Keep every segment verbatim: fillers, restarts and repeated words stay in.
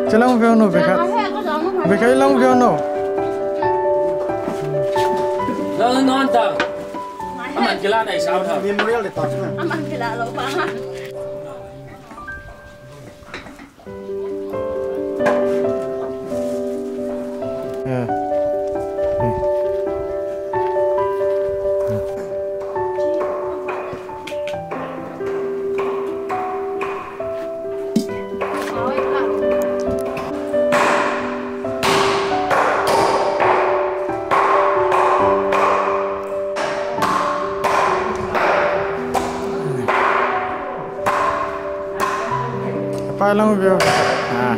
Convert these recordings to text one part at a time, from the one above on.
Chelang veu no, vekha. Vekha lang veu no. Lang non ta. Aman kila na isau tha. Memorial de ta. Aman kila lo pa. Apa lang view? Ah.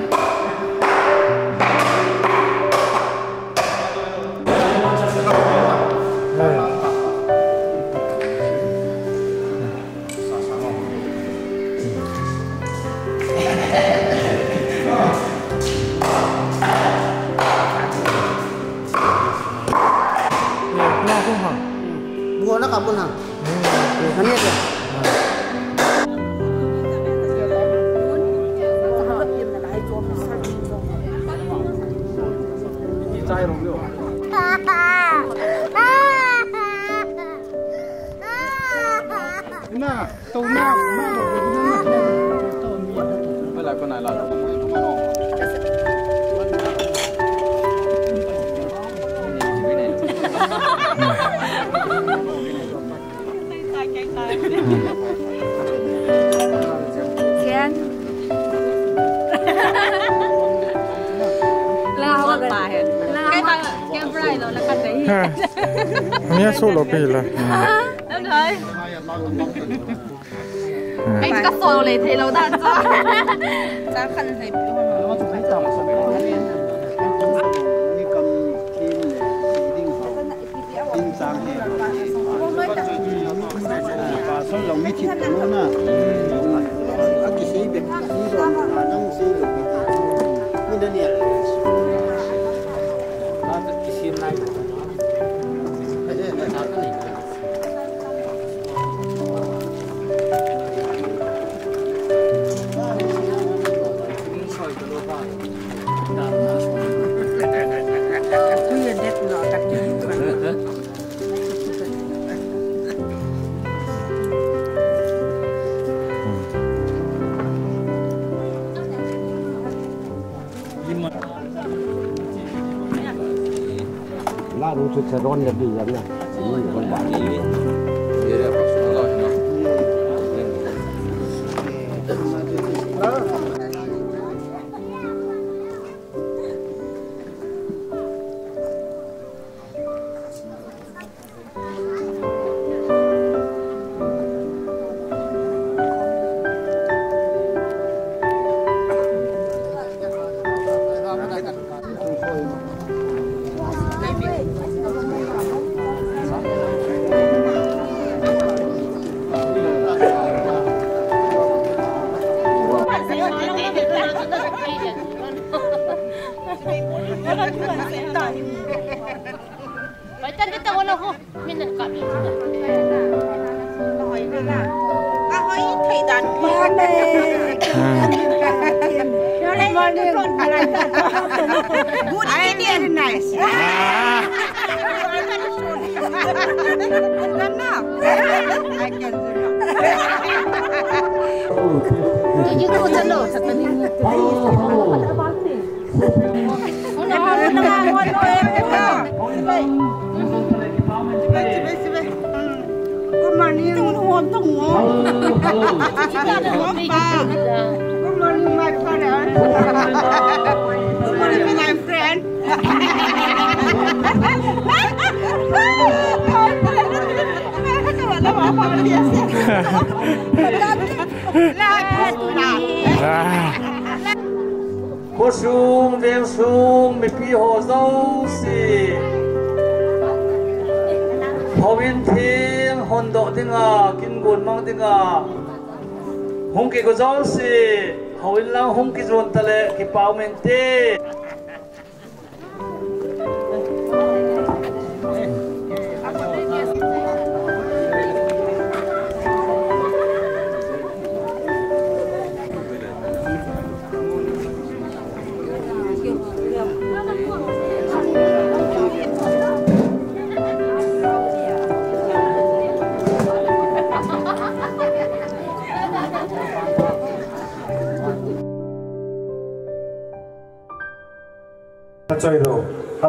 Buah nak apa nak? Nia solo pila. Ai ka sol le thei lo dan chu. Cha khan hei pi ho. La ru chu che ron le bi yan na. Ni kon ba ni. Good evening. Nice. Good morning. Good morning, my father. Good morning, my friend. Khosung, vengsung, mipi ho jouse, houin theng hondoh dinga, kin gon mang dinga hung kigo jouse, houin lang hung kijon tale, kipa um inte.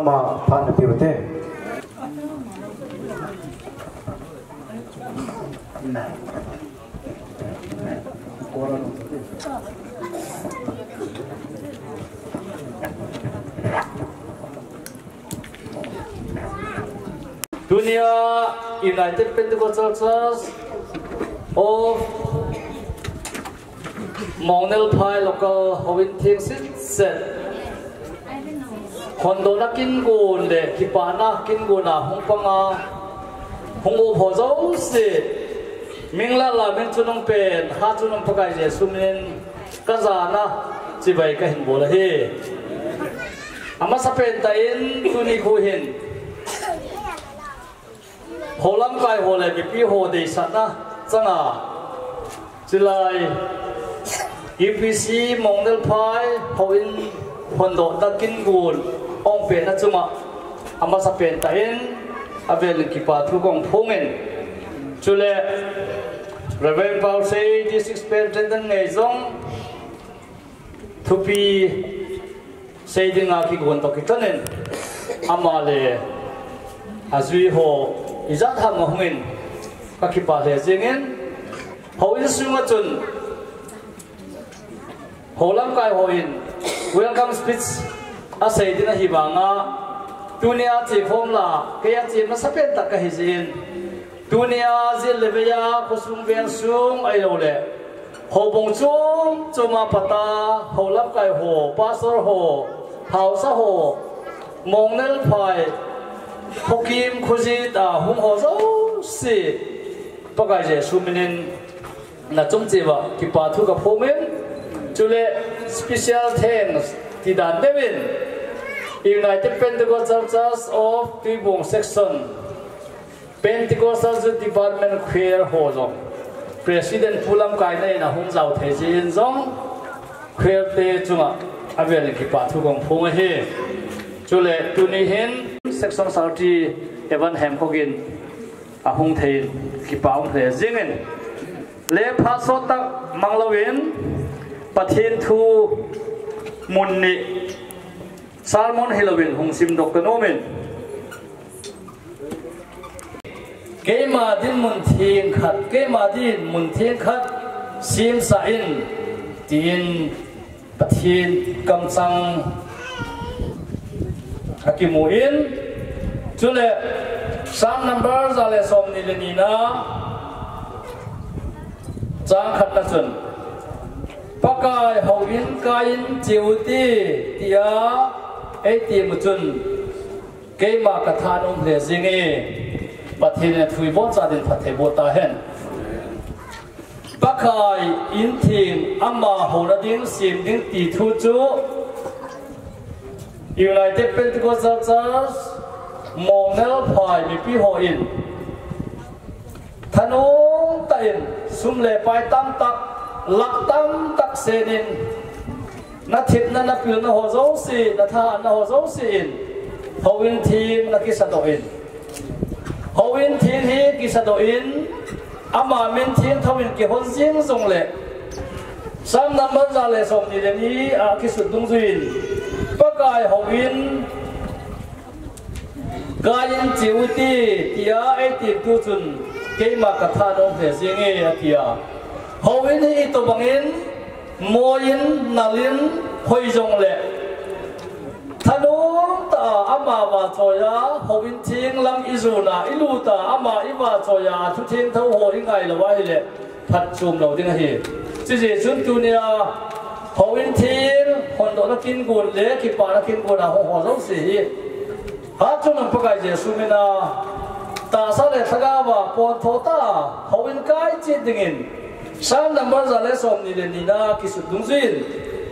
Ama phat na pe u te. Tunia United Pentecostal Church of Mongnelphai local houin theng sitset hondohna kingon le kipana kingon a hung panga hung um ho jouse, Mingla la min chungnung pen, ha chungnung Pakai Jesu min in ka jana chibai ka hin bol ahi. Amasapen tah in tuni khu hin, hou lamkai ho le mipi ho deisahna changa, chulai U P C Mongnelphai houin hondohna kingon ong penna chunga, amasapen tah in avel in kipa thu kong phongin, chule Reverend Pausei District Superintendent ngei jong thupi sei dinga kigon toh kitonin, ama le ajui ho ijat ham ahungin ka kipa lheh jengin, houin sunga chun hou lamkai houin welcome speech asei din ahi vanga, tunia chekhom la kei a che masapen tah kahi jeh in, tunia jil le vei a khosung veng sung ahilou le houbung chom chom a pat a hou lamkai ho, pastor ho, haosa ho, Mongnelphai, Khokim, Khujit a hung ho jouse, Pakai Jesu min in na chung cheh uva kipa thu ka phongin, chule special thanks ti dan deuh in United Pentecostal Church of Tuibong Section Pentecostal Youth Department Choir ho jong, President Pu Lamkaina in ahung jao thei jeh in jong, choir te chunga avel in kipa thu kong phong ahi. Chule tuni hin Section Secretary Evan Hemkhogin ahung thei in kipa um lheh jingin, le phat sot tah mang louvin Pathen thu mun ni sermon hilouvin hung simdoh ka nom in, Keima dinmun theng khat, keima dinmun theng khat semsah in, tin Pathen kamchang akimu in, chule Psalm number ja le som ni le ni na, chang khat na chun, Pakai houin kaiyin cheu hite, tia eiti mu chun, keima ka thanom lheh jinge. Pathen in athu iboncha din phatthei boh tahen. Pakai in theng ama houna ding sem ding ti thu chu United Pentecostal Church Mongnelphai mipi hon thanom tah in sum le pai tamtah, lakh tamtah sen in, na thepna, na pilna ho jouse, na thahatna ho jouse in, houin theng na kisadoh in, houin theng hi kisadoh in, ama min theng thouvin kihon jing jongle, Psalm number ja le som ni le ni a kisut dungjuiyin, Pakai houin kaiyin cheu hite, tia eiti tu chun, keima ka thanom lheh jinge, atia. Houin hi itobangin moiyin, nalin, hoi jongle, thanom tah a ama vahchoiya, houin theng lam ijona, ilut a ama ivahchoiya, thu thengtho ho ingai lou ahile, phatchom lou ding ahi. Chujeh chun tunia houin theng hondohna kingon le kipana kingon a hung ho jouse hi, hatchungnung Pakai Jesu mina, tahsa le lhagaova pontho tah a houin kai chet dingin, Psalm number ja le som ni le ni na kisut dungjuiyin,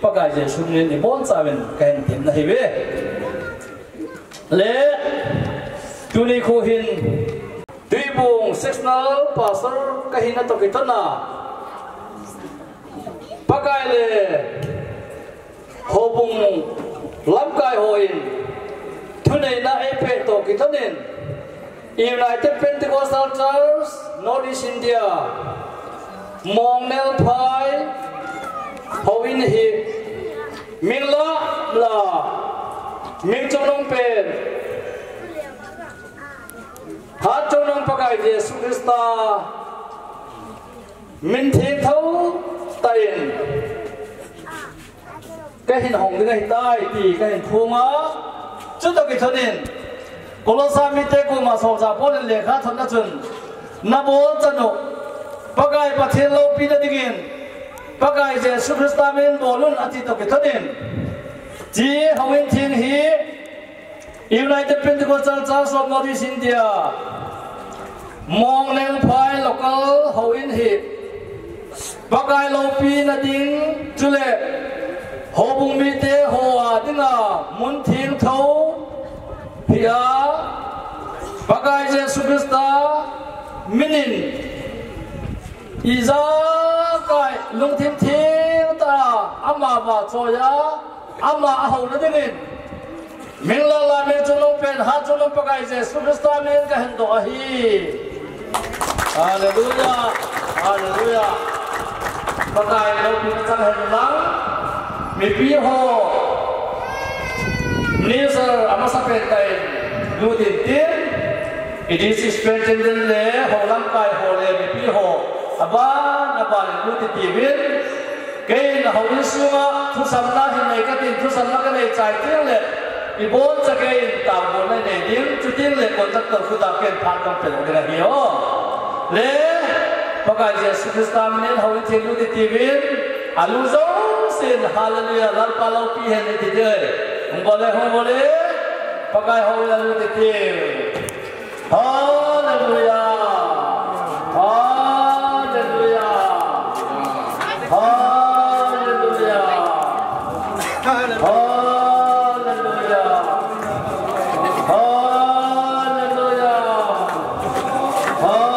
Pakai Jesu minin ibonchauvin kahin temna ahiuve. Le tuni khu hin, Tuibong Sectional Pastor kahina toh kitona, Pakai le houbung lamkai hon thuneina eipeh toh kitonin, United Pentecostal Church, North East India, Mongnelphai houin hi, Mingla la Min chungnung pen, Hatchungnung Pakai Jesu Christa min theng thou tah in kahin hong ding ahitai ti kahin phong a, chutoh kithonin Kolosa mite koma solchah Paul in lekha thotna chun, nabol chan u Pakai Pathen loupina dingin Pakai Jesu Christa min bol un ati toh kithonin, hiche houin theng hi United Pentecostal Church of North East India, Monglengphai local houin hi Pakai loupina ding chule houbung mite hou a dinga mun theng thou hi a, Pakai Jesu Christa min in ijakai lungthim theng tah a ama vahchoi a, ama ahouna dingin Minglala Min Chungnung pen Hatchungnung Pakai Jesu Christa min in kahin doh ahi. Hallelujah. Hallelujah. Pakai loupina chang hen lang. Mipi ho, minister amasapen tah in lut intin, i district superintendent le hou lamkai ho le mipi ho aban aban in lut itiuvin. Keiin houin sunga thusamna hin nei katin, thusamna kanei chai teng le iboncha keiin taobolna inei ding, chuteng le contractor khuta ken phat kahung pe lou ding ahi o. Le Pakai Jesu Christa min in houin theng lut itiuvin, alut jousen, hallelujah, Lalpa loupi hen iti ding. Hung bol le, hung bol le, Pakai houin alut itiu. Hallelujah. Hallelujah. Hallelujah. Hallelujah. Hallelujah. Hallelujah. Hallelujah.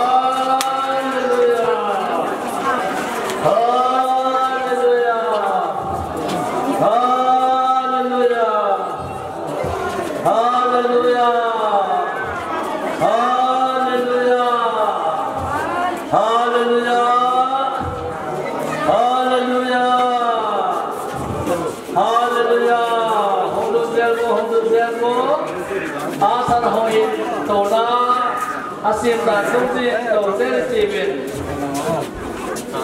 Hallelujah. Hallelujah. Hallelujah. Hallelujah. Hallelujah. Hallelujah. Hallelujah. Hung lut jeng o, hung lut jeng o. Asar houin touna asem dan dungjuiyin tou jeng itiuvin.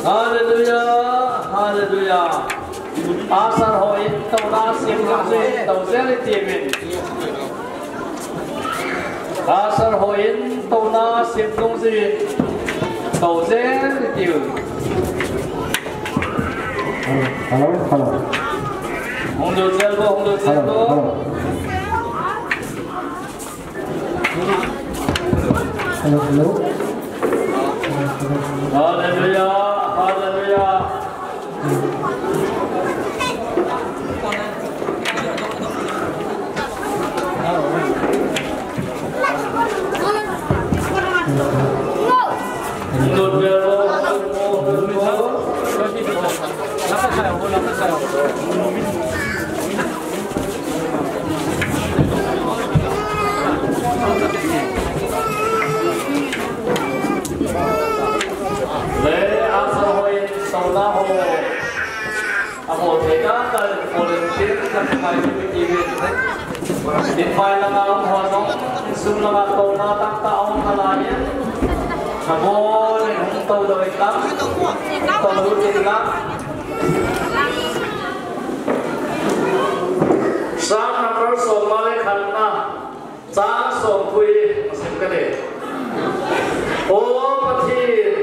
Hallelujah. Hallelujah. Asar houin touna asem dungjuiyin tou jeng itiuvin. Asar houin touna asem dungjuiyin tou jeng itiu. Hello, hello. Hung lut jeng o, hung lut jeng o. Hello, hello. Hello, hello. Hallelujah, hallelujah. Le asar houin touna ho. Amo thei dan dan volunteer kan kai tivin. Dinmai langa um ho jong, sung langa touna tamtah um nalai in. Amo le hung tou doh in lang. Tou doh in lang. Psalm number som le khatna. Chang somthum hi asim kate. O Pathen,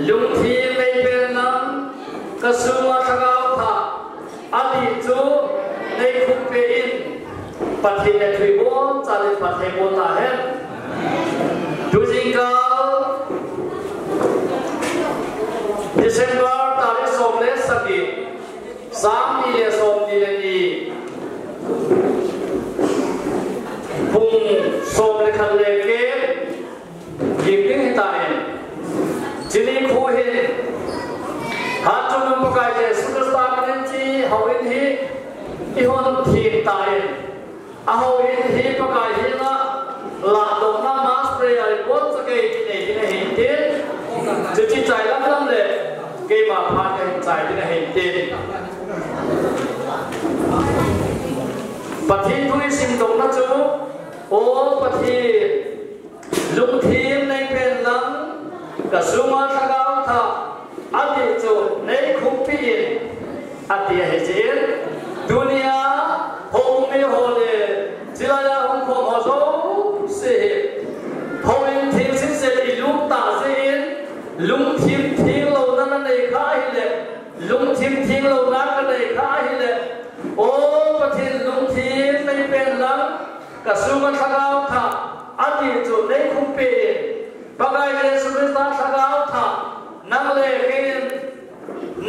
lungthim nei pen nang, ka sunga lhagao thah, adih chu nei khupeh in, Pathen le thu ibon chan in phatthei boh tahen. Tujingkah December tarik som le sagi, Sang ni le som ni le ni. Pung som le khat le get. Gim ding hitan. Chuni khu hin. Hatchungnung Pakai Jesu Christa min in hiche houin hi. Ihon thim tan. Ahouin hi Pakai henga ladohna mass prayer report sa kei kinei ding ahin tin. Chuche chai lam lam le keima phat kahin chai ding ahin tin. Pathen thu i simdohna chu, O Pathen, lungthim nei pen lang, ka sunga Lhagao Thah adih chu nei khumpi in, ati ahi jeh in. Tunia houin ho le, chulaiya hung khom ho jouse hi, houin theng sese i lut tah jeh in, lungthim theng louna na nei kha ahile, lungthim theng louna ka nei kha ahile, O Pathen, lungthim nei pen lang, ka sunga Lhagao Thah adih chu nei khumpi in, Pakai Jesu Christa Lhagao Thah nang le kei in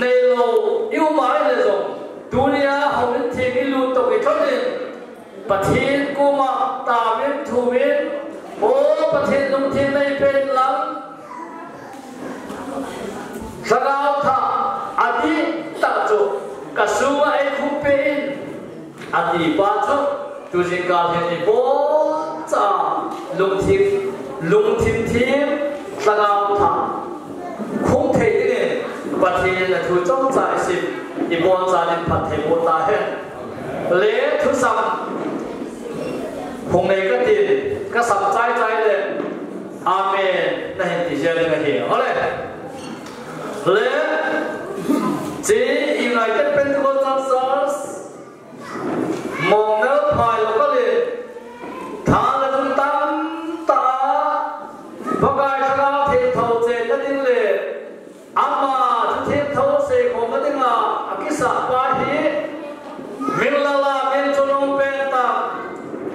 nei lou i um a ahile jong, tunia houin theng i lut toh kithon in, Pathen koma taovin thuvin, O Pathen, lungthim nei pen lang, Lhagao Thah adih tah chu ka sunga ei khumpi in, ati pa chu, tu jingkah hin i boncha lungthim, lungthim theng Lhagao Thah khum thei dingin Pathen in athu chomcha i sim, i boncha in phattheiboh tahen. Le thusam hung nei katin, ka sam chaichai le, Amen, na hin ti jeng ding ahi. Ole. Le, hiche United Pentecostal Church, Mongnel phai local in, tha le lung tamtah a, Pakai Lhagao Theng thouchenna ding le, ama thu theng thou seikhomna dinga akisah pa hi, Minlal a min chungnung pen tah,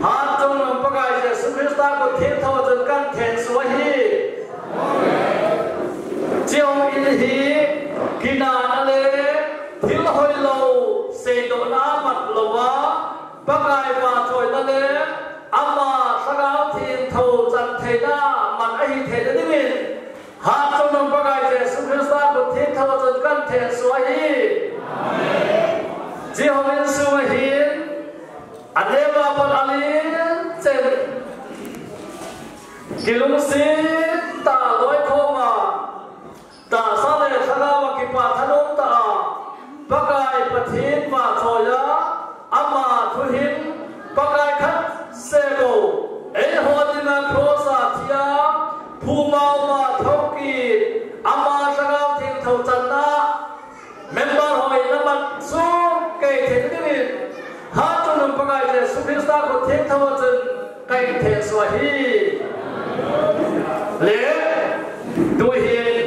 Hatchungnung Pakai Jesu Christa khut theng thou chun kahin thengsuh ahi. Hiche houin hi, kinahna le, thil hoilou seidohna amat louva, Pakai vahchoina le, ama Lhagao Theng thou chan theina man ahi theina dingin, Hatchungnung Pakai Jesu Christa khut theng thou chun kahin thengsuh ahi. Hiche houin sunga hin, aneo a pat alenchen, kilungset tah a loikhom a, tahsa le lhagao a kipah thanom tah a, Pakai Pathen vahchoi a, ama thu hin, Pakai khat seh bou, eiho dinga cross a thi a, phuma uma thoukit, ama Lhagao Theng thou channa, member ho in amat sung kei thei dingin, Hatchungnung Pakai Jesu Christa khut theng thou a chun kahin thengsuh ahi. Le, tuhin,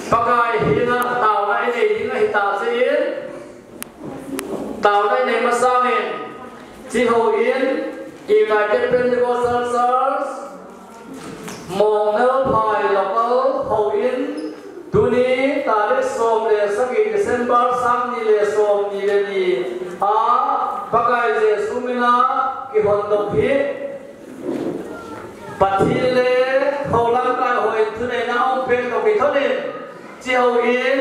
Pakai henga taona inei ding ahi tah jeh in, taona inei masangin, hiche houin, United Pentecostal Church, Mongnel phai local houin, tuni tarik som le sagi December sang ni le som ni le ni a, Pakai Jesu mina kihondoh hi, Pathen le hou lamkai hon thuneina aum peh toh kithonin, hiche houin,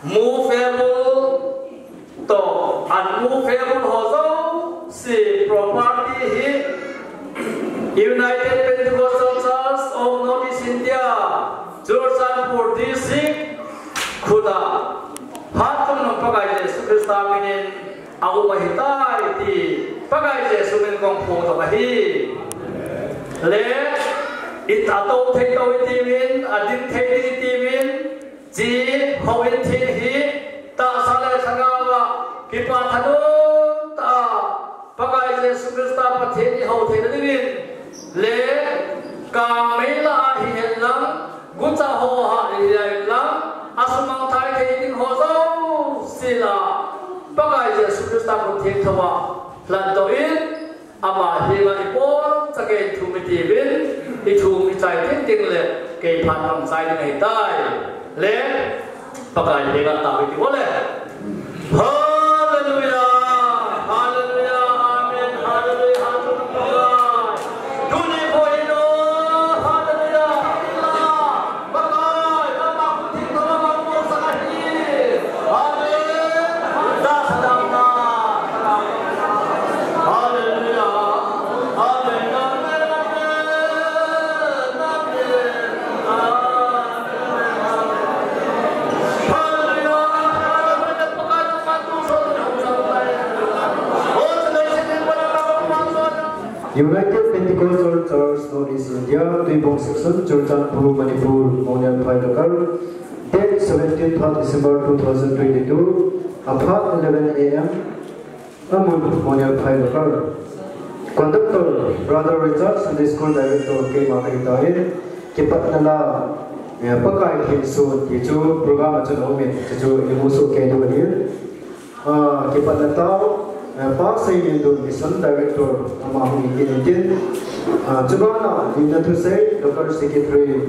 movable toh unmovable ho jouse property hi United Pentecostal Church of North East India, Churachandpur District khut a Hatchungnung Pakai Jesu Christa minin aum ahitai ti Pakai Jesu min kong phongdoh ahi. Le, i, atou thei tou itiuvin, ading thei ding itiuvin, hiche houin theng hi, tahsa le lhagao a, kipah thanom tah a, Pakai Jesu Christa Pathen ihou theina dingin, le, kangmei lah a hihen lang, gucha ho a hihen lang, asumang thei thei ding ho jouse lah a, Pakai Jesu Christa khut theng thou a, lhandoh in, ama henga iboncha kei thum itiuvin, ithum ichai tengteng le, kei phat kahin chai ding ahitai. Le, Pakai henga taovin iti uve le. Hallelujah, hallelujah, amen, hallelujah, hallelujah. Tuni kho hi no, hallelujah, hallelujah. Pakai, nangma khut theng thou a nang umsah ahi. Amen. Hallelujah. Amen. Amen. Amen. Amen. Hallelujah. United Pentecostal Church, North East India, Tuibong Section, Churachandpur, Manipur, Monyalphai Local, date seventeen December two thousand twenty-two, aphat eleven A M, amun Monyalphai Local. Conductor, Brother Richard, Sunday School Director, keima kahitan, kipatna la, eh, Pakai thengsun, ti chu program a chun aumin, ti chu imu soh kei diu ahi. Ah, kipatna tao, eh, Pa Seiminlun, Mission Director, ama hung in tin. Ah, chubana, Limna Thusei, Local Secretary,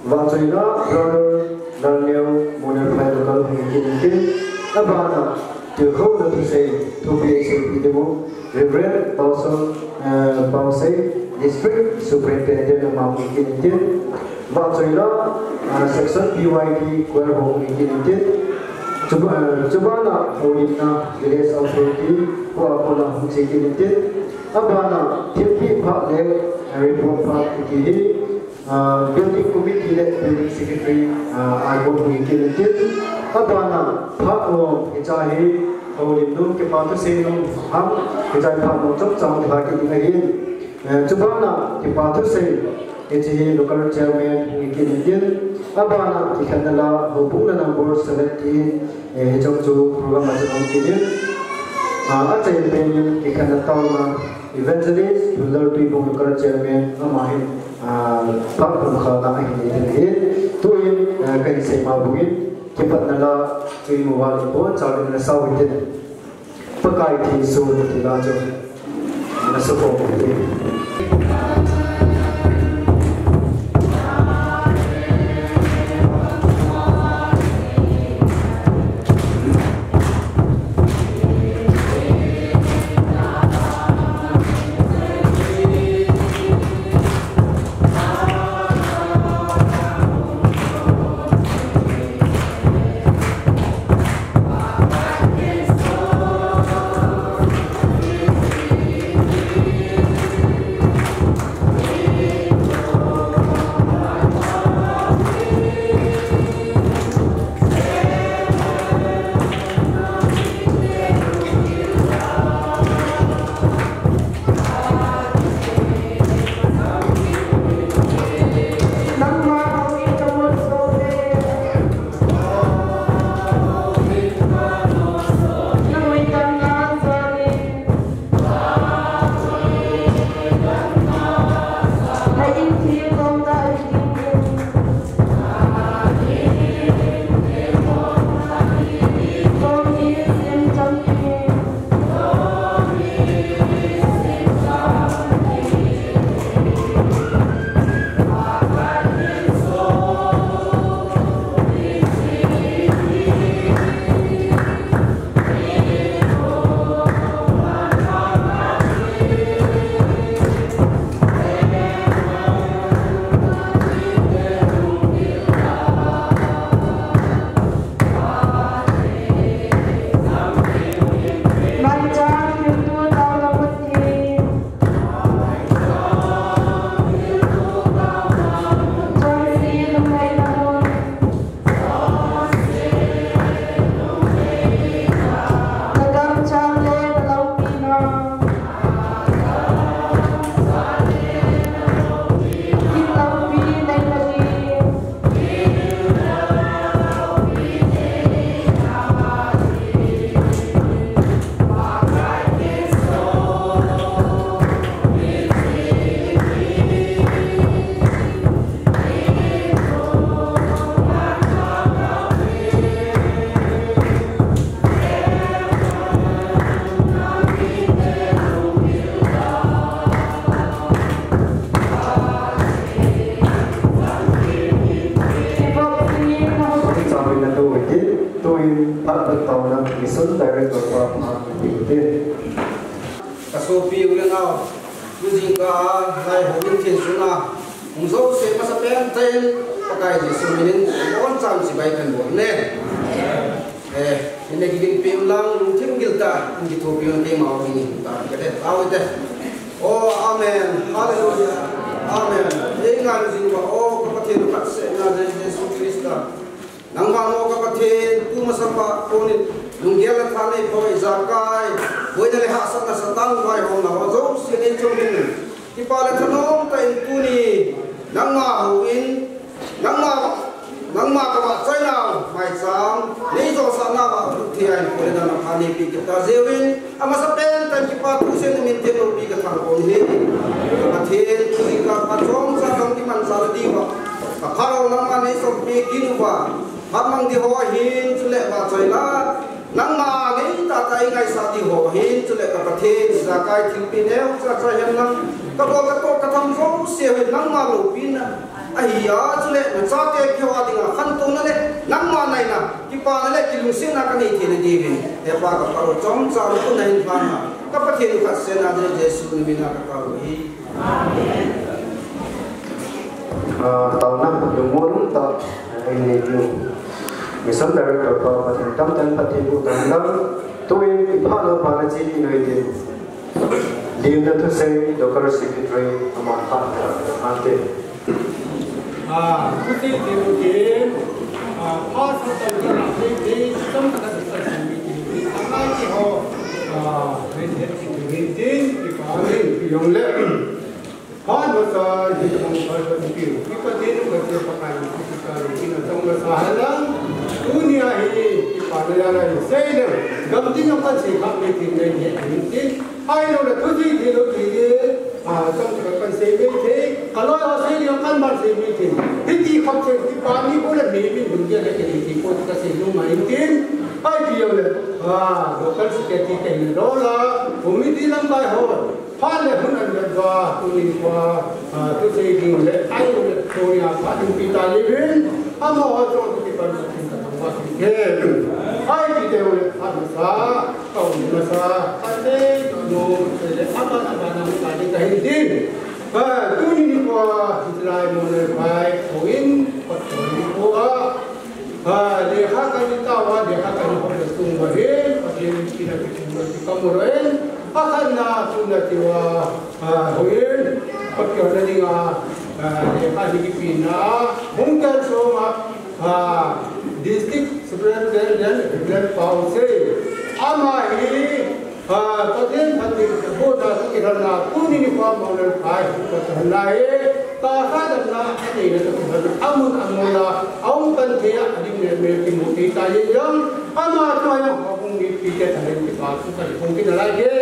Vahchoila, Brother Lalneo, Monyalphai Local, hung in tin. Abana, Tilkhouna Thusei, Thupi H L P demo, Reverend Pausol, eh, Pausei, District Superintendent, ama hung in tin. Vahchoila, ah, Section P Y D, Choir ho hung in tin. Chuba-, eh, chubana, Houlimna, Village Authority, Kua Kola hung in tin. Abana, thempi phat le, eh, report phat kiti hi, ah, Building Committee le Building Secretary, ah, Aibon hung in tin. Abana, phat ho, hiche hi, Houlimnu, kipa thusei nung ham, hiche phat ho chomcha la kit ding ahin. Eh, chubana, kipa thusei, hiche hi local chairman, hung kit in tin. Abana, kikhenna la, houbung la number seventeen, eh, hiche chu program a chun hung kit in. Ah, achai pen in, kikhenna taona, Evangelist, Tular Tuibong local chairman, ama hin, ah, phat hung kha na ahin nei ding ahi. Tuin, ah, kahin sei ma bangin, kipatna la, chu imu val in bon, chau in na sau in tin. Pakai thengsun ti la chu. Na sukhom u hite. Tuin, phat taona, Mission Director pa, pa, ti. Ka sopi u le nao, tu jingkah a, lai houin thengsun a, hung jouse masapen tah in, Pakai Jesu minin, abonchan chibai kahin bol e. Eh, ina kiginpi un lang, lungthim gil tah in, kithopi un, keima houin ta, kate, tao te. Oh, amen. Hallelujah. Amen. Ei ngai jing uva, oh, ka Pathen, ka Seina Jesu Christa. Nangma, o ka Pathen, tu masang pa konin, lunggel le thanei poi, ijakai, boina le hahsatna, Satan vaihomna ho jouse nei chungin, Pale thanom tah in tuni, nangma houin, nangma, nangma kavahchoi nau maicham, neijosa nauva, Pathen in pule dan apha neipe kit tajiuvin, amasapen tah in kipa thu seiyin namin theng loupi kathangvah in, ka Pathen thu jing kah phat chomcha kakimanchah diuva, ka Phalou nangman neichonpeh kit uva, phat mang ding ho ahin, chule vahchoi la, nangma ngeitah tah a eingaisah ding ho ahin, chule ka Pathen, ijakai thilpeh neocha cha hihen lang, kabol katoh katham jouse hi nangma loupina ahi a, chule nachate keiho dinga khantouna le nangma naina, kipana le kilungsetna kanei theina diuvin, he Pa, ka Phalou chomcha nakhut nahin lhana, ka Pathen khatsehna ding Jesu namin a kataove. Ah, taona lungmon umtah in nei diu. Mission Director pa, Pathen tamtah in phatthei boh tahen lang. Tuin iphat lou pa nache kit u hitin. Limna thusei, Local Secretary, aman phat ante. Ah, thusei thei u hitin. Ah, phat sa tam ka na thei thei, tam ka na sa sa mi ti. Ama ti ho. Ah, rin het ti rin tin, ti pa rin, ti jong le. Phat masa hi ka hung phal ka ti, i Pathen u ka che Pakai Jesu Christa min in achang masa hen lang. Tunia hi kipana jal a hin sei leng, gam ding a pan sei kha mi tin nei ni hin tin. Ahilouleh thusei thei lou ti le, a, chang ka pan sei mi thei, ka loi ho sei ding a kan ban sei mi thei. Hiti khop sei, kipa ni ko le mi min dun dia le ke ti ko ka sei lou mai tin. Ai pi yo le, a, local secretary ke ni lo la, committee lamkai ho. Phat le hun ahin vet uva, tuni nikho a, ah, thusei ding le, ahilouleh tunia phat in pe ta diuvin, amaho jong kipan Pathen kathangvah kit e. Ahi ti te u le, phat masa, ka um masa, ka sei, no, sei le, aban, aban, aban, ka ding kahin tin. Ah, tuni nikho a, hiche lai Molnoi phai, houin, Pathen nikho a, Ah, lekha kan ita uva, lekha kan hol le sung uva hin, Pathen in pina kiching uva, kipa mu lou in, akhatna, tuna tia, ah, houin, Pathen na dinga, ah, lekha hi kipina, hung tel soma, ah, District Superintendent, Reverend Pausei, ama hi, Ah, Pathen phatthei bohna, kilhanna, tuni nikho a Molnoi phai, Pathen na hi, tahsa damna, aneina toh kilhon, amun amol a, ahung pan thei a, ading le mel kimu thei ta jeng jong, ama chunga jong houbung mipi te thalheng kipa thu kahin phong kit nalai e.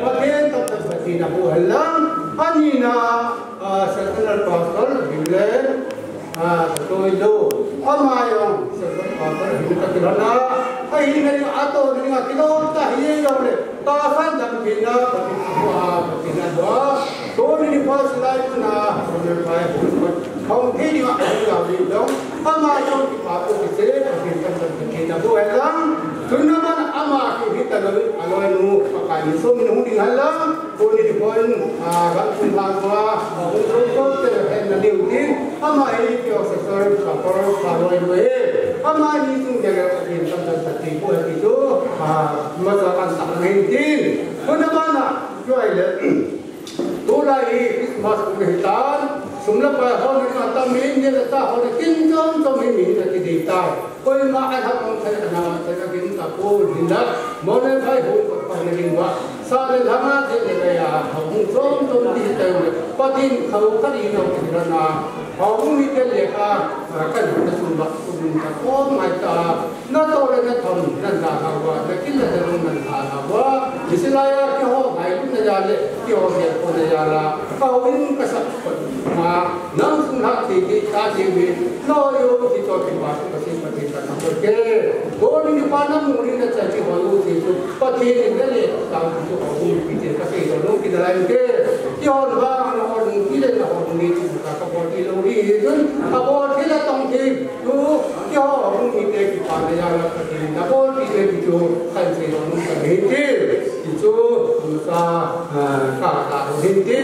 Pathen tamtah in phatthei naboh hen lang, anina, ah, Sectional Pastor, Reverend, Ah, ka toi lou. Ama jong, Pastor hin ka kilhon a. Ahina ding, atohna ding a kilom tah hi jong le. Tahsa damtheina, Pathen a bua, Pathen a bua. Tuni nikho silai tuna, Pathen pai, Pathen pai. Hung thei ding a, ahung jao ding jong. Ama jong kipa thu kisei, Pathen pai, Pathen a bua hen lang. Tuna man ama kihi talou, aloinu, Pakai min somin hung ding hen lang. Tuni nikho in, ah, kan kum lhang uva, ah, hung kum kum te hen na diu tin, ama hi kio sa sa sa kor sa loi loi. Ama ni chung dia ka tin tam tam sa ti ko ti chu, ah, masa kan sa na hin tin. Ko na ba na, kio ai le. Tulai hi Christmas kum hi tan, sum le pai ho ni na tam min ni na ta ho ni tin chom chom hi min na ti dei tai. Koima a hap ong thei, a nang thei, a gin ta ko, hin da. Molnoi phai hung ko pa na ding uva. Sa le lhang a thei le ya, hung chom chom ti thei le. Pathen khau kha di no ti na na. Hung mi te le ka, ka na sun ba, sun ta ko mai ta. Na to le na thom, na da ha uva, na kin le na lung na ha ha uva. Israel ya ki ho, hai na ya le, ki ho le ko na ya la. Ka hung ka sa ko ma. Nang sung hak ti ti ta ti mi, lo yo ti to ti pa, Pathen, Pathen ka thangvah e. Tuni nikho a na mu ni na cha ti ho lo ti chu, Pathen in na le, ta ti chu ho lo ti ti ka ti lo lo ti na lai e. Ti ho ba na ho lo ti le na ho lo ni ti ka ka bol ti lo ni ti chun, ka bol ti la tong ti, tu, ti ho ho lo ni te ti pa na ya la Pathen na bol ti le ti chu, kan se lo lo ka ni ti. Ti chu, sa, ah, ka ka lo ni ti.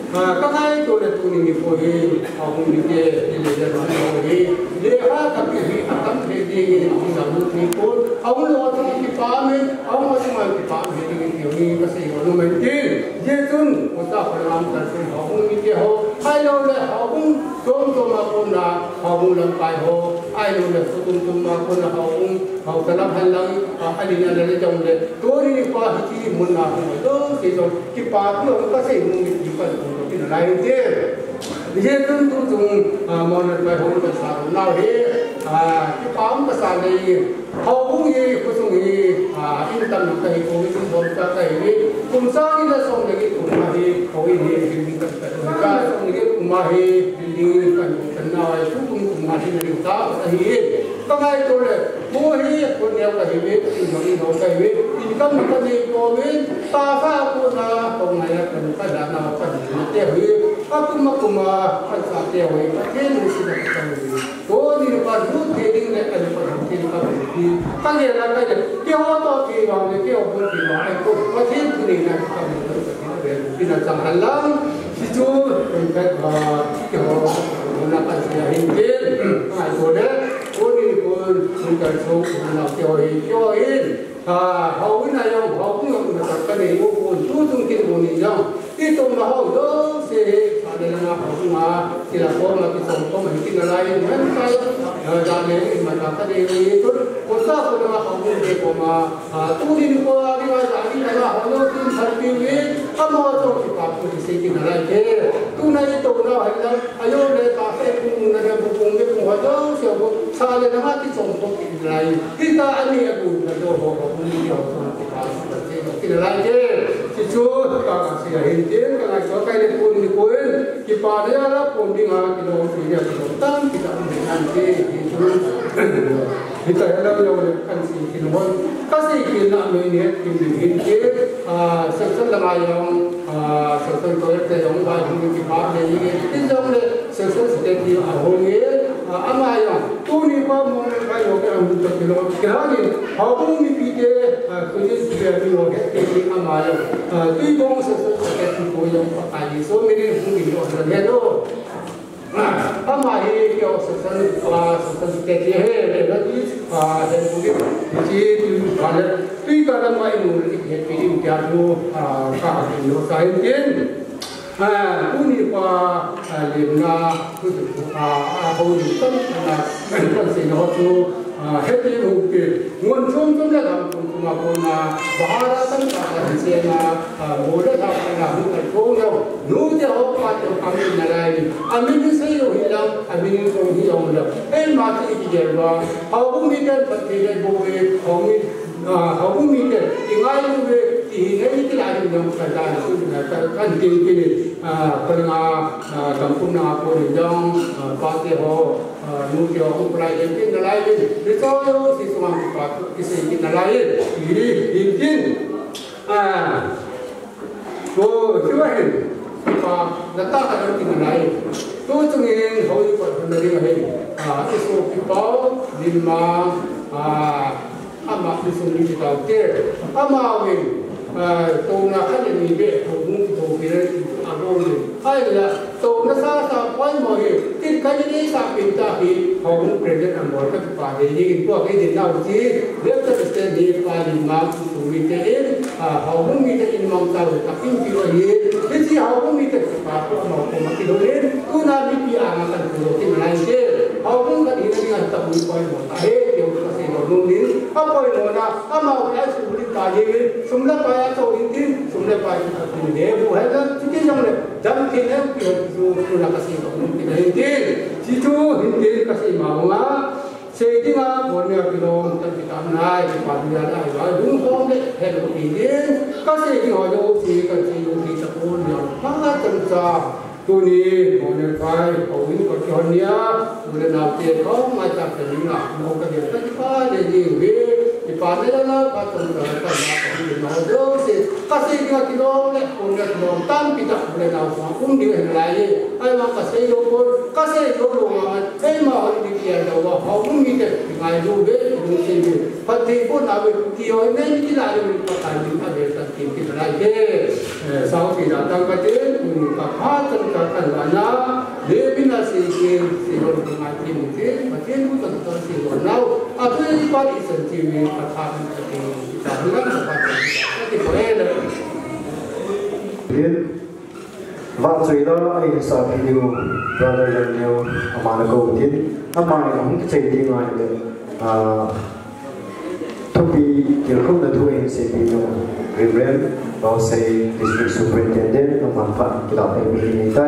Ah, ka ngaito le tuni nikho hi, ahung ni te, ni le le ma ho hi. Le ha ka pi hi, atam thei ding hi, ni sa mu ni ko. Ahung lo chu kipa min, ahung lo chu ma kipa min, ni ni ni ka sei ho lo men ti. Je chun, ko sa ko lam ka sei ho, ahung ni te ho. Hai lo le, ahung, chom chom a ko na, ahung lamkai ho. Hai lo le, ko chom chom a ko na, ahung, ahung ka lam han lang, ah, ani na le le jong le. Tuni nikho hi ti mun na ko lo, sei jong. Kipa thu ka sei mu ni kipa thu lo kina Lai te. Hijeh chun tuchung, ah, Monel pai hung kasa nau hi, ah, kipa um kasa nei. Houbung hi, khosung hi, ah, in tam kahi, kum in som kahi. Kum sang ni le som le get kum a hi, houin hi, building kan kan. Kum sang ni le get kum a hi, building kan kan nau hi, tuchung kum a hi, building ta kahi. Ka ngaito le, mo hi, ko neo kahiuve, in jong in ho kahiuve, in kam kanei pouve, tahsa a kona, ko ngai a kan ka da na, kan na te hui, a kum a kum a, kan sa te hui, Pathen lungset a ka hui. Tuni pa lut thei ding le, kan pa lut thei ka hui. Ka le la ka le, keiho toh kei vang le, keiho bol kei vang, ai ko, Pathen thu nei na ka hui, Pathen a vel, pina chang halang. Hichu, ken pet, ah, keiho, na kan sia hin ken, ngaito le, tuni nikho, tuni kal sung, na keiho hin, keiho hin, ah, houin a jong, houbung a jong, na kan kanei u pon, tuchung kin u ni jong, i touna ho jouse hi, sa le langa houbung a, kila koma, kichom koma, hi kinalai, man kai, ah, da le, man ka kanei u hi, tun, ko sa ko langa houbung te koma, Ah, tuni nikho a, ni a, ni a, ni a, ho lo tin thar pi wi, amaho chun kipa thu kisei kit nalai te. Tuna i touna hi lang, a jo le ta se kung na le bu kung le kung ho lo se bu, sa le na ma kichom kit nalai. Hita ani a bu na jo ho ho bu ni ho ho kipa thu kisei kit nalai te. Hichu, ka ka sei a hin tin, ka ngai so kai le tuni nikho in, kipa le a la pon ding a, kilom si le kilom tam, kita um nan te, hichu. Hita hello lo le kan sei kin hon. Ka sei kin na mi ni kin ni hin ke, ah, section langa jong, ah, section ko te jong ba hung ki ba le ni ke. Kin jong le section secretary a hung e, ah, ama jong. Tuni pa mo ka jong ke am to kilo. Ke ha ni, houbung mipi te, ah, ko je si be mi jong ke ni ama jong. Ah, tui bong section secretary ko jong pa ka ni so mi ni hung ni jong he lo. Ama hi keiho section, ah, section secretary hi, le na ti, ah, he pu ki, ti ti, ti, ah, le, tui ka la mai nu, ti, he, ti, ti, ti, ah, ka, ti, no, sa, hin, tin. Ah, tuni pa, ah, le na, tu, tu, ah, ah, ho, ni, tam, na, kan sei na ho chu, ah, he, ti, hu, ti, ngon chom chom le, kam, chom, chom, a, ko, na, bahara, tam, ka, ka, ti, se, na, Ah, mo le tha na hu kai ko yo. Nu te ho pa te kam na lai. A min sei yo hi lang, a min ko hi yo lang. Ei ma ti ki jer ba. Houbung mite pa ti le bo we. Houbung mi, ah, houbung mite. Ti ngai lu we. Ti hi nei ti la ni lang ka da su na ka kan ti ti ni. Ah, ka nga, ah, kam kum na ko ni jong. Ah, pa te ho. Ah, nu te ho hu lai ti na lai ni. Ni to yo si su ma pa ki sei ki na lai. Ni ni ni. Ah, ko, chu ahin, pa, na ta ka ti ngai. Tu chungin, hoi pa na ri ahin. Ah, isu ki pau, lim ma, ah, ama isu ni ki tau te. Ama win, ah, to na ka ni be, to mu ki to ki re, a go ni. Ai la, to na sa sa poi mo he, tin ka ni sa pin ta hi, ho mu present a mo ka pa he, ni ko ke din na u chi, le ta se ni pa ni ma. Sumite in, ah, houbung mite in mang tau le takin pi ahi. Hiche houbung mite pa ko amau ko ma kilou in, tuna mipi a ma kan kilou kin lai te. Houbung kan hin ni ngan ta mu poimo ta he, keu ka sei lou nu ni. A poimo na, amau ka su ni ta ye, sum le pai a chou in tin, sum le pai ta kin le bu he na, ti kin jong le, jam kin le, pi ho su, tuna ka sei lou nu kin hin tin. Ti chu hin tin ka sei ma nga. Sei dinga, bon nia kilom, kan kitam nai, kipa nia nai, vai, lung hom le, hen ko pi din. Ka sei ding ho jong, sei kan sei jong, sei ta bon nia, pa kan sa. Tuni, bon nia kai, ko in ko ki hon nia, tu le nau te ko, ngai ta ka ning na, mo ka dia ka kipa le ding ve, kipa le la, ka tan ka, ka na, ka ni na ho jong, sei, ka sei dinga kilom le, bon nia kilom, tam pi ta, tu le nau sa, um ding hen lai, ai ma ka sei lo bon, ka sei lo lo ma, Keima hon ni kia lo wa, houbung mite ngailu ve, lungset ve. Pathen koma ve, kihoi nei ni kila le, Pathen a ve tan kin kin lai ke. Eh, sao pi da tang ka te, ka pha tan ka kan wa na, le bin a si ke, si lo ngai kin ke, Pathen ku tan tan si lo nau. A tu ni pa i san ti ve, ka pha tan ka te, ka na ka pha tan ka te ko e le. Vahchoila a insahpi diu, brother Lalneo, ama na kou tin, ama in ahung kichai ding ahile, ah, thupi tilkhouna thu ahin seipeh diu. Reverend Pausei, District Superintendent, nangman phat kilah peh peh in tai.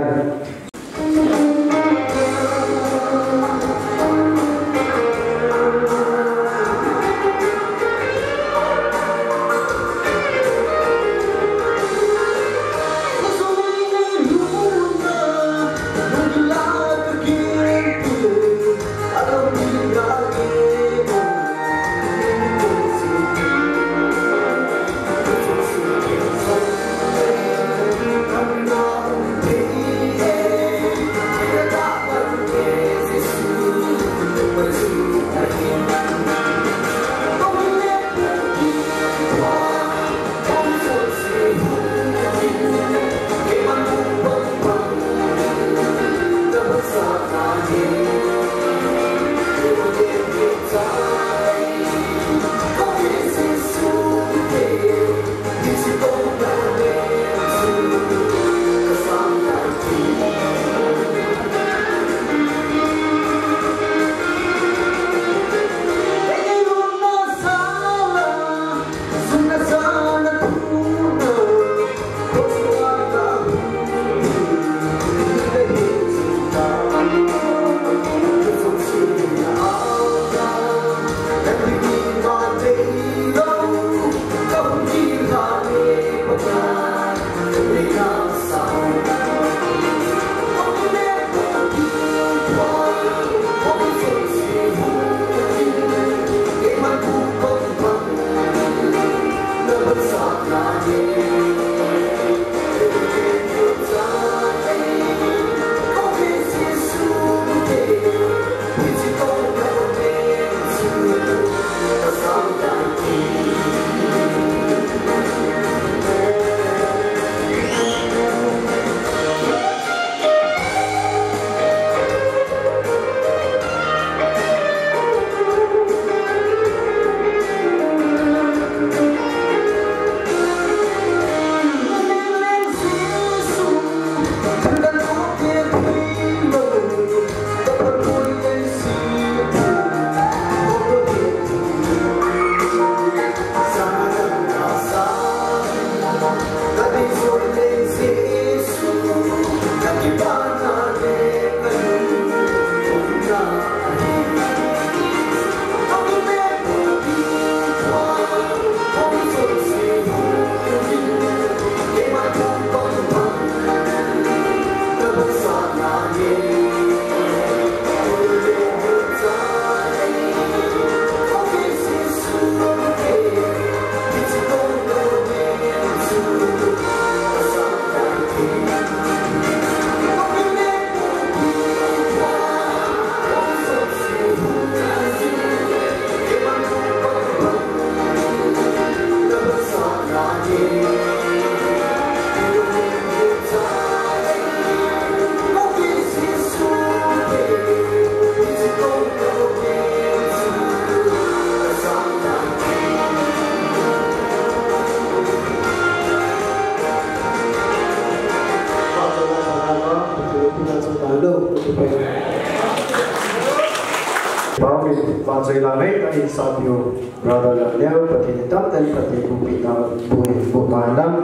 Brother Lamneo, Pathen in tamtah in phatthei boh peh tahen, boh peh tahen lang.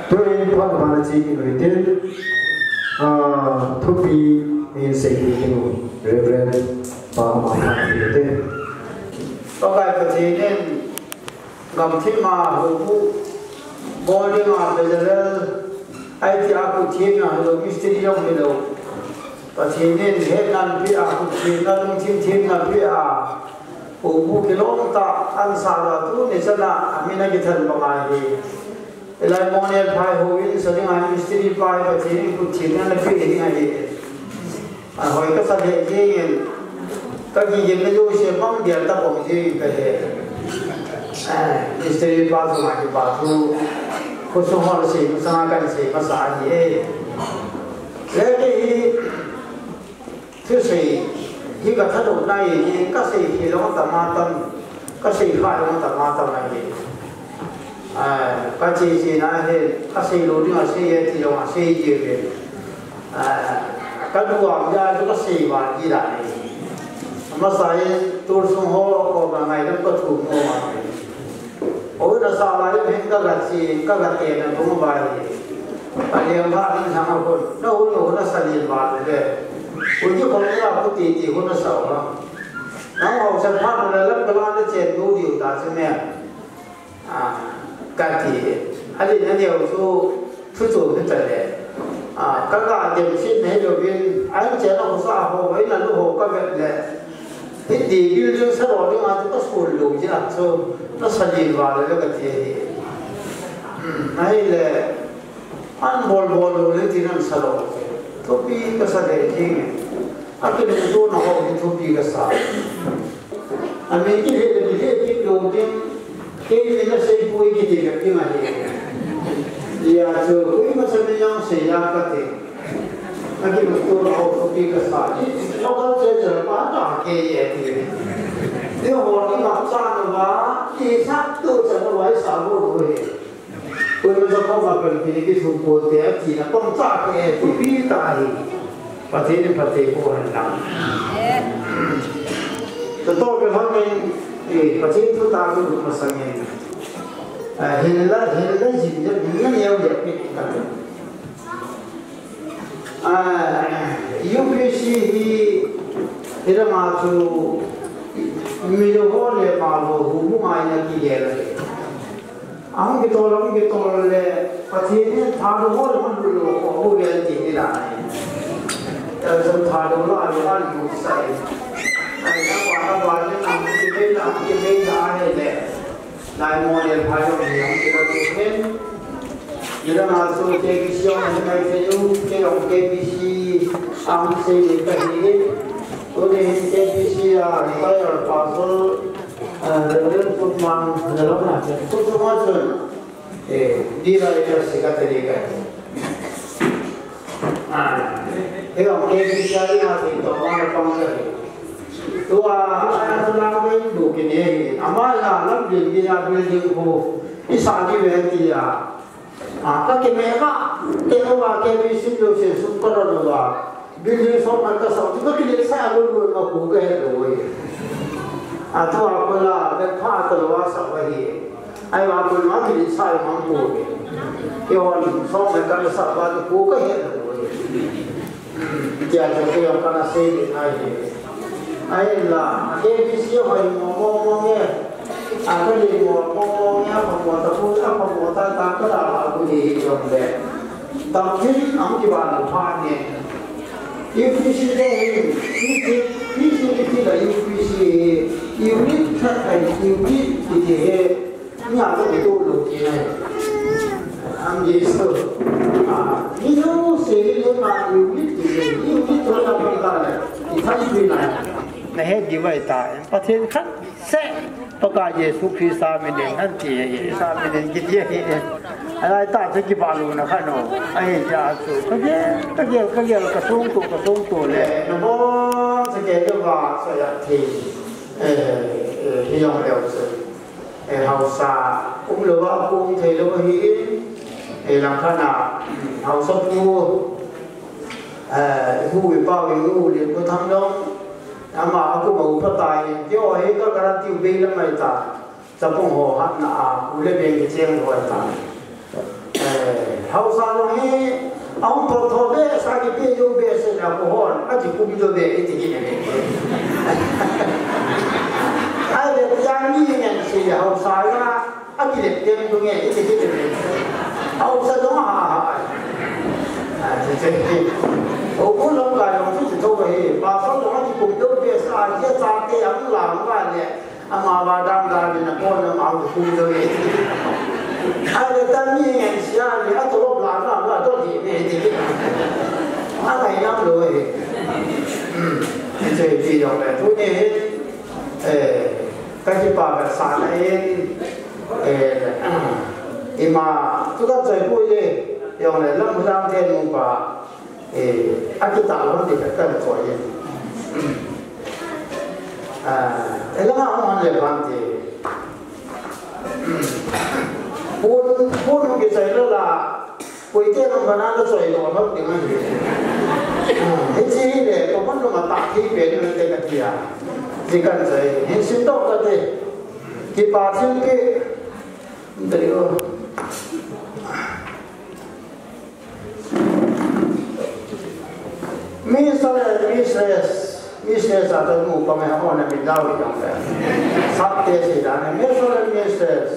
Tuin phat abana chun ihin tin, ah, thupi ihin seipeh diu, Reverend pa ama phat ihin tin. Pakai Pathen in gamthip a houbung bol dinga Bezalel, aiti a khut themna hilou, mistri jong hilou, Pathen in hetna napeh a, khut themna, lungthim themna napeh a, houbung kilom tah ahin sah a, tuni chan a amin akithan bang ahi. Hilai Monel phai houin sa dinga mistri pa hi Pathen in khut themna napeh ding ahi. Ahoi kasa lheh jengin, kagigin na jouse mang dia tapong jeng kahi. Eh, mistri pa sunga kipa thu, khosung hol sei masanga kahin sei masa ahi e. Le kei hi, thusei hi kathadoh nai, kasei khel jong atama tam, kasei khah jong atama tam ahi. Ah, kache che na hi, asei lou dinga sei e ti jong asei jeng e. Ah, kaduam jeh a chu kasei val ji dan ahi. Amasa hi, tulsung ho koma ngaidam kathum nom ahi. Oi, na sa lai hin ka ga chi, ka ga te na tung ba hi. A liang ba ni sa ma ko. Na hu no na sa li ba le. Ui ki ko na ku ti ti ko na sa ba. Na ho sa pha na la ka la na chen du diu ta se me. A, ka ti. A li na diu su. Thu chu ni ta le. A, ka ga dem sin he lo vin, a in che na ko sa ho, vai na lo ho ka vet le. Hi ti bil ding sa lo ding a chu ka sul lo ji a chu, na sa li va le ka ti hi. Hmm, a hi le, an bol bol lo le ti nan sa lo. Thupi ka sa de ding. A ki le tu na ho hi thupi ka sa. A min kile le kile kit lo ding, kei min na sei poi kiti bep ding ahi. Hijeh chun koima cha min jong sei a kati. A kilungto na ho thupi kasa. Local treasurer pa ta kei e ti. Eiho ni ma cha na va, ti sa tu cha na va sa bo lo he. Koima cha pa ma pen kini ki thum po te a ti na pang cha ke e ti pi ta hi. Pathen in phatthei boh hen lang. Chutoh kilhon in, eh, Pathen thu ta chu masang in. Ah, hinla, hinla jin ja, hinla neo ja pi ta. Ah, U P C hi, hi lama chu, mi lo ho le ma lo hu mu ngai na ki le la. Ahung kitol, ahung kitol le, Pathen in thadou ho le man lut lou ho, ho le ti ni la. Elson thadou la, a le an lut sai. Ai, na pa, na pa, ni na, ki pe na, ki pe na, a le le. Lai mo le, pa yo, ni ang ki lo tu hen. Ni la ma so, K B C, ang mai se yu, ke ang K B C, ang se ni ka hi. Tu ni K B C, a, retired pastor, Ah, Reverend Tutmang, Reverend Tutmang, Tutmang chun, eh, Dira ita secretary ka. Ah, he ang K B C a ina thei to ma na pang ka. Tua, ah, tu na ko in du ki ne. Ama ya lam din ki ya building ko. Isa ki ve ti ya. Ah, ka kime ka, te ko ba ke bi sim lo se sum ka ro lo ba. Building som man ka sa, tu ka kile sa lo lo ma ku ka he lo ye. Ah, tu a ko la, be pha ka lo wa sa wa hi. Ai wa ko ma kile sa lo ma ku ye. Ke hon som man ka sa ba ku ka he lo ye. Tia chu kei jong kana sei ding ahi. Ahinla, K B C hoi mo mo mo nge. A ka li mo mo mo nge, a ka mo ta pu, a ka mo ta ta ka la la ku ni hi jong le. Tam thin ang ki ban pha nge. U P C te hi, P C, P C te hi la U P C hi, unit khat ai unit ki ti he. Nia ka ti tu lo ti nai. Am Jesu. Ah, ni lo se ni lo ma unit ti le, unit to la pa ta le. I thai ti nai. Na he di vai ta, Pathen khat seh, Pakai Jesu Christa minin han ti he, Christa minin ki ti he. Alai ta chu ki ba lo na kha no. Ai ja chu. Ka ge, ka ge, ka ge, ka sung tu, ka sung tu le. Na bo, sa ke ka ba, sa ya ti. Eh, eh, hi jong leo chu. Eh, hausa, um lou a, um thei lou ahi in, eh, langkhat a, hausa pu, eh, hu i pau i u le pu tham dong, ama a kum a u pha tai, kio hi ka guarantee u bei la mai ta, chapang ho hatna a, u le beng ke cheng ho ta. Eh, hausa jong hi, ahung thotho behseh, kipe jou behseh na ko hon, aji kum jo be, iti kit ne. Ahile, jang ni ngen si hausa ya, akile tem tu nge, iti kit ne. Hausa jong ha, ha, ha. Ah, je, je, je. O, ko lam ka jong tu, tu, to he, pastor jong aji kum jo behseh, je, sa te, ang la, ang la le. Ama ba dam dam in a kon na ma hu hu do ye. Ahile tan ni ngen sia ni a tolop la na la do di ne di. A ngai nam lo ye. Hmm. Che ti jong le tu ni he. Eh, ka kipa ka sa na in. Eh, ima tu ka choi pu ye. Jong le lam dam te nu pa. Eh, a kitah lam ti ka kan choi e. Ah, e lama hung han le bang ti. Pun, pun hung kichoi lo la, koite nung kana ka choi lo lam ti ngai. Ah, hichi hi le, ko man lo ma ta thi pe ni te ka ti a. Ti kan choi, hin sin to ka ti. Kipa thil ki, Mister and Missus, Missus ata mu pa me ha ona mi dau yang le. Sap te si da ne, Mister and Missus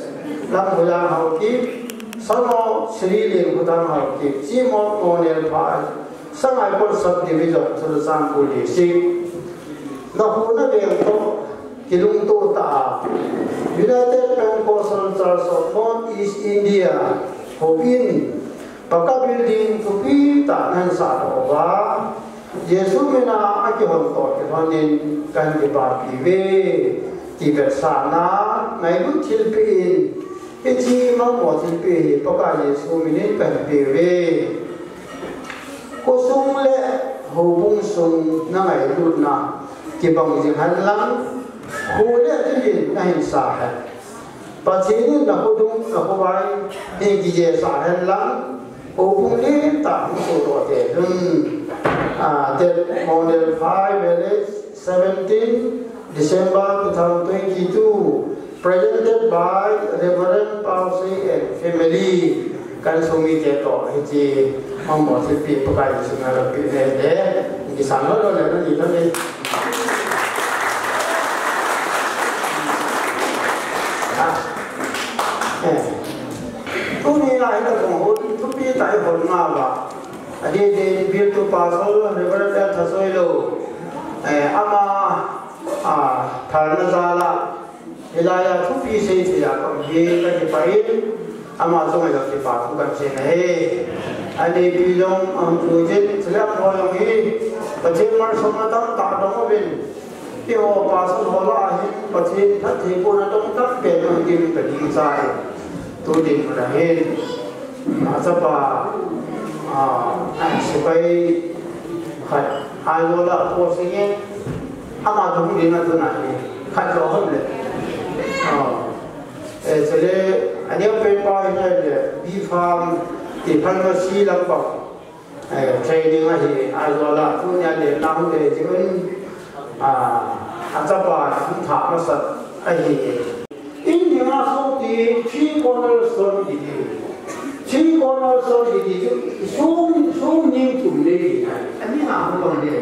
Lamhuilang Haokip, Sono Sri Ling Hutang Haokip, Chimo Monel Phai, Sangaipot Subdivision, Churachandpur District. Na hu na veng to, kilungto ta a. United Pentecostal Church of North East India, houin, Pakai building thupi tah nahin sah doh uva, Jesu mina akihon toh kilhonin kahin kipapi uve, ti vetsahna, ngailut thilpeh in, hiche mangmo thilpeh hi Pakai Jesu minin kahin pe uve. Khosung le houbung sung na ngailutna kibang jing hen lang, kho le thil in nahin sah hen. Pathen in na khodung na khovai hi kijesa hen lang, houbung lim tah hung sodoh te lun. Ah, that Monel Phai Village, seventeen December two thousand twenty-two, presented by Reverend Pausei and family. Kan sung mite toh hiche mangmo thilpeh Pakai Jesu mina kahin pe uve. Kisan lou lou le, nani lou le. Ah. Eh. Tuni a hi ka kong ho thupi tah i hol nga uva. Adeh deh, Biltu Pastor Reverend L Thasoilo. Eh, ama, ah, phalna jal a, hilai a thupi sei thei a ka um hi ka kipah in, ama jong a kipa thu kan sei ahi. Aneipi jong ahung koi jin, chule amaho jong hi Pathen malsomna tamtah dong uvin, eiho pastor ho lah a hin Pathen phattheibohna dong tam pen jong ding ka gingcha e. Tu dinmun a hin, achapa, ah, sepai khat Aizawl a posting in, ama jong ding a tuna hi, khat jo hon le. Ah, eh, chule, aneo pen pa hin le, bee farm, ti pharmacy lam pa. Eh, training ahi, Aizawl a, tunia le, nang le, jiun, ah, achapa, hung thah masat ahi. In dinga sung ti, three corner stone kiti. Three corner stone kiti chu, sung, sung ning thum le, ani na hung bang le.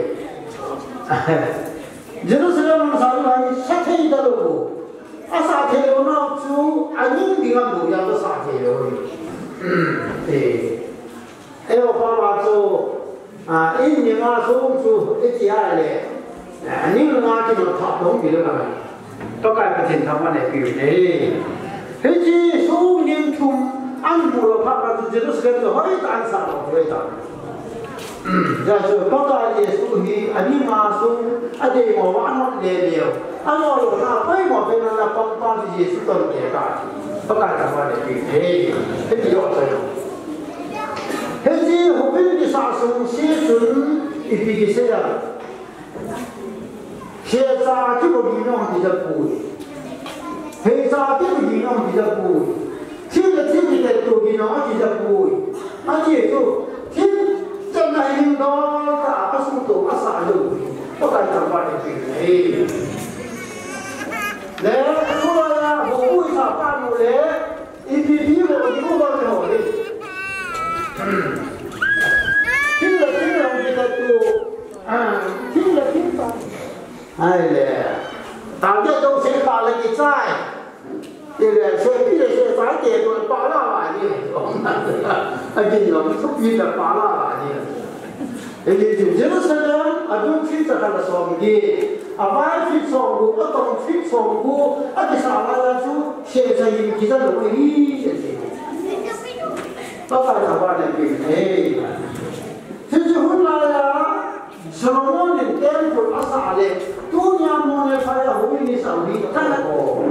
Jerusalem lam sa lu hai, sa thei ta lou. Asa thei lou na chu, aning dinga lu ya sa thei lou. Eh. Eiho pa ma chu, ah, in ni nga sung chu, iti a le, ah, ni nga ti ma thah dong mi le ka. Pakai Pathen thangvah in eipe u ahi. Hiche sung ning thum, an mu lou phat a chu Jerusalem le hoi tah an sa lou, hoi tah. Hijeh chun Pakai Jesu hi, ani nga sung, adei mo va anop le leu. Ano lou na, poimo pen a na pang pa chu Jesu toh le ka. Pakai thangvah in eipe u ahi. Hiti jo chu. Hiche houin kisah sung se chun ipi kisei a. Secha kibo gin jong kija poi. Heicha kibo gin jong kija poi. Thil le thil kitet to gin jong kija poi. Ati chu, thil chan a hin dol ta a sung to a sa lou. Pakai thangvah in eipe u ahi. Le, tu la ya, bo pui sa pa nu le, Ipi pi ho, ipi ho, ho, ho. Thil le thil le, ipi ta tu. Ah, thil le thil ta. Ai le. Ta ke to se pa le kichai. Ile se pi le se chai ke to pa la la ni. Again, no, thupi ta pa la la ni. Hiti chu Jerusalem, adung feet jakhat le somget, avai feet somgup, atong feet somgup, akisah lai a chu, secha in kija lou ahi, ati. Pakai thangvah in eipe u ahi. Hiche hun lai a, Solomon in temple asah le, tunia Monel Phai a houin isah u hi, tah ko.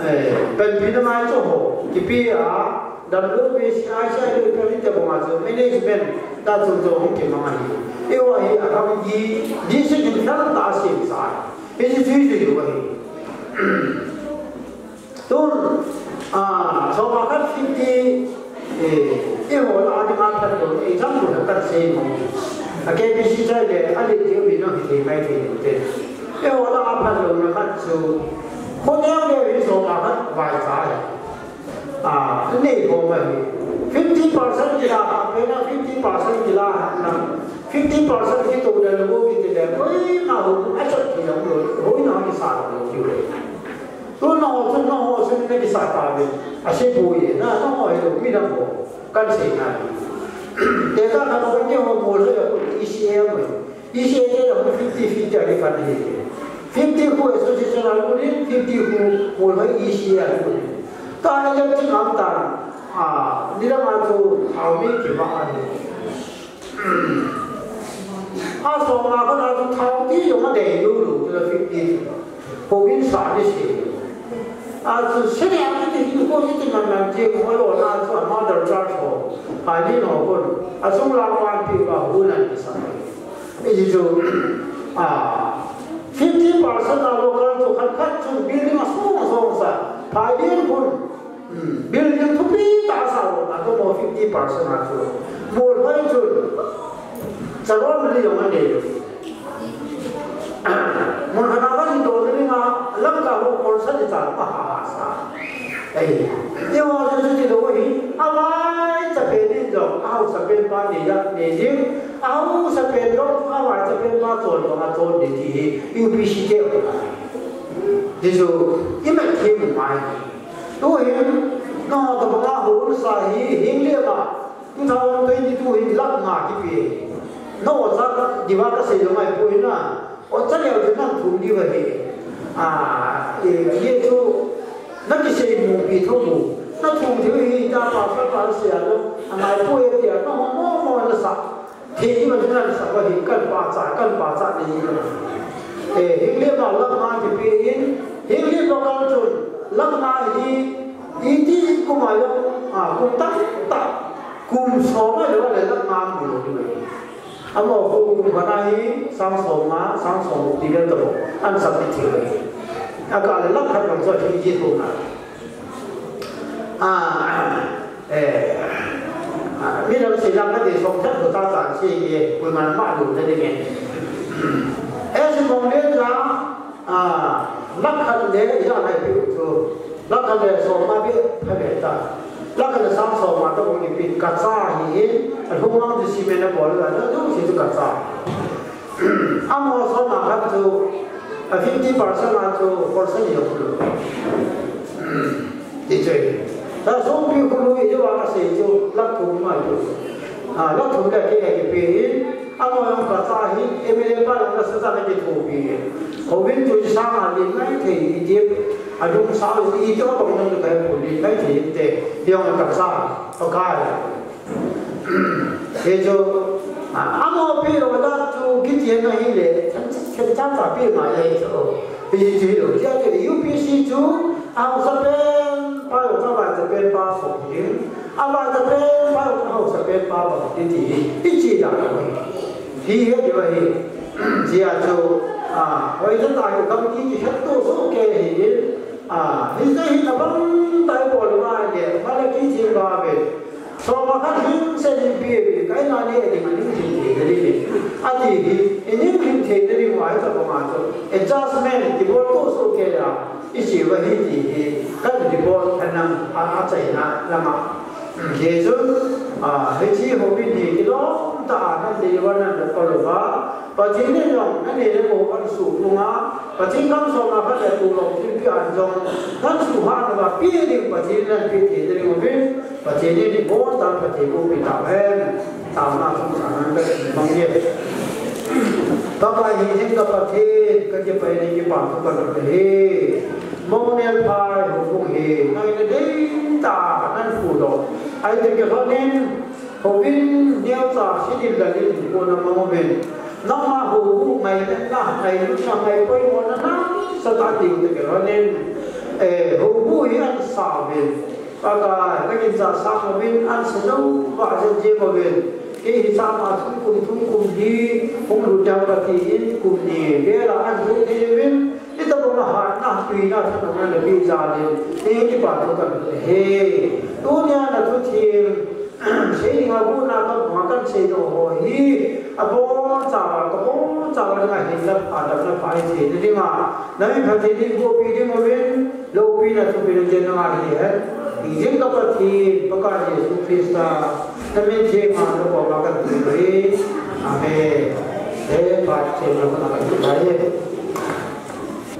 Eh, panpina mai chu ho, kipe a, W B C I C I lo ipi ite banga chu management ta chu chu hung kimang ahi. Eiho hi a committee decision thal ta sem sa. Hiche chu chu chu ahi. Tun, ah, choma khat fifty, eh, eiho la a dinga phat lou, example khat sei mo. A K B C chai le, a le tiu mi no hi thei mai thei te. Eiho la a phat louna khat chu. Khoneo le hi choma khat vaicha ahi. a, nei khom ahi. Fifty percent kila, a, pena fifty percent kila, na, fifty percent kitoh le lo kiti le, koima ho, a chat ki jong lo, hoina kisa lo, kiti le. Tu nangho chun, nangho chun nakisa tauve. Asei poi, na, nangho hi lo, midang ho. Kan sei nai. Tekah khat keiho molhoi a kon, E C A a kon. E C A te la kon fifty fifty a kikhen ahi. Fifty khu association a kon in, fifty khu molhoi E C A a kon in. Ka electric am tan, a, nidang a chu thao mi kivah ahi. A soma khat a chu thao ti jong adei lou lou, chu la fifty chu. Houin sa ni sei. A chu sene a kiti hi ko kiti man man ti ko lo na chu a mother church ho. Pai ni no kon. A sung lang wan pi ba hu nan ti sa. Iti chu, a, fifty percent a local chu khat khat chu building a song a song sa. Pai ni kon. Hmm, building thupi tah sa lo, a tomo fifty percent a chu. Molhoi chun, charom li jong anei. Mun khat a va hin do li nga, Lamka ho kol sa ni ta, pa ha ha sa. Ei, ti ho chu chu ti lo hi, a vaicha pen in jong, a hausa pen pa nei ya, nei ding, a hausa pen jong, a vaicha pen pa chon jong, a chon ding ti hi, U P C te. Ti chu, i mat thim mai. Tu hin, nangho tabang a houin sa hi, hing le ma, two thousand twenty-two hin lakh nga kipe. Nangho cha, diva kasei lo ngai poi na. O cha leu chu nang thum diu ahi. A, e, ye chu, nakisei mu pi tho mu. Na thum diu hi, ta pa, pa, pa, sei a lo. A ngai poi e tia, nangho mo, mo, na sa. Thei ma chu nan sa va hi kan pa cha, kan pa cha ni hi. Eh, hing le ma lakh nga kipe in, hing le ma kal chun, lakh nga hi, iti kum a lo, a, kum tam ta, kum som a lo le lakh nga mu lo ni. Amo kum, kum khat a hi, sang som nga, sang som ti le to, an sa ti thei. A ka le lakh khat lang chu hi ji to na. A, eh, a, mi lam sei lang kati song chan ko ta chan sei ye, pui man ma lu te ding e. Eh, si mong le cha, a, lakh khat le ya lai pi chu. Lakh khat le som ma pi pha le ta. Lakh khat le sang som ma ta ko ni pi ka cha hi, a lu mang di si me na bol la, na du si tu ka cha. Amo som a khat chu, a fifty percent a chu, percent yo khu lu. Ti chu. Ta song pi khu lu, i jo a sei chu, lakh thum ma chu. A, lakh thum le ke ke pe in, amo jong ka cha hi, M L A pa jong ka sa cha na ki thu pi. Houin chu i sang a lin nai thei i ti, a dung sa lu i ti, a bang jong ka pu lin nai thei te, jong ka cha, pa ka. He chu, a, amo pi lo la chu kiti na hi le, khen, khen cha cha pi ma le chu. Hi chu hi lo, tia chu U P C chu, a hausa pen pa lo, a vaicha pen pa so hi. A vaicha pen pa lo, a hausa pen pa lo, ti ti, i chi da lo. Hi he ti va hi. Tia chu, a, hoi ta ta gam ki ki het to so ke hi. A, hi ta hi ta bang ta bol ma le, ma le ki chi ba ve. Soma khat hin se ni pi, kai na ni ding a ning hin thei na ding. A ti hi, i ning hin thei na ding uva hi tabang a chu. Adjustment, ti bol to so ke la, i chi va hi ti hi, kan ti bol kan nang a, a chai na lama. Ke chu, a, hi chi houin hi kilom ta a nan ti va nan da pa lo va. Pathen in jong, nanei le gou an suh nunga, Pathen kam soma khat le tulop thilpeh an jong, nan suh hah nunga, pe ding Pathen in pe thei ding uvin, Pathen in ibon chan Pathen in eipe tauhen, taona chungchang nan kahin mang e. Pakai hijing ka Pathen, kakipa in kipa thu kahin pe e. Mounel phai houbung hi, ngaina dei tah a nan phudoh. Ahi toh kilhon in, Houin neocha hiding lalin kona mang uvin. Nangma houbu ngailutna, ngailutna, ngaipoimona nasatah a ding toh kilhon in, eh, houbu hi ahin sa uvin. Pakai, kaginchat sang uvin, ahin sa jou vah jeng jeng uvin. Kei hi chama thum kum, thum kum li hung lut ding kati in, kum ni vel a ahin lut thei uvin. Hitobang a hatna, tuina, thanopna napeh jal in, eh, kipa thu kahin pe e. Tunia na thu thim, Sei dinga guna ka banga kan seidoh ho hi, abonchauva, kabonchauva dinga hinla pha, damna pha hi thei nadinga, nami Pathen in bohpi ding uvin, loupina thupina jen nanga hihen. Jing ka Pathen, Pakai Jesu Christa, namin theng a nakoma katun ahi. Amen. Eh, phat theng a nakoma katun ahi.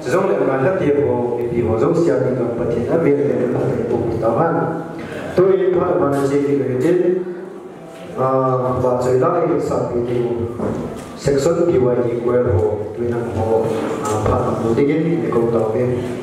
Chujongle ngai lhate ho, mipi ho jouse a dingin Pathen avel vel in phatthei boh tahen. Tuin phat abana che ding ahi. Ah, vachoi lang in sapi ding. Section B Y D choir ho, tuin nangho, ah, phat boh dingin, kou tauve.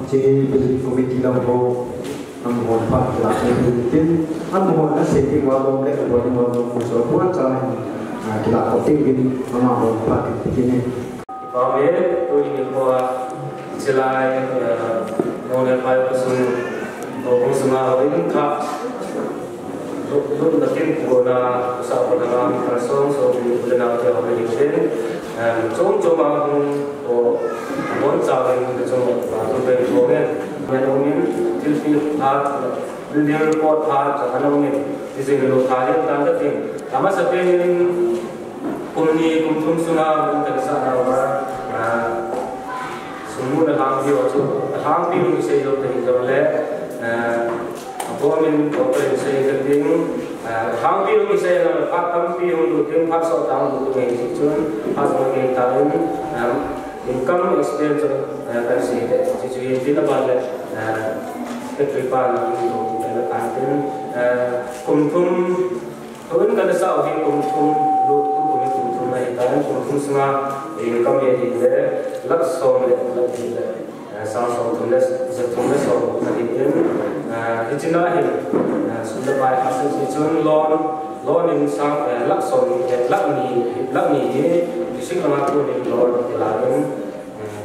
Hiche building committee lam ho, amahon phat kilah thei ding tin, amahon asei ding uva lom le abol ding uva lom, so, buan cha hin, ah, kilah khom ding in, amahon phat kilah ding in. Pame, tuni nikho a, chilai, eh, Monglenphai Pasung, Houbung sunga houin khat, Lu-, lutna kimpuna, sa ko na ma, kalsong, sopi, u le nao te hung hi uvin. Em, chom chom a hung, o, bon chauvin, na chom, a, tum pen ko ngen. Ngen ong in, thilpeh phat, building report phat, cha kan ong in. Ti jing lo tha le tan ka ting. Amasapen in, kum ni, kum thum sunga, hung kan sa na uva, a, sum mun a lhangpi u chu, a lhangpi hung sei lo te hi jong le, a, Abomin, abomin sei ka ting, ah, lhangpi hung sei na, phat tampi hung lut ding, phat sot tah hung lut ding ahi chun, phat sot ngai ta in, ah, income expense, ah, kan sei te, chu chu hin tin aban le, ah, factory pa na hung lut ding kan tin, ah, kum thum, tun kan sa hi kum thum, lut tu kum hi kum thum ahi ta in, kum thum sunga income hi le, lakh som le, lakh li le. Eh, sang som thum le, ja thum le som thum ahi in, eh, hiche na hin, eh, sum le pai a sum si chun loan, loan in sang, eh, lakh som, eh, lakh ni, lakh ni hi, district langa tun in loan kila in, eh,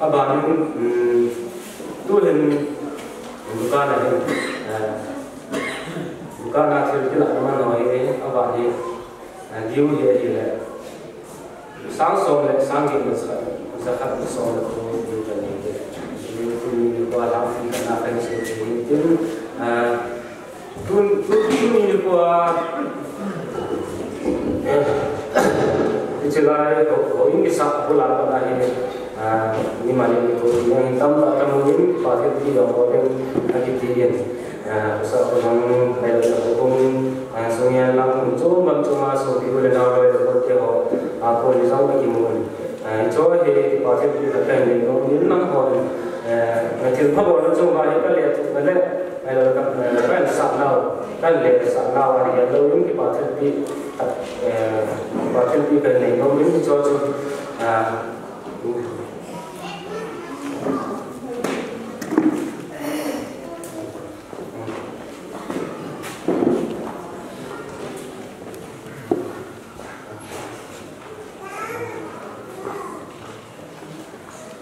aban in, um, tu hin, dukan a hin, eh, dukan a thil kila man ho hi, aban hi, eh, due hi, hi le. Sang som le sang get le jakhat, jakhat le som le ko ding ka nei te. Tuni nikho a lhangpi khat na kan sei thei tin, ah, tun, tun, tuni nikho a, eh, hiche lai ho, houin kisa bul a pat a hi, ah, ni mani nikho ni tamtah kamu in, pa thilpeh jong ho ding akiti in. Ah, sa ko jong, eh, sa ko jong, ah, sunga lang chom lam chom a sopi u le nao le ko te ho, ah, ko ni jong ka kimu. Ah, hiche hi kipa thilpeh ka nei nom in nangho, eh, na thilpha bolna chunga hi ka le, ka le, eh, ka, eh, ka sah nau, ka le sah nau a hi lo in kipa thilpeh, eh, kipa thilpeh ka nei nom in hiche chu, ah,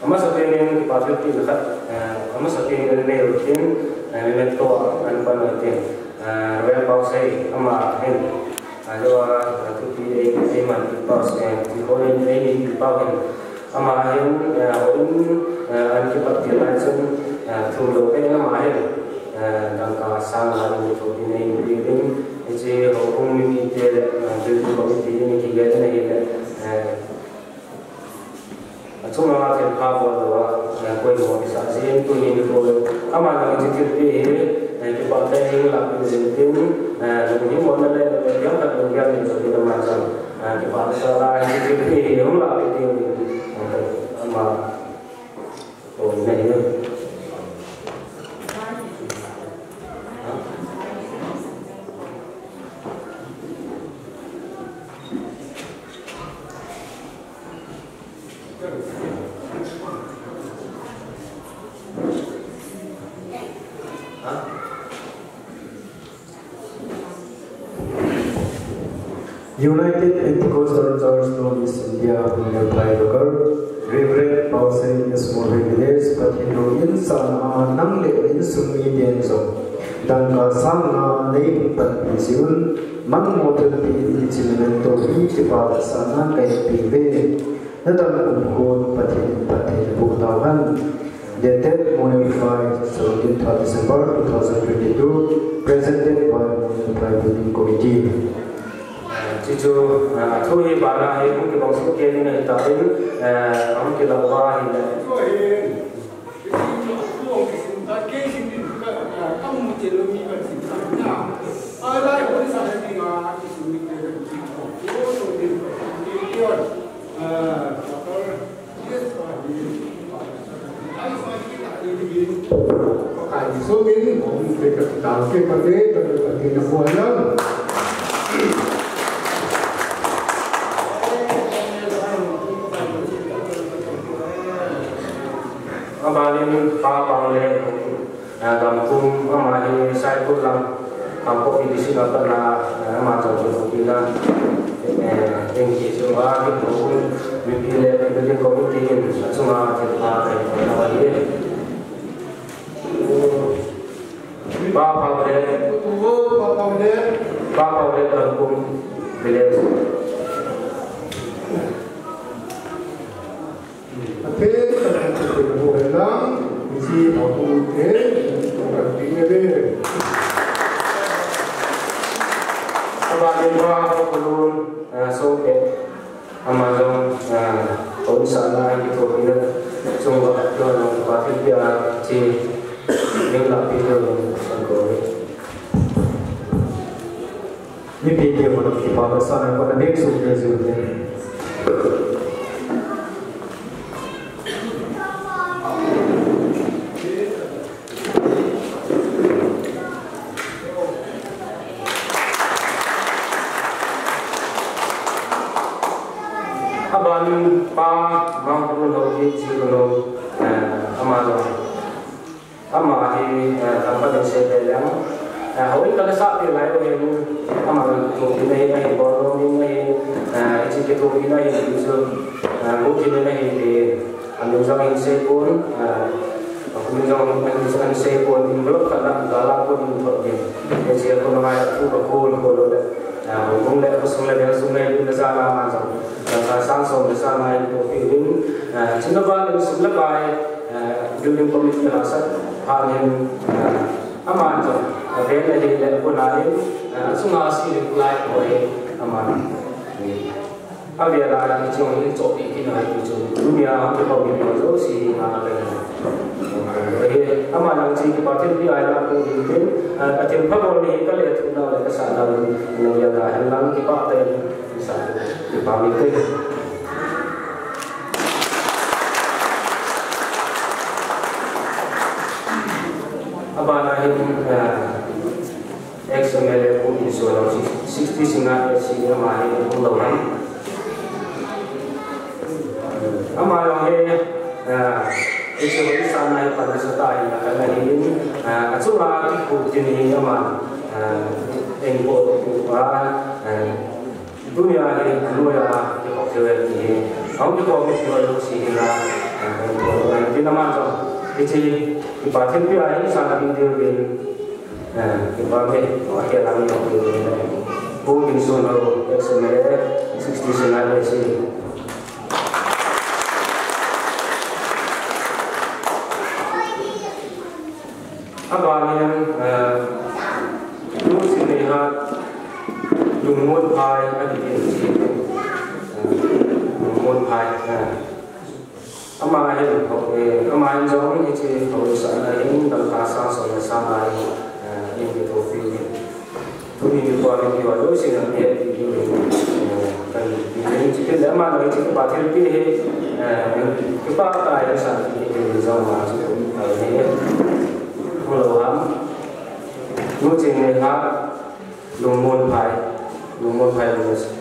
Amasapen in kipa thilpeh khat, eh, amasapen in nei u tin, eh, memento a kan pan u tin, eh, Royal Pausei ama hin, ah, lou a, ah, thupi ei, ei man pi Pausei, eh, ti ho in ei ni pi Pau hin, ama hin, eh, houin, eh, an kipat til lai chun, eh, thum lou pen ama hin, eh, dangka sang nga in thu tin ei ni pi ding, hiche houbung mite, eh, building committee in kigel in ahile, eh, Achunga thilpha bol lou a, eh, poimo kisah jin, tuni nikho, ama jong hiche thilpeh hi, eh, kipah tah in lah peh jing tin, eh, lunghimona le, lunggel khat lunggel ni chu tin ama jong, eh, kipah tah in hiche thilpeh hi hung lah peh ding in, eh, ama, oh, nei, nei. United Pentecostal Church North East India, Monglenphai Local, Reverend Pausei S. Morveng Village, Pathen houin sahna a nang le na insung miten jong dangka sang nga nei hung panpi jeh un, manmo thilpeh in hiche memento hi kipa le sahna kahin pe uve. Nadam um khun Pathen in phatthei naboh tauhen. Dated Monglenphai, seventeen December two thousand twenty-two, presented by Monglenphai Building Committee. Chuchu, ah, thu hi bana hi hung kibang soh kei in ahitan, eh, hung kilah uva ahile. Pakai Jesu min, hung pe ka ta ke pa te, pa te, pa te na po na. Pa Paule, ah, Gamkum, ama hi Saikul lam, Kangpokpi district a pat na, ah, ama jong kithopina, eh, ding kichu a, kithopina, mipi le building committee in, achunga thilpha kahin pona ahi. Pa Paule, Pa Paule, Gamkum village. Ate, ate, ate, ate, ate, isi, ate, ate, ate, ate. Abanin Pa Paule, ah, Songte, ama jong, ah, houin sahna a kithopina chunga, ah, Pa thilpeh a, chi, ning la pi lo, ah, ko. Mipi te hon kipa tahsan a kon a bek sum te ju te. Abanin Pa Mangpul Haokip Jilou, eh, ama jong. Ama hi, eh, Tangkhul in sei ve leng. Eh, houin kala sah pi lai u hin, ama kithopina hi, ahin bol nom in ahi, eh, hiche kithopina hi, chu, eh, bu kinin ahi ti, amin jong ahin sei pon, eh, amin jong ahin, ahin sei pon, envelope khat la, gala pon in thot din. Hiche a kon ngai thu ka kon ko lo le, eh, hung le, khosung le, veng sung le, lu le, ja la ma jong. Tangka sang som le sang ngai kithopin, eh, chuna ban in sum le pai, eh, building committee hahsat phat in, eh, aman jong, eh, ven le hin le puna in, eh, achunga si reply ko e aman. Avel a hiche hi chohpeh kit ngai chu. Tunia hung kipah mi ho jouse hi nga le. Aman jong hiche kipa thilpeh a ilah pu hin tin, eh, athilpha bol hi ka lethuh nau le ka sah nau in, nang ya la hen lang kipah tah in. Sa, kipa mi te. Abana hin, ah, ex M L A Pu Insualo, sixty singa, eh, senior ama hin hung lou ham. Ama jong hi, ah, hiche houin sahna hi pan asah ta hin, akan ahin, ah, achunga kikhup tin hi ama, ah, engpo to pu pa, ah, Tunia hi, anuia, kikhop thei e ti hi. Ahung kikhop mi ti ho jouse hi la, eh, tin aman jong. Hiche, kipa thilpeh a hin san ding diu vin. Eh, kipa me, ahi lang mi ho diu vin. Pu Insualo, ex M L A, sixty singa le si. Abanin, eh, Nu Chingneihat Lungmonphai, ati in si. Eh, Lungmonphai, eh. Ama hin, eh, ama hin jong hiche houin sahna hin, dangka sang som le sang ngai, eh, in kithopi. Tuni nikho a mipi ho jouse in ahet diu, eh, kahin ti in, chutile ama jong hiche kipa thilpeh hi, eh, kipa tah in san ti in jong ma chu um tai ne. Hung lou ham. Nu Chingneihat Lungmonphai, Lungmonphai Lungmonphai.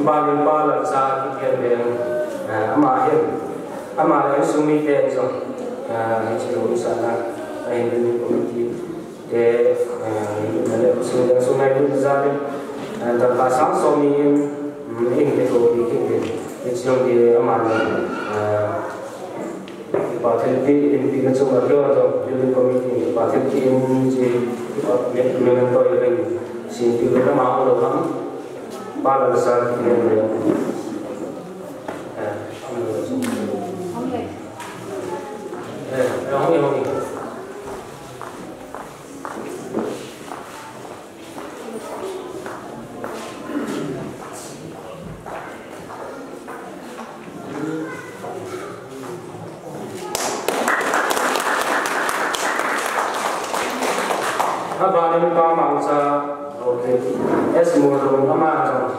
Abanin Pa Lalcha Kikhenleng, eh, ama hin, ama le insung mite jong, eh, hiche houin sahna a hin committee te, eh, le sung le sung ngai lut jal in, eh, dangka sang som ni in, mm, in kithopi kit in, hiche jong hi ama le, eh, Kipa thilpeh, inpina chunga keiho jong, building committee in kipa thilpeh in, hiche, kipa me-, memento hi kahin sempeh u, ama hung lou ham, Pa Lalcha Kikhenleng. Eh, hung lou. Eh, eh, hung e, hung e. Abanin Pa Mangcha, okay. S Molhung ama jong,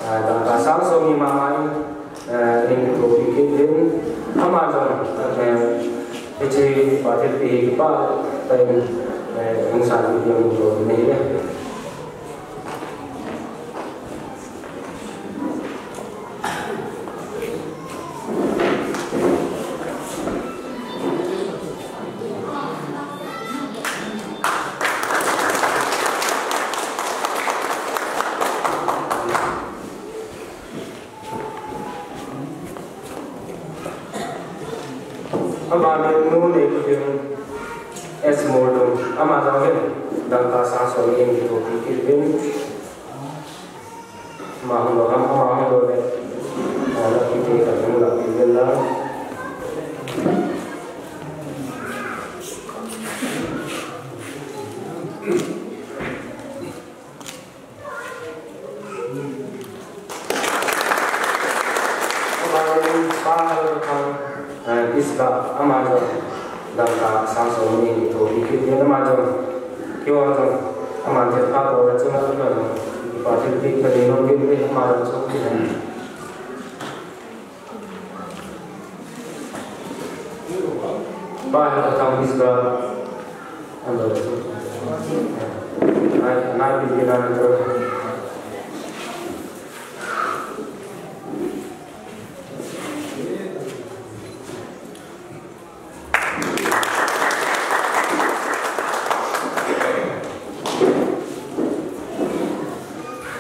ah, dangka sang som ni mama in, Eh, in topic in, ama jong, eh, hiche party pi pa, pa in, eh, hung san pi jong ko nei le. Ama min nu nei ku ding S Mordung, ama jong hin dangka sang som in topic kit in. Ama hung lo ham, ama hung lo le. Ala kiti ka hung la kit in la. Ama jong, Pa Halthang, eh, Isba, ama jong dangka sang som ni topic kit in, ama jong, keiho jong, ama thil pha ko la chunga, keiho jong, pa thil pi ka ni no kit in, ama jong chok kit in. Pa Halthang Isba, ano, nai, nai, pi, pi, nai, pi.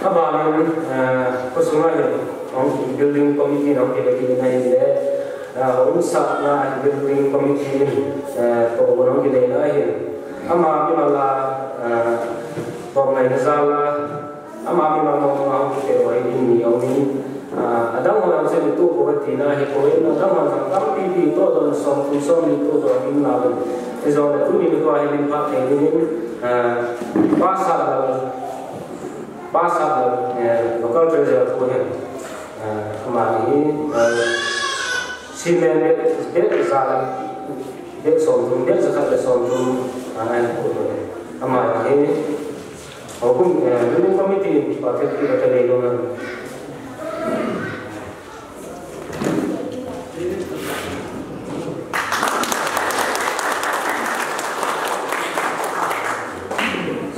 Abanin, eh, khosunga hin, hung building committee hung kile kit na hile, eh, hung sahna building committee in, eh, tohgon hung kile na hin. Ama mimal a, eh, toh ngaina jal a, ama mimal mong mong a hung kile ho hi in ni hung in. Ah, adang ho jong chu ni tu ko ti na hi ko in, adang ho jong tampi pi toh don, som thum som ni toh don in la don. Hijongle tuni nikho hi min phat thei ding in, ah, Pa Satlal, Pa Satlal, eh, local treasurer pu hin, ah, ama hi, eh, cement bag, bag ja, bag som thum, bag ja khat le som thum, ah, ahin pu to. Ama hi, Houbung, eh, building committee in pa thil pi ka nei lou na.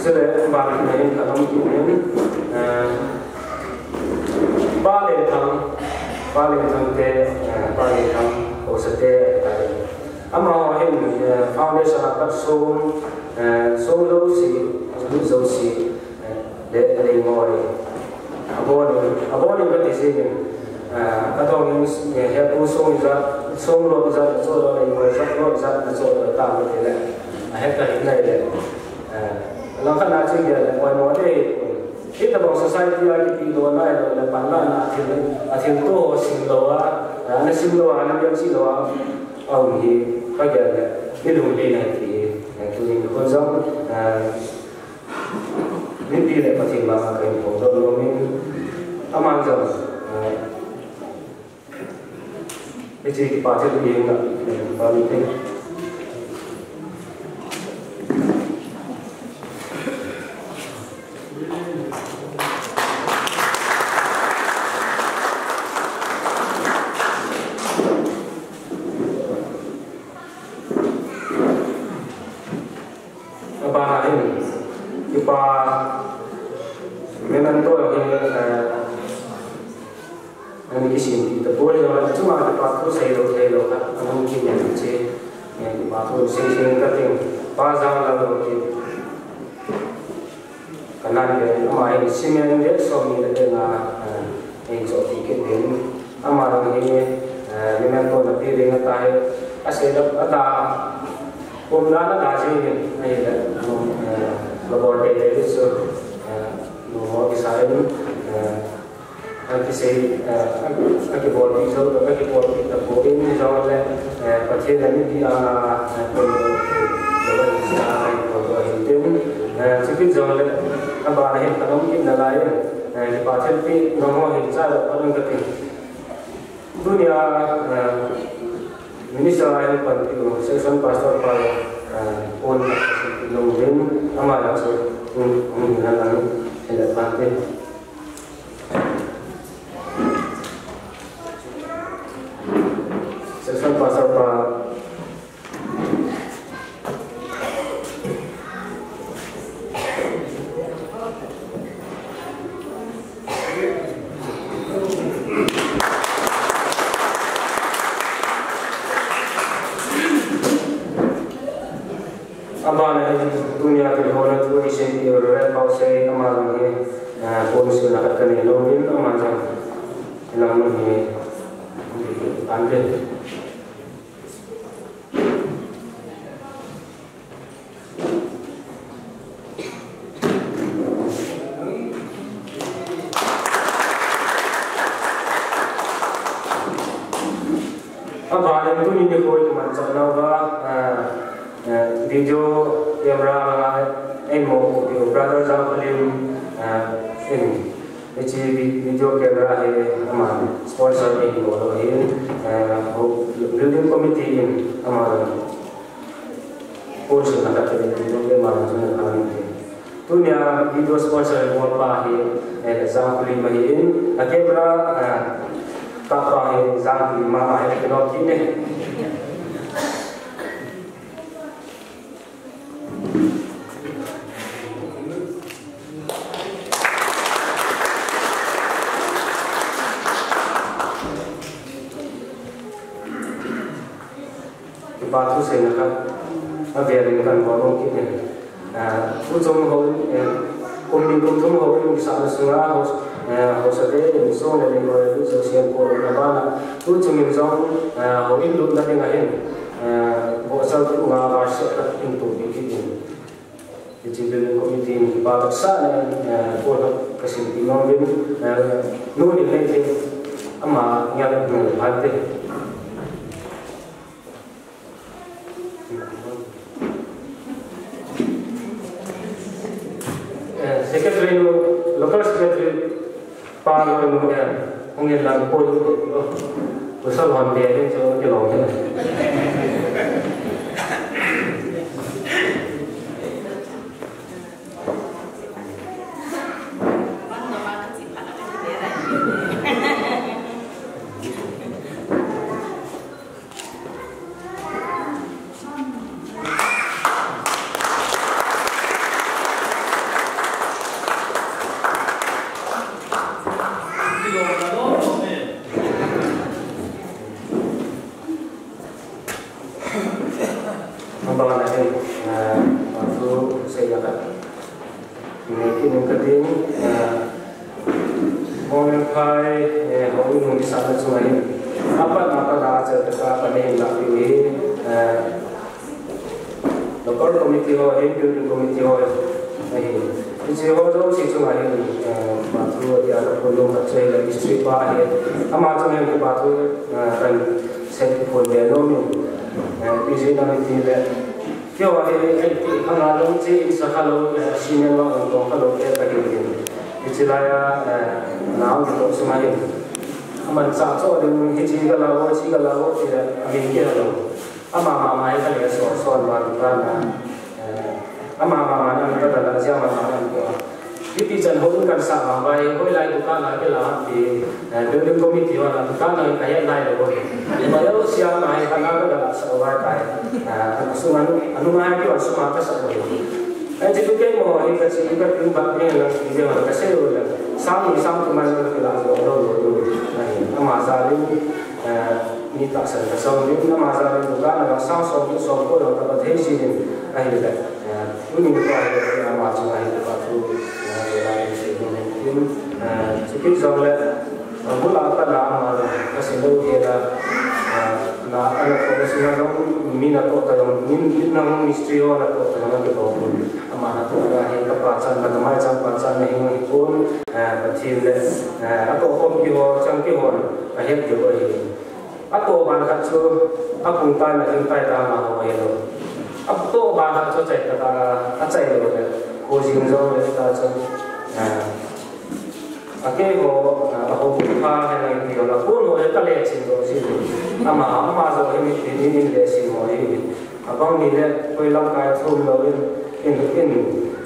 Chule, ban in ka nom kit in, eh, Pa Lenthang, Pa Lenthang te, eh, Pa Lenthang, Haosa te, eh, Amaho hin, eh, foundation a pat song, eh, song jouse, lut jouse, eh, le, leingoi. Abonin, abonin kati jingin, eh, kadongin, eh, hepu song ijat, song lo ijat, nachoh lo, leingoi ijat, lo ijat, nachoh lo, tam kati le. Ahet kahi nai le. Eh, langkhat na ching dia le, oimo le. Hitobang society a kipedoh nai lou le, panlahna athil, athil to ho sim lou a, ana sim lou a, ana beng chih lou a, aum hi, kagel le, mi lunglen ahi ti hi, eh, tuni nikho jong, eh, mipi le Pathen vanga kahin phongdoh nom in, aman jong, eh, Hiche kipa thilpeh hi na, eh, kipa thilpeh. Abana hin, kipa memento hi, eh, Ani kisempeh tapoi, achunga kipa thu seilou, seilou khat, ana um kit in che, eh, kipa thu seisei kati, Pa Janglal Haokip. Kanan ve, ama hi cement bag somni le nga, eh, eichoh kit in. Ama hi, eh, memento na pe ding ahitai, asei le, ada, pum dan ada jing in, ahile, eh, labor te te chu, eh, numo kisa in, eh, Akisei, eh, a, akibolpi jou, akibolpi tapon, hijongle, eh, Pathen in mipi anga, eh, pon, eh, pon, eh, pon, eh, chukit jongle, abana hin kanom kit nalai, eh, kipa thilpeh, nangho hin cha lo, pon kati. Tunia, eh, Minister a hin panpi u, Section Pastor pa, eh, pon, eh, nom uvin, ama la chu, um, um, na lang, hin la panpi. Pastor pa. Abana hin tunia kilhona chu H M P Reverend Pausei ama jong hi, ah, ponsilna khat kanei nom in ama jong hilang mun hi an ve. Abana hin tuni nikho i manchah nauva, ah, eh, video camera a, eh, mo, brother Jangkholim, eh, in, hiche vi-, video camera hi ama sponsor in bol u ahin, eh, ho-, building committee in ama ponsilna khat kanei tin, video camera chu ana khan in. Tunia video sponsor bol pa hi, eh, Jangkholim ahin, a camera, eh, kap pa hi Jangkholim mama ahi, kilom kit e. Kipa thu seina khat avel in kan bol u kit e. Ah, tuchung houin, eh, kum ni kum thum houin kisahna sunga hou-, eh, haosa te in song le nei hoi lu Josian ko na bana. Tuchung in jong, eh, houin lutna ding ahin, eh, bosal tu nga ba se ka in tu bi kit in. Hiche building committee in kipa tahsa in, eh, ko ka sim ti nom in, eh, nu ni nei te ama ngia le nu le pha te. Eh, secretary nu, local secretary pa nu nu ya, hung in lang ko, ko sa lon de, so ke lo de. Abana hin, eh, thu seina khat nei kit ning kati, eh, Monglenphai, eh, houin hung kisahna chunga hin. Apat, apat a chate ka, apat a hin lah piu hi, eh, local committee ho, hin building committee ho, ahi. Hiche ho jouse chunga hin, eh, ma thu adia kaphong nom khat chu ahile history pa ahi. Ama chunga hin kipa thu, eh, kan seiphong be nom in, eh, pi jeh inem itile. Keiho hi, eh, ti, hanga lom chi, sakha lom, eh, senior vang tong kha lom, eh, ka hi hin. Hiche laiya, eh, nao kitoh sung ahin. Aman cha cho ding, hiche ka la vo, hiche ka la vo, ti le, amin kila lou. Ama mama hi ka le so, so, ma, dukan a. Eh, ama mama na, ka da la, jia mama na, ko. Hiti chan houin kan sah vang vai, hoilai dukan a kila ham ti, eh, building committee ho na dukan a kahet nai lou. Ima lou sia na hi kana ka la sah vai tai. Eh, ka sung anu, anu ngai ki sum a ka sah vai. Eh, chi tu kei mo hi ka chi ka tu ba ni la ki le ka sei lou la. Sang ni sang tu man la kila lou lou lou. Ai, ama sa lu, eh, ni ta san ka song ni ama sa lu dukan a sang song ni song ko lou ta ba thei si ni. Ai le. Eh, Tuni nikho hi, eh, ama chunga hi, kipa thu, eh, eh, eh, chukit jongle, eh, bul a pat a ama, ka sei lou hel a, eh, na, ana toh, ka sei na jong, mi natoh ta jong, mi, mi na jong, mistri ho natoh ta jong, kitoh pon. Ama natoh ta hi, ka pachatna, ka maicham pachatna hi, hi pon, eh, Pathen le, eh, atoh khompi ho, changkei ho, ahet diu ahi. Atoh ban khat chu, apung tai, athim tai ta ama ho hilou. Atoh ban khat chu achai ta ta, achai lou le. Ko jing jong le ta chu. Ah. Akeiho, ah, aho pha he nai ti la. Ko no he ka le chin lou ji. Ama, ama jo he mi, mi, mi le chin ho hi. Abang ni le, koi lamkai thum lou in, in, in,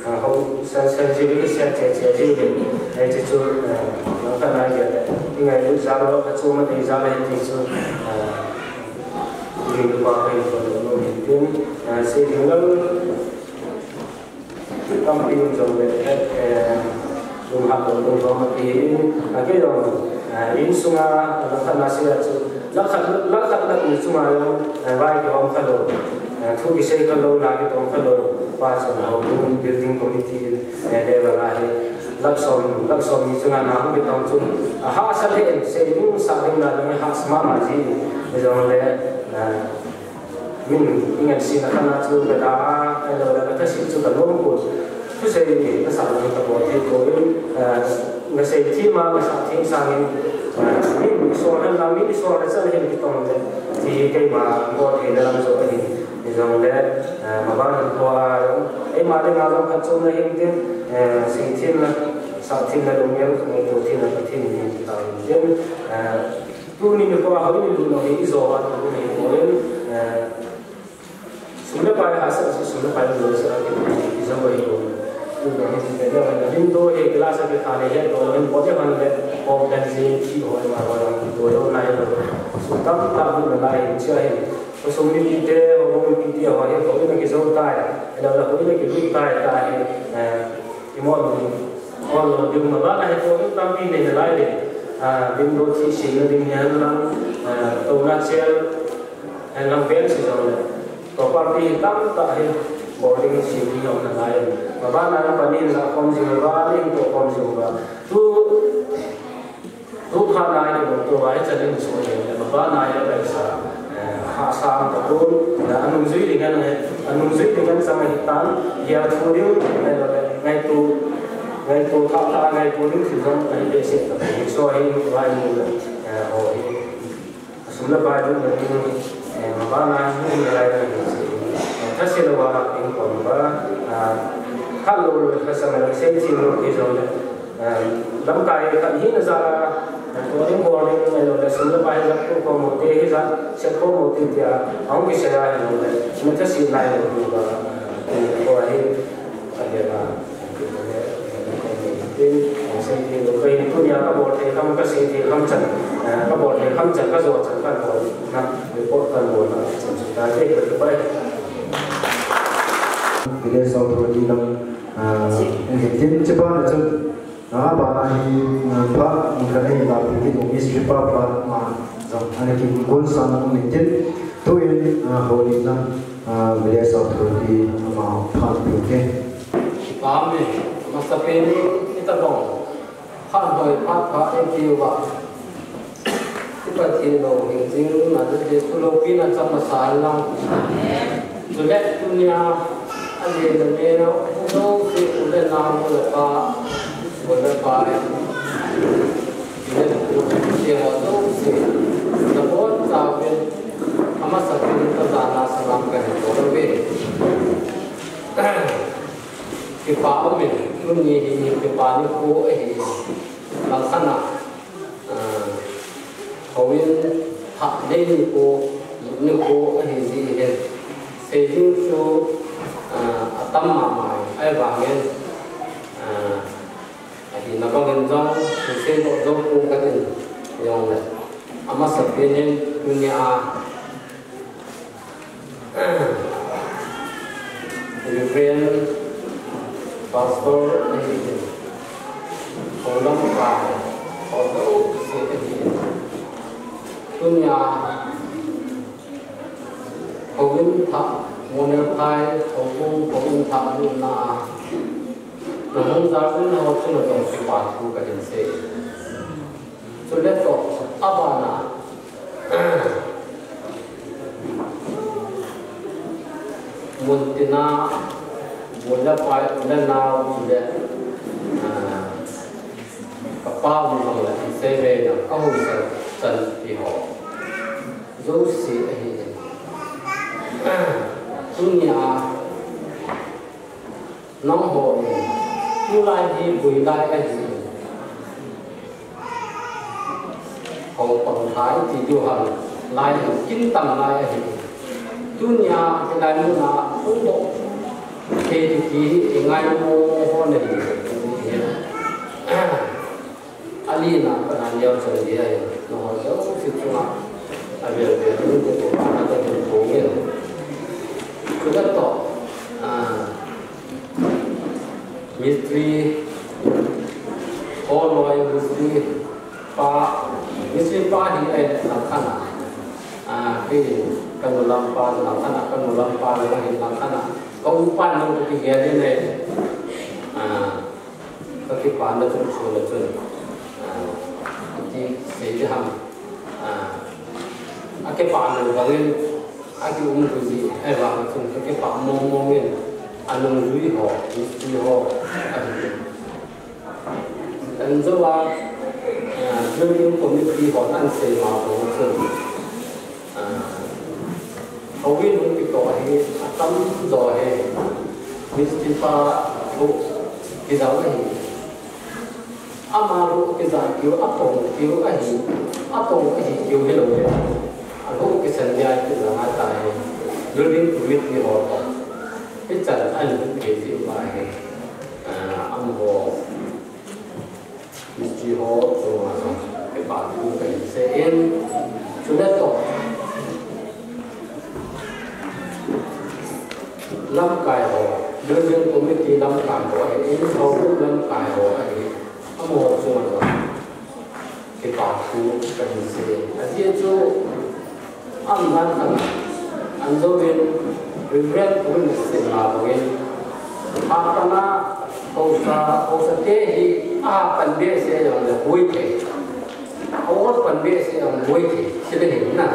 ah, ho, san, san ji, ki sian che, che, ji, in, eh, chi chu, eh, nang ka nai ge, i ngai lu ja lo, ka chu ma dei ja le, ti chu, eh, Tupa kahin pon nom in tin, eh, sei ding lang tampi um jong le, eh, lunghat lou lung jong ati in, a kei jong, eh, insunga, langkhat na sei a chu, langkhat, langkhat na in sunga jong, eh, vai kihom kha lou, eh, thu kisei kha lou, la kitong kha lou, pa chun houbung building committee, eh, level a hi, lakh som, lakh som ni chunga na hung kitong chu, a hahsa lheh in, sei ding, sa ding na ding, hahsa mama ji, hijongle, eh, Min, i ngansena khat na chu ka da a, ahilou le ka thase chu ka nom pon. Thusei ka sa lang ka bol thei poi, eh, ka sei thim a, ka sa thim sangin, eh, min i sol hen lang, min i sol le chal hen kitong le, ti hi keima bol theina lam jong ahi. Hijongle, eh, maban in ko a, eima dinga jong phatchomna hin tin, eh, sei thim le, sa thim le, lunggel ngaito thim le, Pathen in hin ti tauvin tin, eh, Tuni nikho a hoi ni lut nau hi i jo a tu ni hoi, eh, sum le pai hahsa, sum le pai lo sa ki, i jo a hi lo. Tu nau hi ti le, na window hi glass a kitha le, he do le, pot he han le, pot dan je, ti ho ma ho, do lo nai lo. Sum tamtah lut na lai, chi a hi. Khosung mipite, houbung mipite, ho hi, hoi na kijo tai, la la hoi na kilut tai, tai, eh, Imol, imol, ding ma bana hi ko tampi nei nalai le. Ah, ding do thi sei na ding hihen lang, ah, touna chair, hihen lang bench jong le. Property tamtah hi boarding sei ding jong nalai. Ma bana panin la khom jing uva, ling to khom jing uva. Tu Tu phat nai le bol to vai chan in so le, ma bana le bai sa, eh, hahsa tapon, eh, anung jui ding an, eh, anung jui ding an chang ahi tan, gel thu ding, eh, ngaito, ngaito tha tha ngaito ding thil jong ahi behseh tapon. So hi vai mu le, eh, ho hi. Sum le pai ding le ding, eh, ma bana hi lai le ding si. Eh, thase lou va ding kon va, ah, khat lou le thase le sei thim lou ti jong le. Lamkai khat hina jal a, boarding, boarding, ahilou le, sum le pai jat tu khomo te hi jat, set khomo te tia, ahung kisei a ahilou le, na thase nai lou tu ba, ko hi, a le ba, tin, sei thei lou, ka hin tunia ka bol thei kham, ka sei thei kham chan, ka bol thei kham chan, ka jo chan kan bol na, report kan bol na, chan chu ta te, ka bai. Village Authority lam, ah, tin, chipa na chu, Ah, bana hi, ah, phat, mun kana hi la pi ki dong history pa phat ma jong ana kigon san um in tin. Tuin, ah, houlimna, ah, Village Authority ama phat pi ke. Amen. Masapen ni itabang. Phat hoi, phat pha e kiwa. I Pathen lou hing jing na, Jesu loupina chang masa hen lang. Chule tunia, a le na me na, u jouse, u le nao, u le pa, u le pa, u le pu, te ho jouse, na bol chauvin, amasapen in ka jana salam kahin bol uve. Kipa umin, tuni hi kipa nikho ahi, langkhat na, Ah, houin thah dei nikho, nikho ahi jeh hin. Sei ding chu, ah, atam mama e, ahivangin, ah, ahina bangin jong, sei doh jou pong katin, jongle. Amasapen in, tunia, Reverend Pastor ahin, houlam pa, houlam se ahin. Tunia, houin thah, Monelphai, houbung, houin thah lutna a, nahung jal un ho chunga jong kipa thu kahin sei. Chule toh, abana, Mun tina, mun le pai, mun le nao, mun le, ah, ka pa mun jong le, sei ve na, ka hun san, san ti ho. Jouse ahi. Tunia, Nangho in, tulai hi boi lai ahi. Hou pang thai ti diu ham, lai hin kin tam lai ahi. Tunia, hilai muna, hung doh thei ti hi, i ngai mo ho na hi. Alina, kana neo chan dia, nangho jouse chunga, avel vel, nangho ko, kana ko, Ka to, ah, mistri, o loi mistri pa, mistri pa hi ai lang khana. Ah, hi ka nu lam pa lang khana, ka nu lam pa lang hi lang khana. Ka u pa nang ka ti ge ni ne. Ah, Ka kipana chun, chun, chun, ah, ti sei ti ham, ah, a kipana bangin, a ki um tu ji, ai ba chun, ka kipa mong mong in, a nung jui ho, mistri ho, a hi. An jo a, ah, building committee ho nan sei ma ho chun. Ah, houin hung kitoh hi, atam jo hi, mistri pa thu kidang ahi. Ama thu kija kiu, atong kiu ahi, atong ahi kiu hilou le. Atong kisan dia kija nga ta hi. Building committee ho to. Hichan an hung kiji ma hi. Ah, amaho. Mistri ho chunga jong kipa thu kahin sei in, chule to lamkai ho, building committee lamkai ho, in ho lamkai ho ahi, amaho chunga jong kipa thu kahin sei in. Ajeh chu An dan khat, an jouvin, Reverend Pu in asei ma bangin, hapta na, haosa, haosa te hi, apan behseh jong le boi thei. Aot pan behseh jong boi thei, ti le hin na.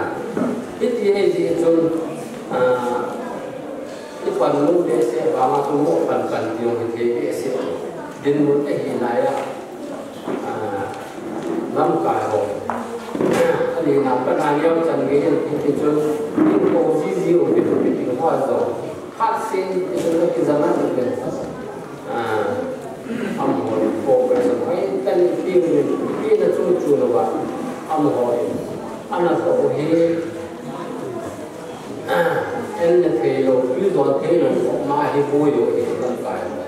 Hiti ahi jeh chun, ah, I pan mu behseh, vang a chu mu pan pan ti jong hithei behseh. Dinmun ahi nai a, ah, lamkai ho. Ani na pan a neo chan gei in hiti chun, in ko ji ji u tin, tin ho jong. Khat se in ti chun na kijam a ni le. Ah, amaho in ko ka sa mai tan ti u ni, ti na chu chu lo ba. Amaho in. Ana so hi. Ah, en na thei lou, tui don thei lou, ma hi boi lou, hi lamkai lou.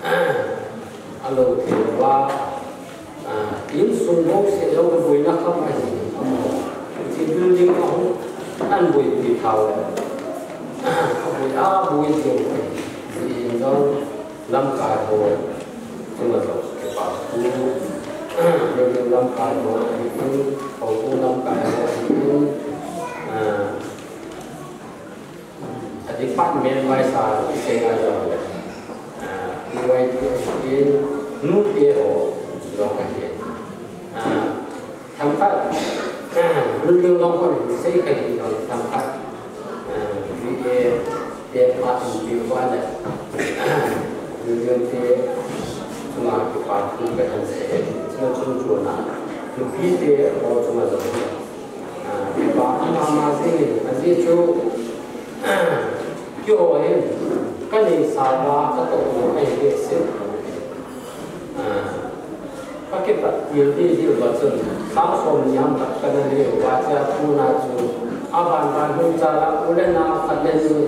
Ah, alou thei lou va, ah, insung bou se lou, boina kham ahi, amaho. Chi building a hung, an boipi thou lou. Ah, aboi, aboi thei lou, hi in jong, Lamkai ho, chunga jong kipa thu. Building lamkai ho ahin, houbung lamkai ho ahin, ah, a department wise a isei a jong le, ah, P Y T ahin, nute ho jong ahin. Ah, Themkhat, building long kon sei kahi jong themkhat, ah, V A te pa in pi uva le, building te chunga kipa thu kahin sei, chunga chung chuna, nupi te ho chunga jong, ah, kipa ama ama jing in, ajeh chu, keiho hin, kaneisa uva, katoh u ahi behseh. Ah, Ka kipat til dildil uva chun, sang som ni ham khat kana nei uva, chea tuna chu, aban ban hung chala, u le nao khat le ni,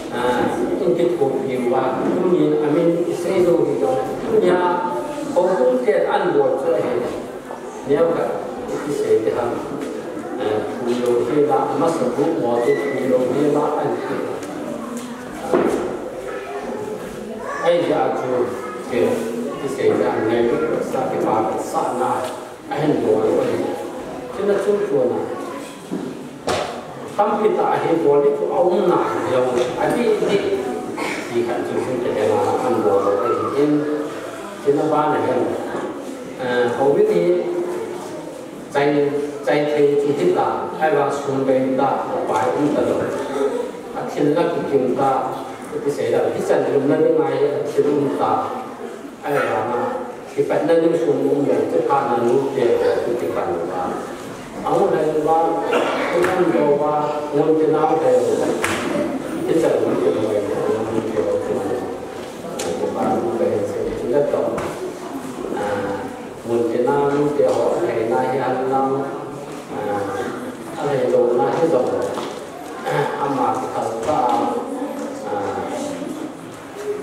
ah, in kithopi uva, tunin amin isei jou hi jong, tunia, houbung ten an bol chu ahi, neo khat, isei ding ham, ah, phui lou hi la, amasa bu mo chu phui lou hi la, an ti. Ahijeh a chu, ke, kisei dan ngai, sa kipa, sa na, ahin bol u ahi. Chuna chu chuna. Tampi tah hi bol ding chu aum nai lou, adih dih. Ti khat chu hin te na, an bol u ahi in. Chuna bana hin. Eh, houbung hi, Chai, chai thei chu hita, ahivang sum bei ta, upai um talou. Athil la kikim ta, iti sei la, hichan lum na ding ahi, athil um ta. Ahivang a, kipatna ding sum um lou, chuphat na nu te, kipan ta. Ahung lhai uva, kipan lou uva, ngun te nau lhai uva. Hichan lum te lou, ngun te lou, kipan lou. Kipan lou, kipan lou, kipan lou. Ah, Mun tina nute ho, aheina hi ahin lang, ah, ahei louna hi jong, ama kithal tah a, ah,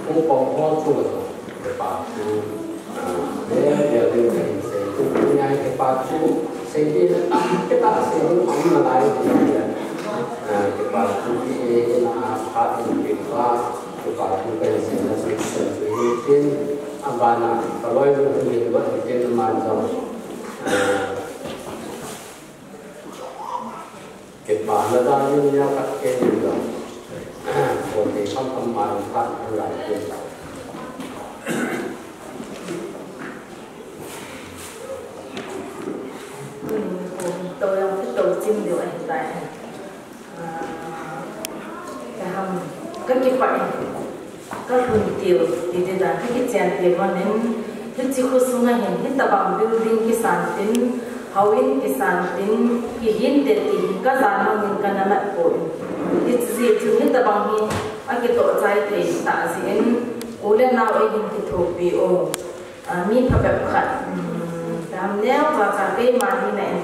hung pang ho chu, kipa thu, ah, le, le, le, le, sei, tu, tu, nia, kipa thu, sei, di, ah, kipa sei, um, um, nalai, di, di, ah, kipa thu, di, eh, na, Kaloi nu hin mat ken man jong. Kipana dan in nia khat kei in jong. Ko te kham kham man khat lai ken. To yang to chim deu ahi tai. Ka ham, ka kipah in, ka hun tiu, ti ti dan, ka kichen tiu man in, hiche khosunga hin, hitabang building kisan tin, houin kisan tin, kihin te ti, ka jan mang in ka na mat poi. Hiche jeh chun hitabang hi, akitoh chai thei tah jeh in, u le nao eihin kithopi u. Ah, mi phabep khat, um, dam neo cha cha keima hi na in.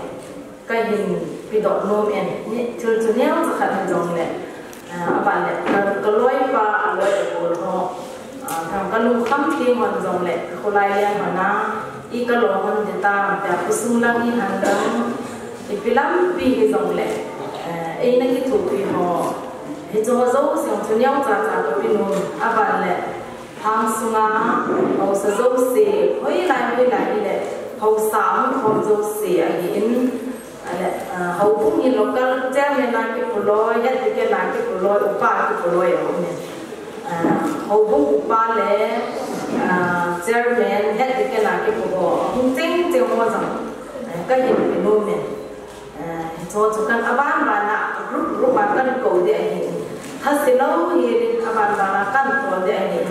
Ka hin pedoh nom in, ni thil chu neo cha khat ni jong le, ah, aban le, ka, ka loipa, a loi a bol ho, ah, ka, ka lungkham theng hon jong le, ka kholai leng hon a, i ka lo hon de ta, ta khosung lang i han lang, ipi lampi hi jong le, eh, eina kithopi ho, hiche ho jouse chu neo cha cha ka pe nom, aban le, Hang sunga, haosa jouse, hoilai, hoilai hile, haosa hung khom jouse ahi in, ale, ah, houbung hi local chairman a kipu loi, head deacon a kipu loi, upa kipu loi aum in. Ah, houbung upa le, ah, chairman, head deacon a kipu ho, hung cheng cheng ho jong, eh, ka hin pe nom in. Eh, hiche chu kan aban ban a group group a kan kou ding ahi. Thase lou hi ding aban ban a kan kou ding ahi.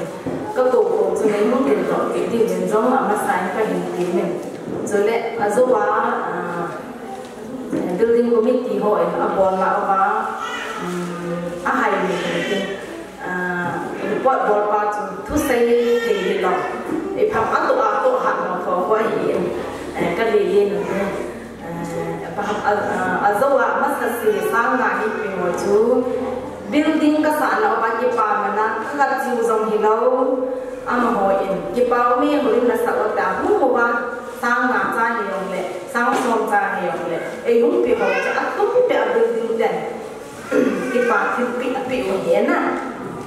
Ka kou kou chu nei hung ding toh kit ding in jong amasa in ka hin ti min. Chule ajou a, ah, building committee ho in abol la uva, um, ahai min hin tin. Ah, report bolpa chu thusei thei hilou. Ipi ham atoh atoh hat mo kho kho ahi in, eh, ka lele nu. Eh, apa, a, a, ajou a masa se sang nga hi pe ho chu building kasah na uva kipa mana ka chiu jong hilou. Amaho in kipa u me ho in nasa uta hu ho va sang nga cha hi jong le, sang som cha hi jong le. Ei hung pe ho chu atum pe a building ten. Kipa thilpeh apeh u ahi na.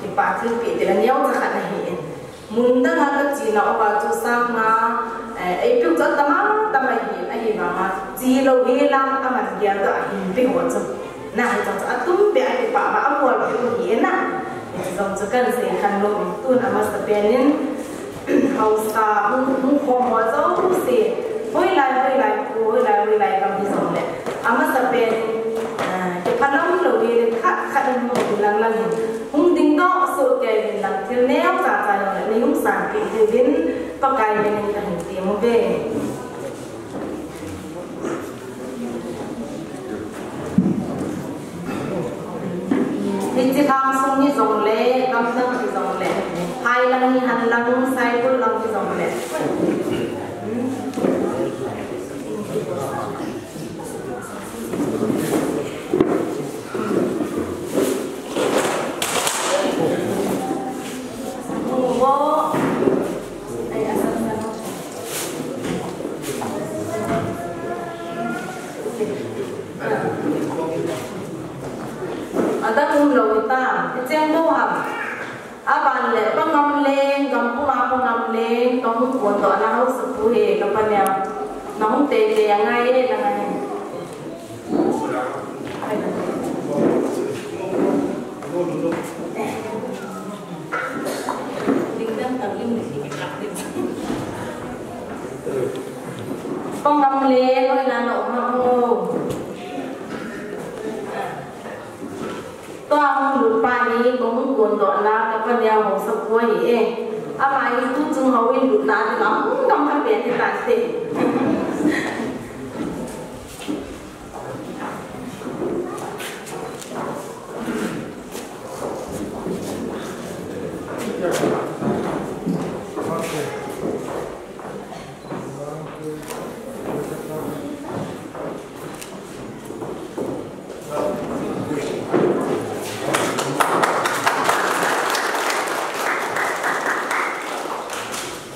Kipa thilpeh ti la neo cha khat na hi in. Mun dang a ka chena uva chu sang nga, eh, ei peh u chu atam atam ahi in, ahivang a che lou hi lang aman gel doh ahin pe ho chu. Na hi chu atum pe a kipa va amol pe u ahi na. Hiche jong chu kan sei khen nom in tun amasa pen in. Haosa, hung, hung khom ho jouse, hoilai, hoilai, khu, hoilai, hoilai, gam hi jong le. Amasa pen, ah, kiphalam lou hi le, khat, khat in hung ding lang lang hin. Hung ding doh soh kei vin lang, thil neo cha cha jong le, nei hung sanpeh diu vin, Pakai min in ka hin ti mo ve. Hiche lang sung hi jong le, gamdang hi jong le, Phai lang hi han lang, Saikul lang hi jong le. Adang um lou ta, icheng bou ham. Aban le, Pangam leng, gam puma Pangam leng, kahung kondoh na haosapu he, kapaneo. Nahung teitei angai e, nangai e. Pangam le, loi na no ma ho. Tua hung lut pa hi, kahung kondoh na, kapaneo haosapu ahi e. Ama hi tuchung houin lutna, ti ka hung kam ka pen ni tante.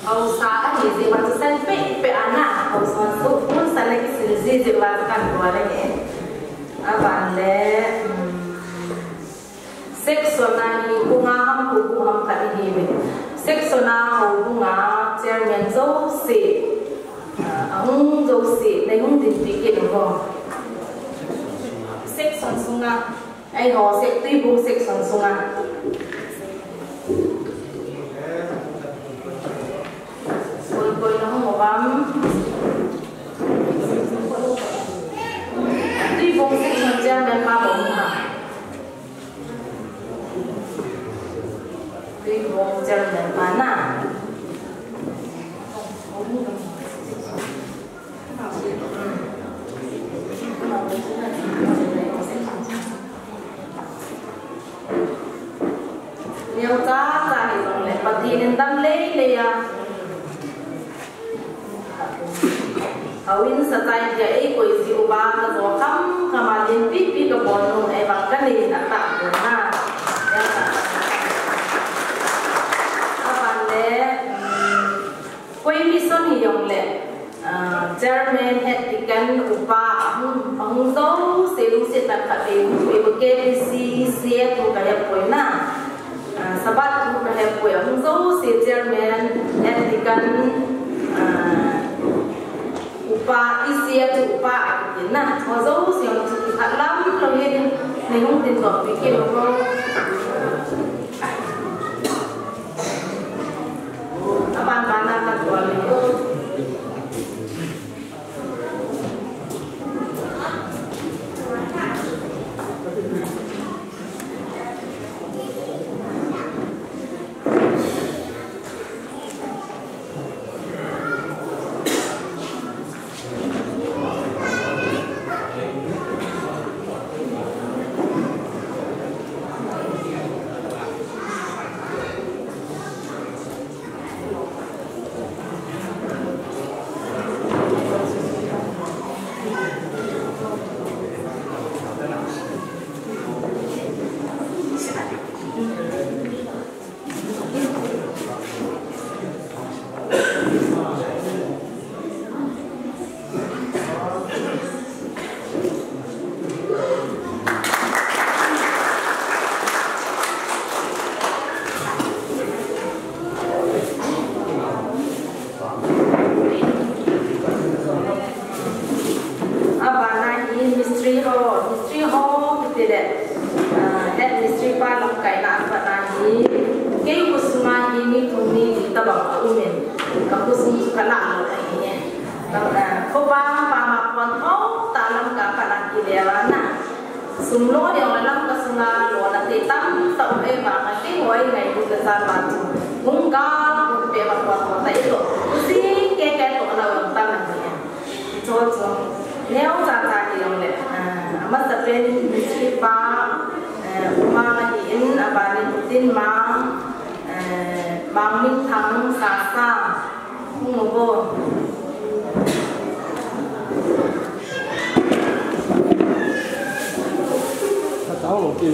Haosa ahi jeh uva chu san peh peh ana, haosa chu hun san le kisil jeh jeh uva chu kan bol ahi. Aban le, um, section a hi kou nga ham kou gu ham khat ihi uve. Section a houbung a, Chairman jouse, ah, ahung jouse, nei hung dinpi kit un. Section sunga. Eiho, sek, Tuibung section sunga. Koi, koi na hung uvam. Tuibung section chairman pa bou hung ham? Tuibung chairman pa na. Neo cha cha hi jong le, Pathen in dam lei lei a. Houin sa chai dia eikoi ji uva, ka jo kham kham a, len pipi ka bol nung, ahivang ka nei in atah pon na. Aban le, um, Koi mission hi jong le, ah, chairman, head deacon, upa, ahung, ahung jouse lungset tah khat vei, vei, K B C, C A thu ka hepoi na. Ah, Sabbath thu ka hepoi, ahung jouse chairman, head deacon, ah, upa, E C A thu upa, a kiti na. Ho jouse jong chu khat lam lou hin, nei hung dindoh pi kit un. Aban ban a ka tuan le. Abana hi mistri ho, mistri ho kiti le, ah, head mistri pa lamkaina a pat na hi, kei khosunga hi mi thum ni li tabang aumin, ka khosung chu ka lah lou ahi. Ka, ah, khopang pama pon thou tah lam ka pat na kile a na. Sum lo ding le lam ka sunga lona te tamtah um e, vang a kei hoi ngailut le jan vang chu. Hung gal hung pe vang vang vang ta i to. Kusing ke ke to na vang ta na ni. Cho cho. Neo cha cha ki jong le. Ah, amasapen mistri pa, eh, U Mang ahin, abani Tin Mang, eh, Mang Minthang, Sasa. Hung uvo. Ka tao lo ki.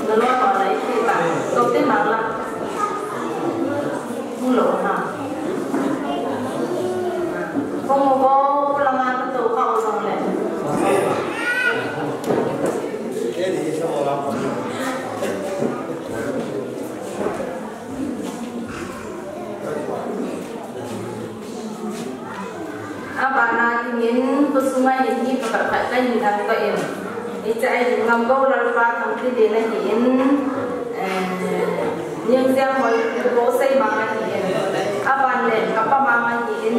Na lo ma lai ki ta. To te ma la. Hung lo ha. Hung uvo, pula ma to ka u jong le. Abana dingin, khosunga hin mi pakhat khat kahin thangvah in. Hiche a hin Ngamgou Lalpa Thangtiden ahin, eh, Niangjiang Hoi Bosei Mang ahin. Aban le, Kapa Mang ahin.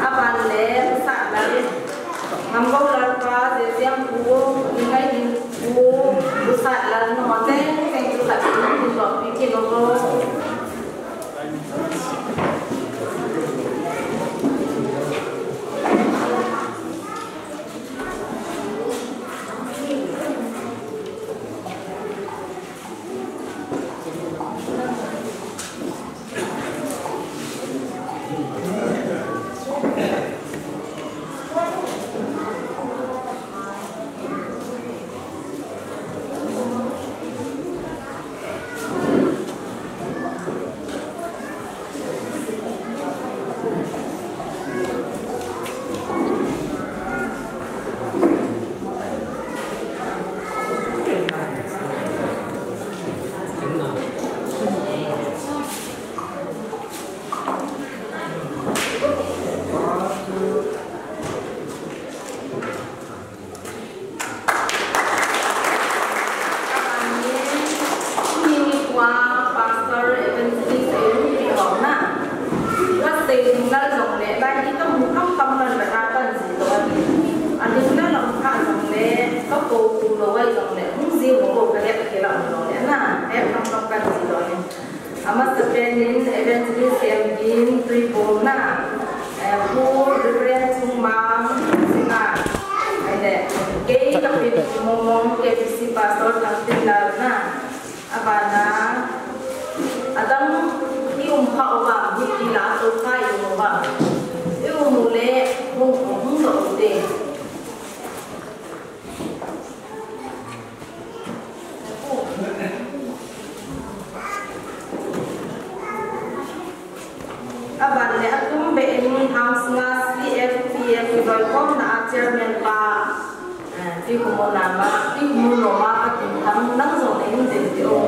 Aban le, Satlal, Ngamgou Lalpa, Jesiang Pu, Ningai Ding Pu, Satlal, no, teng, teng, chu khat, chu khat, chu khat, chu khat. President in Evangelist Siamgin Tuibong na, eh, Pu Reverend Chungmang Singa, eh, kei ka pin Mongmong K B C Pastor Thangtinlal na, abana, adang i um kha uva, mi ti la to kha i um uva. I um u le, hung, hung do u te. Aban le atum be in Hamsunga C F P F i loikhomna a chairman pa, eh, Pi Khumuna ma, Pi Khumuna ma ka tin tham nang jong nei in tin ti o.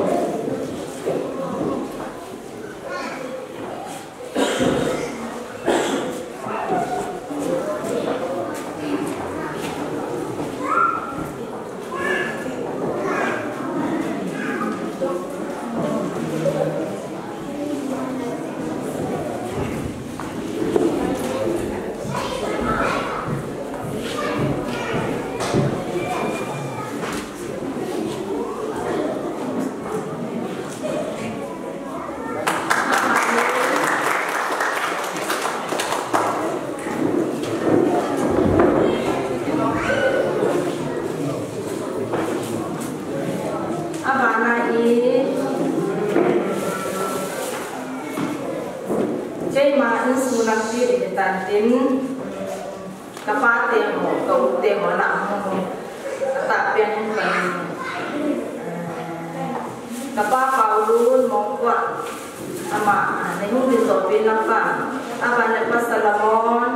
Abana hi keima insung lam ti ding tan tin. Ka pa te ho, ka u te ho na mo. Ka ta pen kan. Ka pa Paulun mo kwa. Ama, ah, nei hung din to pin lang pa. Aban le pa Solomon,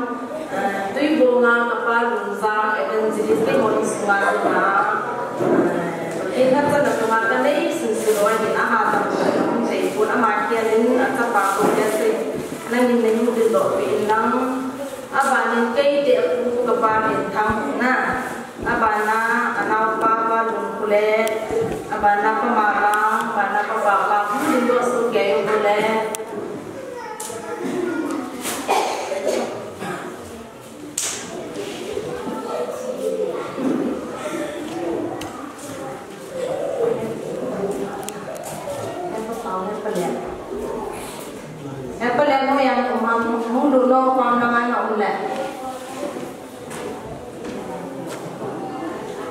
ah, Tuibonga ka pa Lunjang Evangelist te mo sunga na. Ah, in ka ta na sunga ka nei sun sun wa din aha ta ko na hung te ko ama kia din a ta pa ko ya se. Nangin nei hung din to pin lang. Abanin kei te a pu ka pa min thang na. Abana a nau pa pa lung kule. Abana pa ma pa, abana pa pa pa. Pu din do su kei u kule. Apple no yang umam mung du no pam na ngan na um le.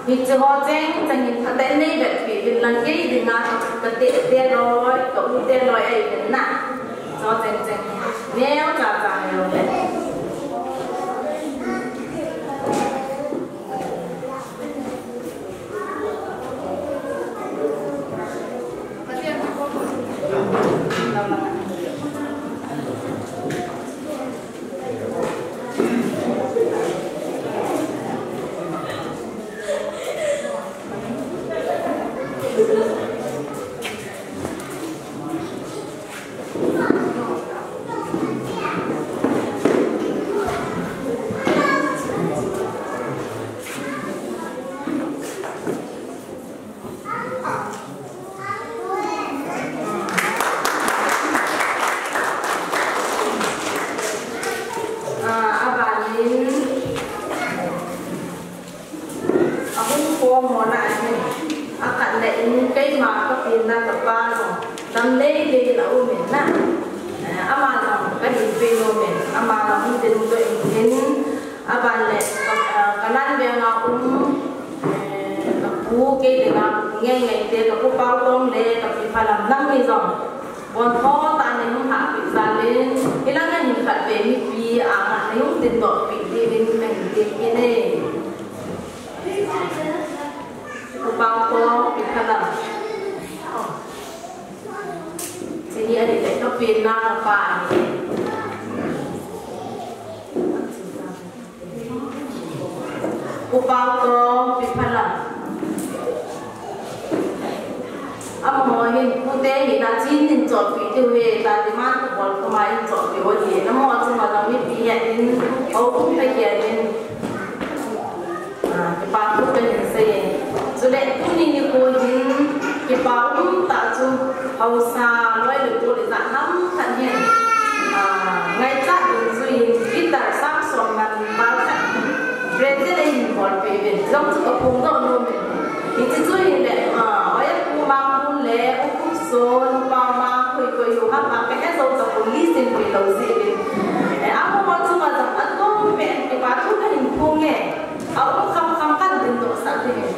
Hiche ho cheng cheng in phaten nei vet pi bin lang kei ding a ka te te loi, ka u te loi ai bin na. Cho cheng cheng. Neo cha cha neo le. Ah, abanin, ahung pom mona ahin, akhat le in keima ka pin na ka pa jong, dam lei lei la um in na. Eh, ama jong ka din pe nom in, ama jong hung din to in hin, aban le, ka, ka nan ve nga um, eh, ka pu kei le nga, ngai ngai te, ka pu Pau Tong le, ka pi Phalam nang ni jong. Bon tho ta nei hung hahpeh jal in, hilang a hin khat vei mipi a ngah nei hung tin doh peh ding in ka hin ti kit e. Upa Tong, Pi Phalam. Chuni ahi le ka pen na ka pa ahi. Upa Tong, Pi Phalam. Amaho hin pute hi na chin in chotpeh diu he, ta demand bol khoma in chotpeh u ahi. Namo chunga jong mipi hi in, o um ta hi in. Ah, kipa thu kahin sei e. Chule tuni nikho hin kipa um tah chu haosa loi le gol ijat ham khat hin, ah, ngaichat dungjui in guitar sang som man bal khat Brazil a hin bolpeh uvin. Jong chu ka phongdoh nom in. Hiche chu hile, ah, Oya Pu Mangmun le U Kum Son, U Pau Mangkhui, Koi ho ham a ka he jou tapon, listen pi lou jeh in. Eh, amaho chunga jong atum pen kipa thu kahin phong e. A um kham kham kan dingdoh sah ding e.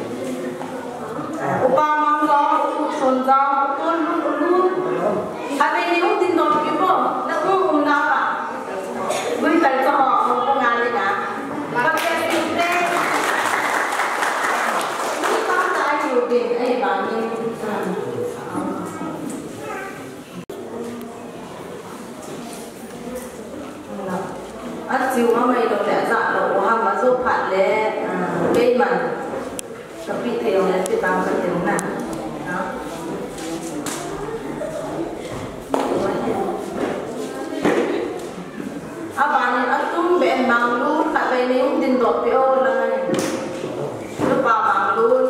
Eh, Upa Mang jong, U Son jong, U Tun Lun, U Lun. Khatvei nei hung dingdoh pi mo. Na um um na pa. Gui kai cha ho, ko nga le na. Ka ke si te. Ni pa ta ai u bin, ai ba ni. Achiu amai lou le, ajah lou u ham, ajo phat le, ah, keiman kapeh thei jong le, pe tang kate na. Ha? Abanin atum pen Manglun khatvei nei hung dingdoh peh o lang ahi. Nupa Manglun.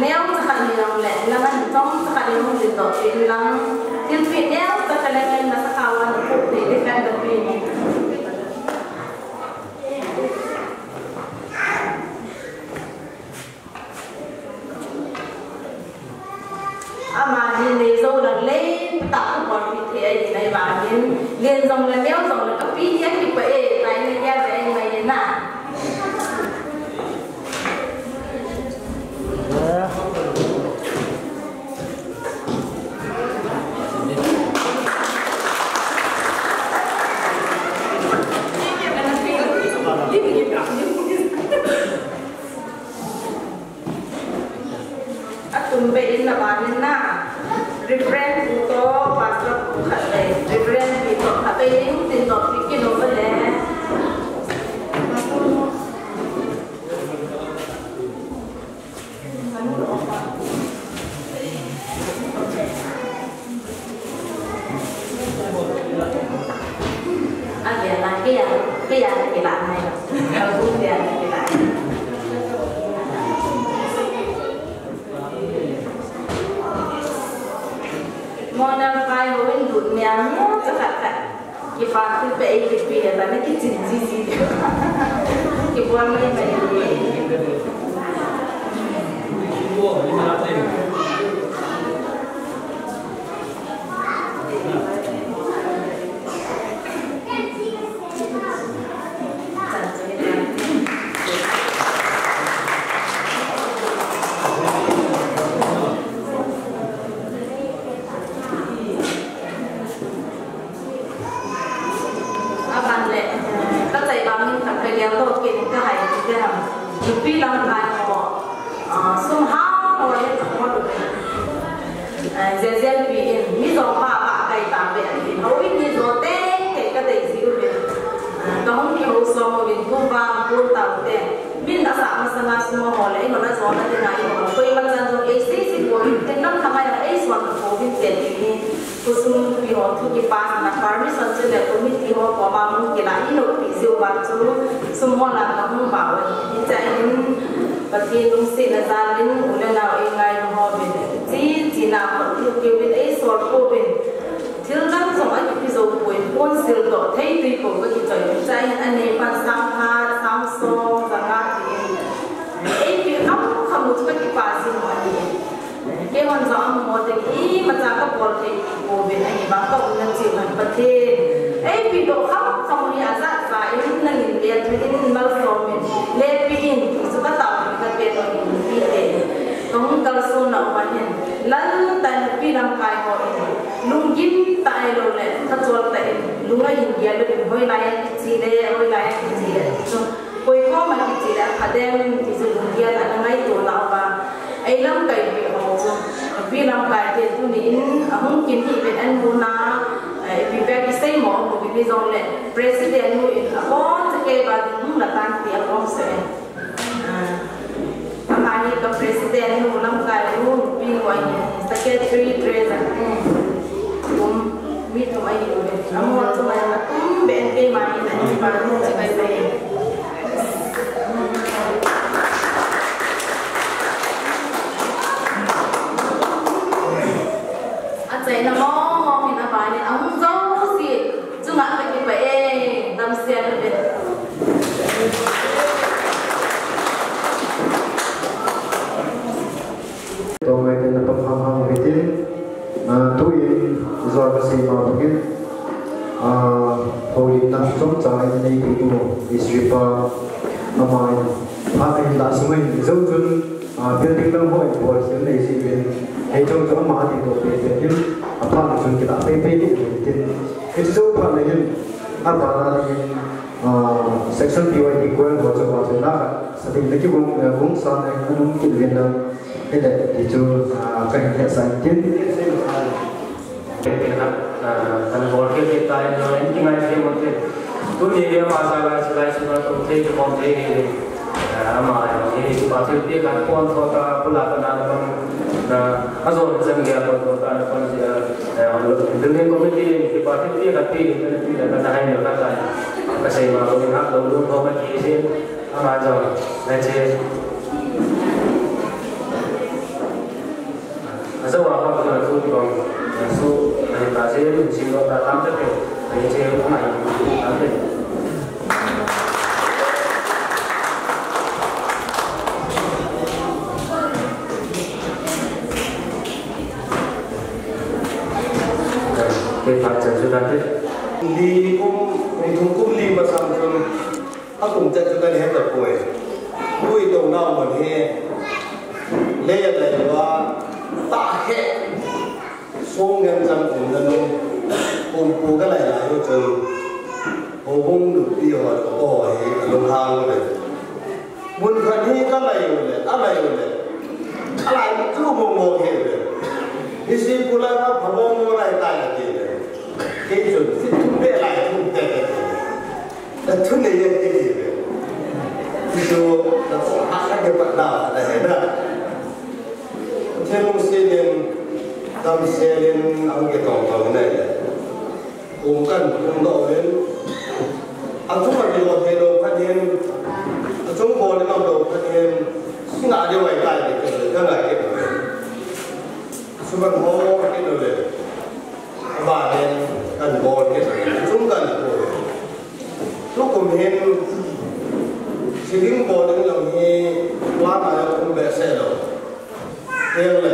Neocha khat ni jong le, lang ahi, chomcha khat nei hung dingdoh peh in lang. Thilpeh neocha khat lang in na sakao a na peh thei ding khat na pe ni. Ama hi nei jou lang lentah a bolpeh thei ahi nai vangin, len jong le neo jong le kapeh hi akipah e, tai na kia ve ahi nai na. Atum beh in na ban in na. Reverend pu toh, Pastor pu khat le, Reverend pi toh, khatvei in tin toh, pi kin over le. Ake la, kei a, kei a, kei la, mai la. Abu kei a, kei la. Monal pai ho in lut mia mo cha khat khat. Kipa thu pe ei kipe le ta na kichin ji ji. Kibuan mai mai. Aban le, ka chai bang in ka, ka gel doh kit in ka hai kit te ham. Nupi lamkai ho, ah, sum hao ho le ka mo lu. Ah, J Z P in, mi jong pa pa kai ta be in. Hou in mi jo te, te ka dei ji u be. Ah, ka hung kihou som u be, tu pa, tu tau te. Min asah masanga sum ho le, eiman a jona dinga eiho. Koima chan jong ei sei sei pouvin, te nam thang a ei suan pouvin te ti hi. Khosung nupi ho thu kipasna permission chule committee ho koma hung kila inopi jiu vang chu sum ho la kahung bau ahi. Hiche a hin Pathen lungsetna jal in u le nau ei ngailu ho vin, chi chi na ho thu kivin ei sol pouvin. Thil dang jong akipe jou poi, council toh thei tui pou kakichoi. Hiche a hin anei pan sang khat, sang som, janga ti in. Ei pe kham kham u chu kakipa jing u ahi. Keihon jong amaho teng imacha kabol thei pouvin ahivang ka umna cheh u hin Pathen. Ei pe doh kham kham u hi ajat sa in nangin lethu in malsom in lepi in ti chu katao in kate doh in pi te. Kahung kalson na uva hin lal tah in nupi lamkai ho in lunggim tah ahilou le thachol tah in lung ahin gel uvin hoilai a kiche le, hoilai a kiche le chu. Koi koma kiche le apha dem ti chu lunggel a ana ngaito nauva. Ei lamkai pi ho chu. Pi lamkai te tuni in ahung kin hi pen an bu na, eh, ipi pia kisei mo mu bi ni jong le. President nu in abon cha kei ba ding hung la tan ti abon se. Ah, ama hi ka president nu lamkai nu pi ngoi ni secretary treasurer nu. Um. Mi thum ahi uve. Amaho chunga atum beh in keima hin ani pa nu chi kai sai. Achaina mong mong hin abanin ahung jouse chunga kakipah e, damsel uvin. Tongai te na pam ham ham hitin, ah, tuin, Ama bangin, ah, houlimna chomcha in neipetu Israel pa, ama in, phat ahin lah sunga in, jou chun, ah, building lang ho in bol sil nei jiuvin, hiche chu ama a ding toh pepe in, aphat chun kilah pepe ding uvin tin. Hiche jou phat le hin, abana dingin, ah, section P Y D choir ho chu, ho chu la, sa ding le kibung, eh, bung sa le, anung kit uvin lang, hile, hichu, ah, kahin hetsah in tin. Kan bol kit kit ta in, in kingai thei mo te. Tuni hi ama sa lai, sa lai sunga tum thei, tum thei hi. Ama hi, pa thil pi khat pon tho ta, pula ka na na pon, na, a zo na chan gei a pon tho ta na pon si a, building committee in, pa thil pi khat pi, pi, pi, pi, na hai na ka ta. Ka sei ma lo, ha lo, lo, lo, ma ki si, ama zo, na che. Ajo a pa na tu bang, su, ai ta je, si lo ta tam te, ai je, ko mai, tam te. Ke pa chen su ta te. Li kum, ni thum kum li masang chun. Akum chet chu kahin het tapoi. Tui tou nau mun hi. Lei a lei va ta he. Song ngen chang um na nu. Kum pu ka lai lai u chun. Houbung nupi ho, ho hi alunghang uve. Mun khat hi ka lai u le, a lai u le. A lai chu mo mo he uve. Hi si pu lai ma pha mo mo lai tai la ti uve. Kei chun si thum be lai thum te te. Ka thu nei e ti ve. Ti chu, na ko ha ka ke pa na, na he na. Thilung silin, dam silin, ang ke tong tong nei le. Kum kan kum do ven. A chung a di lo he lo pha dien. A chung ko le lo pha dien. Singa de wai kai de ke, ka ngai ke. Suban ho ke lo le. Abanin kan bol kit, chung kan bol. Tukum hin ceiling bol ding jong hi plan a jong um behseh lou. Teng le,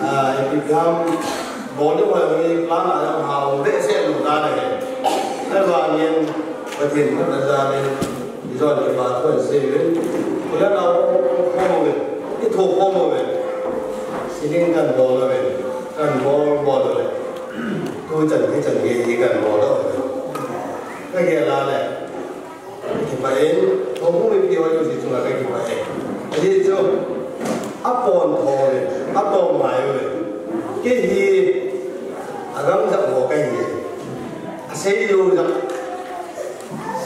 ah, ipi ham bol ding jong hi plan a jong ha um behseh lou ta le. Abanin Pathen phatna jal in Ijon kipa thu asei uvin. Kule nau khom uvin. Ithu khom uvin. Ceiling kan bol uvin. Kan bol bol uvin. Tu chan hi chan gei hi kan bol uvin. Ka gel a le. Kipah in. Houbung mipi ho jouse chunga ka kipah e. Ajeh chu. Apon tho uvin. Atong mai uvin. Kei hi. Agang jat ho kahi. Asei lou jat.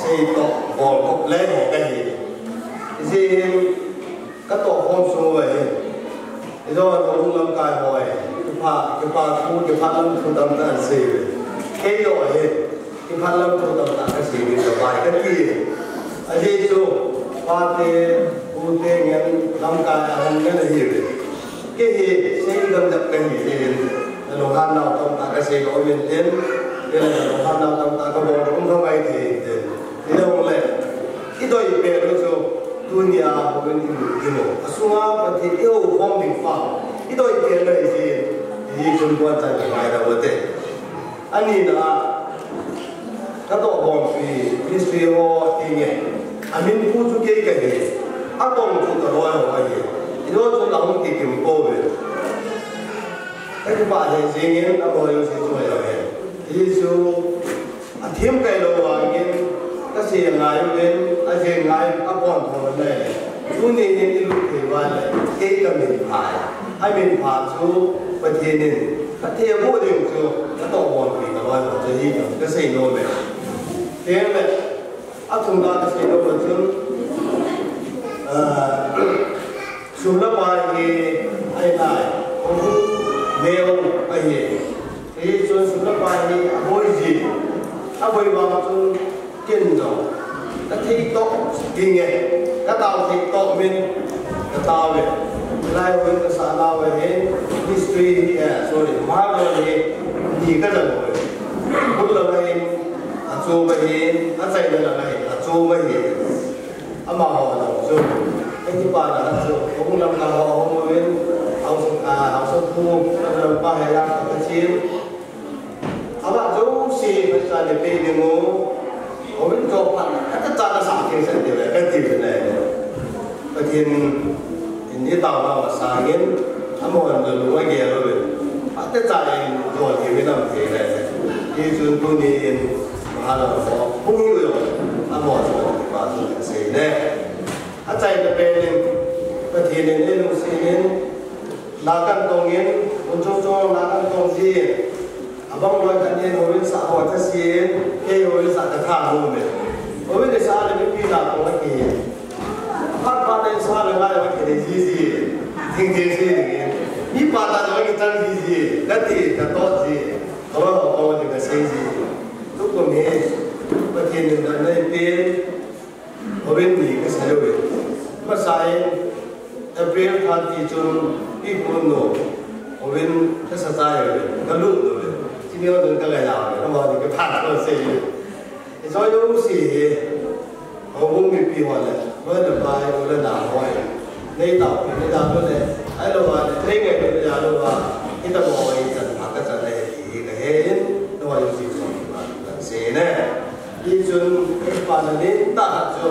Sei toh bol kop le ho kahi. Ijeh inem ka toh khom sung uva hi. Ijo a toh lamkai ho hi. Kipah, kipah thu, kipah lam thu tamtah asei uve. Kei jong hi. Kipah lam thu tamtah kasei uve, ka bai kati. Ajeh chu, pate, pute ngen, lamkai ahin ngen ahiuve. Kei hi, sei dang jat kahi jeh in. Nalunghan nau tamtah kasei lou uvin tin, kei le nalunghan nau tamtah kabol lou um kha mai thei in tin. Hijongle, idei peh lou chu, tunia houbung imu, imu. Asunga Pathen ihoukhom ding pa. Idei peh lou hi jeh in, hichun tuchan kangai da ute. Anina, Katoh Bonpi, history ho ti nge. Amin pu chu kei kahi. Atong chu kaloi ho ahi. Ino chu la hung kikim pouve. Kakipah lheh jingin, aloi jouse chu ahi. Hichu, athem kailou vangin, kasei ngai uvin, ajing ngai, apon thou nai le. Tuni hin ilut thei uva le, kei kamin pha. Amin pha chu, Pathen in, kathempu ding chu, Katoh Bonpi kaloi ho chu hi, kasei nom e. Teng le, athumna kasei nom chun, ah, sum le pai hi, ahi nai, neo ahi. Hichun sum le pai hi, aboi ji, aboi vang chun, Ken jong, kathei toh ding e, katao thei toh min, katao ve. Lai uvin kasah nau ahin, history hi, eh, sorry, Marlon hi, ni kajang uve. Bul langa hin, achu ahin, achaina langa hin, achu ahin. Amaho jong chu, kakipana chu, hung lam kaho hung uvin, haosa, ah, haosapu, lam pa he ya, kachin. Ni pe ding u, houin chom phat, ka cha ka sa thei sen ti ve, ka ti ve ne. Pathen in i taona masang in, amahon lunglut a gel uvin, phat cha in dol thei uvin am thei le. Hichun tuni in, mahalou ho, hung hi u jong, amahon lunglut pa chu sei ne. Achaina pen in, Pathen in eilungset in, na kan tong in, hun chom chom na kan tong jin, abang loi khat in houin sa ho tha sin, kei houin sa ka tha nom in. Houin sa le mipi na tong a ki. Phat phat in sa le ngai a ki dei ji ji. Thing thing ji ding in. Mipa ta tong a ki chang ji ji. Ka ti, ka to ji. Ka wa ho ko ji ka sei ji. Tukum hi, Pathen in na nei pen. Houin ni ka sa lou ve. Masa in April thirty chun i kun no. Houin ka sa chai ve. Ka lut lou ve. Chini hou dun ka la ya ve. Ka ma ni ka phat ko sei ve. I so yo si he. Houbung mipi ho le. Loi le pai ho le na ho e. Nei tao, nei tao lou le. Ahilou va le. Nei ngai lou le ya lou va. I ta mo i chan pha ka chan le hi ka he in. Loi yo si so ma ka sei ne. Hichun, i pa na nin ta khat chu.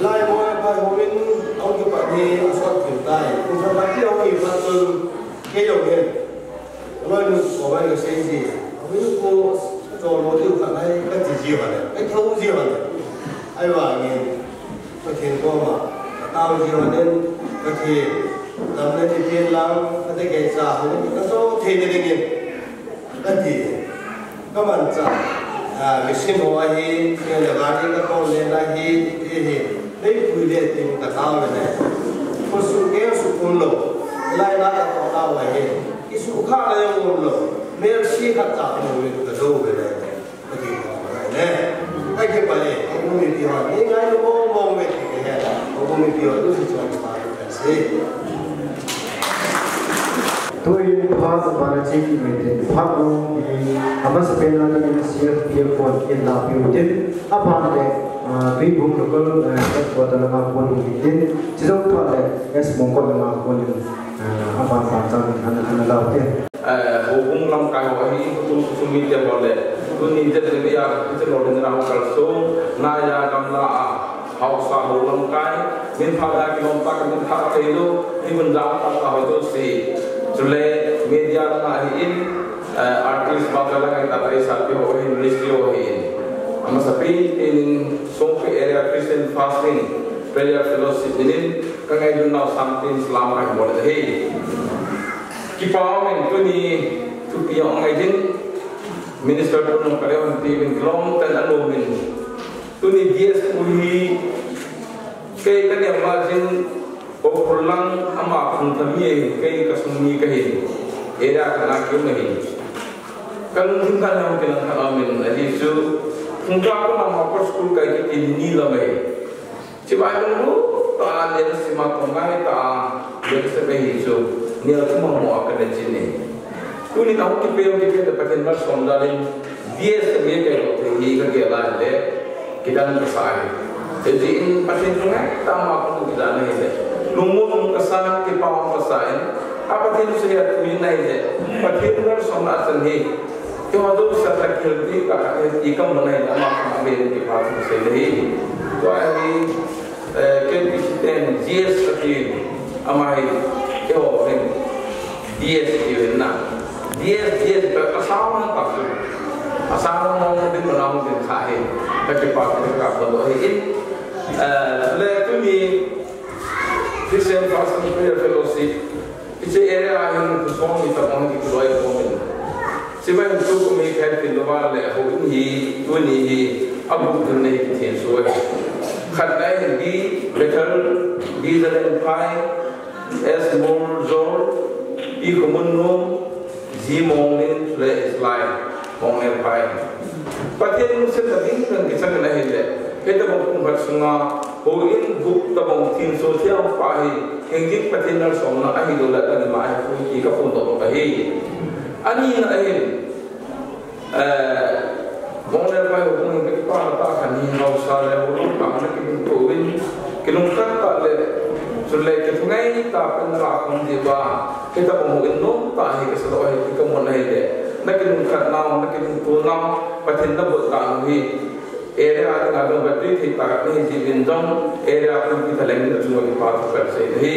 Lai mo e pa houin, hung kipat ni, a sot thim tai. Kum sa pat ni hung kipat chun, kei jong hin. Loi nu ko bai ka sei ji. Houin ko, cho lo diu khat nai, ka ti ji va le. Ka thou ji va le. Ahivangin, Pathen koma, ka tao ji va le, Pathen. Damna ni pen lang, ka te kei cha hung, ka so thei na ding in. Ka ti, ka manchah, ah, mission ho ahi, mission le gari ka kong le na hi, ti hi, nei pui le tin ka tao le ne. Ko su ke su kum lou, lai na ka to tao le hi, i su kha le um lou, mercy khat cha ko le ka do le ne. Ka ti ko le ne. Ka ke pa le, ko mi ti ho, ni ngai lo mo mo me ti ke he, ko mi ti ho, tu si chon pa ka si. Tuin phat bana cheki utin, phat nung hi, amasapen a dingin C R P F hon in la piu tin, aban le, ah, Tuibong local, ah, headquarter lama kon in tin, chujong phat le, S Mongkot lama kon in, ah, aban ban chang ana, ana lau tin. Eh, Houbung lamkai ho hi, Houbung Kusum mite ho le, tuni te te ya, te lo le na ho kalsong, na ya gamla a. Haosa ho lamkai, min phat a kilom tah a min phat thei lou, ni hun jam tah tah ho jouse. Chule media langa hi in, eh, artist ba ka lang ta pai sa pi ho hin, ministry ho hin. Amasapen in Songpi area Christian Fasting Prayer Fellowship in, ka ngailutnau sangin salam ka bol e. Kipa min tuni thupi a ngai din, Minister Pu Nongkalevan pi min kilom ten anu min. Tuni D S Pu hi kei ka niam ma jin Ukhrul lang ama khung thami e, kei ka sung mi ka hin. Area ka na kiu ma hin. Ka lung hin ka niam kilang ka na min a ji su. Khung ka ko na ma ko school ka ki tin ni la mai. Chibai lunglut tah a leng sima tong ngai tah a leng sima hi chu nial thum a mo a ka ne chin e. Tuni na hung kipe hung kipe le Pathen malsom dalin D S M A kai lo thei hi ka gel a le kidan ka sa hi. Hijeh in Pathen thungai tah ma ka mu kidan hi le. Lungmon um ka sa, kipa um ka sa in. A Pathen su hi a thu in nai le. Pathen malsom na chan hi. Keiho jouse a khelpi ka, khelpi ka mun a hin ama kha a min kipathu sei le hi. Tua hi, eh, K P C ten G S a ti ama hi, keiho hin D S ti hin na. D S, D S ka, a sang na ta su. A sang na mo din mo na mo din kha hi. Ka kipathu ka ko do hi. Eh, le tuni Christian Fasting Prayer Fellowship Hiche area a hin khosung mi tabang hi kiloi khom in. Chibai tu kumi khat kin lova le ho in hi tuni hi abu dun nei kithin soi. Khat nai hin B Bethel, B Zalen Phai, S Mur Zor, P Kumun Num, G Mongnin le Islai. Mong le pai. Pathen lungset na ding kan kichang na hi le. Hitabang kum khat sunga, houin gup tabang thinso thiang pa hi, hing ding Pathen nalsomna ahi lou le, kan ma ahi, kum ki ka phone to ka hi. Ani na ahi, eh, mong le pai ho kum ka pa ta kan hi hausa le, ho lo ka na ki kum to win, ki lung ka ta le, su le ki thungai ta pen ra kum di ba, hitabang houin nom ta hi ka sa lo ahi, ki ka mon ahi le. Nakinungkhat nau, nakinungto nau, Pathen nabol dan u hi. Area a dinga dong batui thei tah nahi jeh uvin jong, area pumpi thalheng in achunga kipa thu kasei ahi.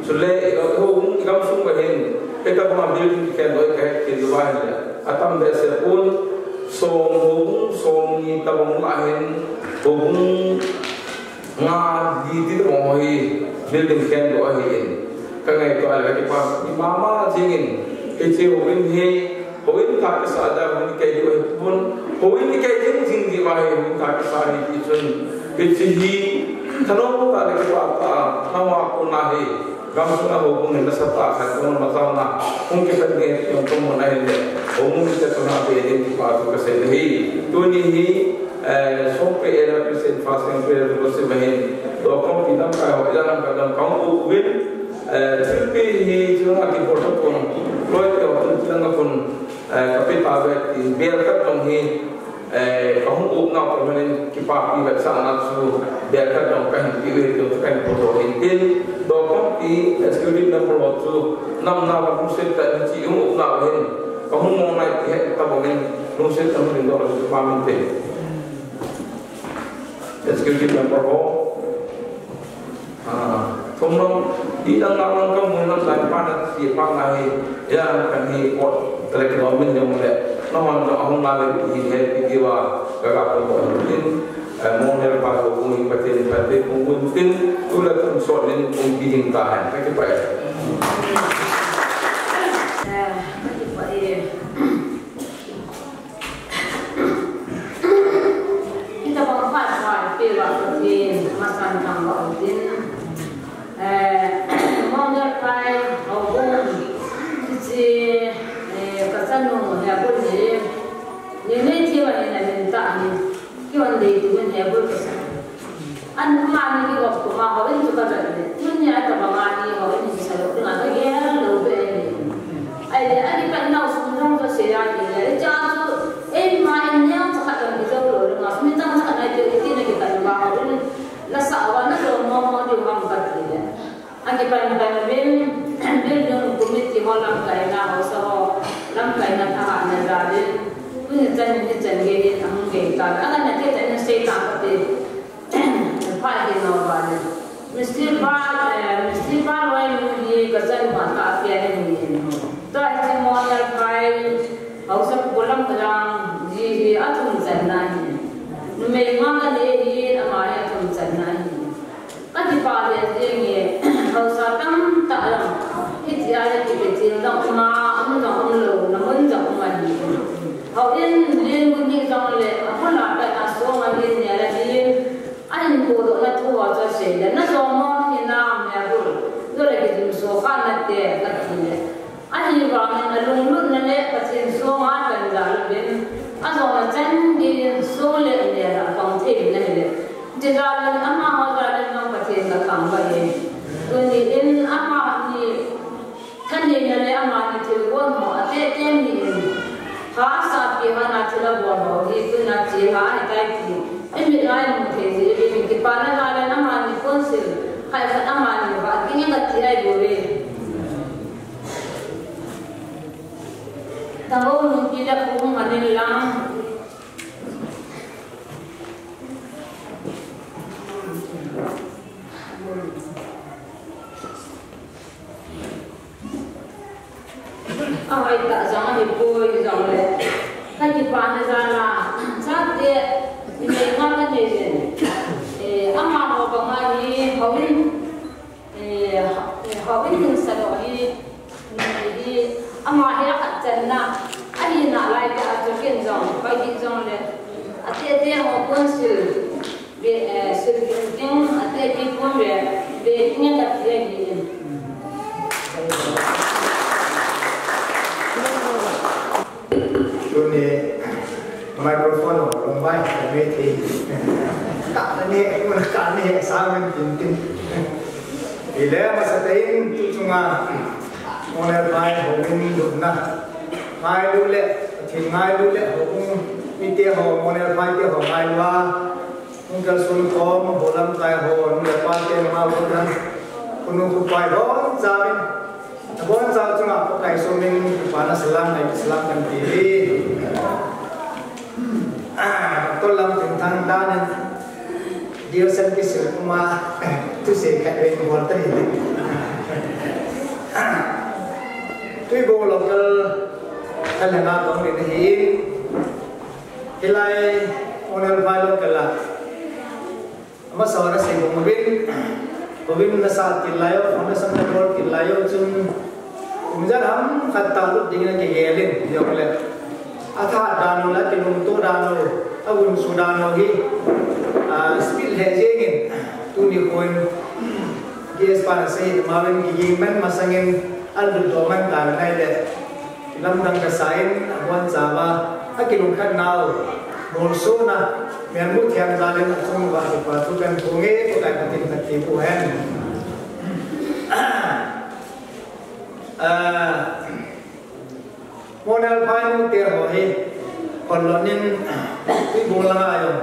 Chule, i, i, i gamsung uva hin, hitabanga building kikhen doh kahet khel uva ahile, atam behseh pon, som, houbung somni tabang lah hin, houbung nga, li ti tabang ho hi building khen doh ahin. Kangaito a le kakipah mama jingin, hiche houin hi, houin tha kisa a houin kei diu ahi pon, houin kei ding jing diu ahi, houin tha kisa ahi ti chun, hiche hi thanom tah le kipah tah a, nangho a kona hi, gamsunga houbung hin nasatah khat kona majaona hung kipet ding ahi ti jong kamun ahile, houbung mite chunga be ding kipa thu kasei ahi. Tuni hi, eh, Songpi Area Christian Fasting Prayer Fellowship ahin, Dokhompi lamkai ho, ila lamkai dong kahung up uvin, eh, thilpi hi chunga kibol tapon, loi te ho chun chunga khun, eh, kape tauve tin, bel khat dong hi, eh, kahung up nau toh manin kipapi vetsahna chu bel khat dong kahin pe uve ti chu kahin phondoh in tin, Dokhompi Executive Member ho chu namna va lungset tah in hiche hung upna uva hin kahung mong nai ti het tabang in lungset tah in hung dingdoh le chu pha min tin. Executive Member ho. Ah, thum long, i dang lang lang kamu lang lai pa na si pa na hi, ya kan hi pot, tele kilo min jong le, na man jong ahung na le hi he pi diu a, ka ka pon ko hin tin, eh, Monel pa ko kung hi Pathen, Pathen kung kung tin, tu le tun so nin kung ki hin ta hen, ka kipah e. Eh, ka kipah e. Hitabang phat pha peuva Pathen masang thangvah u hitin, eh, Monel Phai houbung, hiche, eh, kachanu Hebul hi, neinei thei uva hin amin tah ahi, kihon dei tuhin Hebul kasa. Amani kigop kuma houin chu kavet le, tunia tabanga hi houin hi kisa lou dinga kagel lou beh ahi. Ahile, akipatnau sum jong chu asei ahile, hichea chu, eima in neocha khat jong kijou lou dinga, sum in chang khat nai teu iti nakipat uva houin, nasah uva najou mong mong diu ham kati le. Akipan pan uvin, building committee ho lamkaina, haosa ho lamkaina thahahna jal in, tuni chan in hichan gei in ahung gei tan, akanna thei chan in sei tan kati. Pha hi nau va le. Mister Ba, eh, Mister Ba Loi nu hi kachanu a tah pen ahi in. Tua hiche Monel Phai, haosa pu lamkai lang ji hi athum channa ahi. Numei nga kanei ahin, ama hi athum channa ahi. Kakipah lheh jenge, haosa tamtah jong, hitia le kipe thil jong um a, um jong um lou, na mun jong um ahi. Houin len gun hi jongle, abul a pat a song ahin nel ahin, ahin podohna thu ho chu asei le, najou mong hinam Hebul, jole kijumso kha nate, kati le. Ahivangin alunglutna le Pathen songa akanjal uvin, ajouna chan geiyin song le nel a apang thei uvin ahile. Hiche jal in amaho jal in jong Pathen kathangvah e. Tuni in amani thaneina le amani thilgon ho atehteh in, phat sapi hana thil abol ho hi tuna chilha ahitai ti imit a imu thei jeh uvin, kipana jal in amani ponsil khat khat amani vah ding kati ahi bouve. Tangou nunpi le pu hung man in lang. Ahoitah jong ahipoi jongle, kakipana jal a, chate, inei nga kanei jin. Eh, amaho banga hi, houin, eh, houin hin saloh hi, Hi, ama hi akhat channa, ahi nalai tah a chu ken jong, pai hi jongle, atehteh ho ponsil, be, eh, sil ding, atehpi pon be, be ding kati ahi. Tuni, microphone ho, lungbai, ka mei thei. Ka ne, ka ne, sa men tin tin. Ile, masa tein, tu chunga, Monel Phai houin lutna ngailu le, Pathen ngailu le, houbung mite ho, Monel Phai te ho ngailu a, hung kalson khom, hou lamkai ho, nu le pa te, nungah ho, khonu khopai ho, nabonchauvin, nabonchau chunga Pakai somin, kipana Salam, ai, salam kan ti hi. Ah, Doctor Lamthingthang dan in, Diocese kisil kuma, thusei khat vei bol ta hi. Tuibong local, ka langa tong ni hi. Hilai, Monelphai local a. Amasa hon asei bang uvin, uvin nasa til lai u, foundation na bol til lai u chun, kum ijat ham khat tah lut ding in akigel in, jongle. Atha dan u le, akilungto dan u, agunchu dan u hi, ah, speed lheh jeng in, tuni khun, G S pa na sei, ma uvin kiging man masang in, alut doh man ta nai le. Lamdang kasa in, abonchauva, akilungkhat nau, molsona, melmu thiam jal in achung uva kipa thu kan phong e, Pakai Pathen phatthei boh hen. Ah, Monelphai nute ho hi, Honlon in, Tuibong langa jong,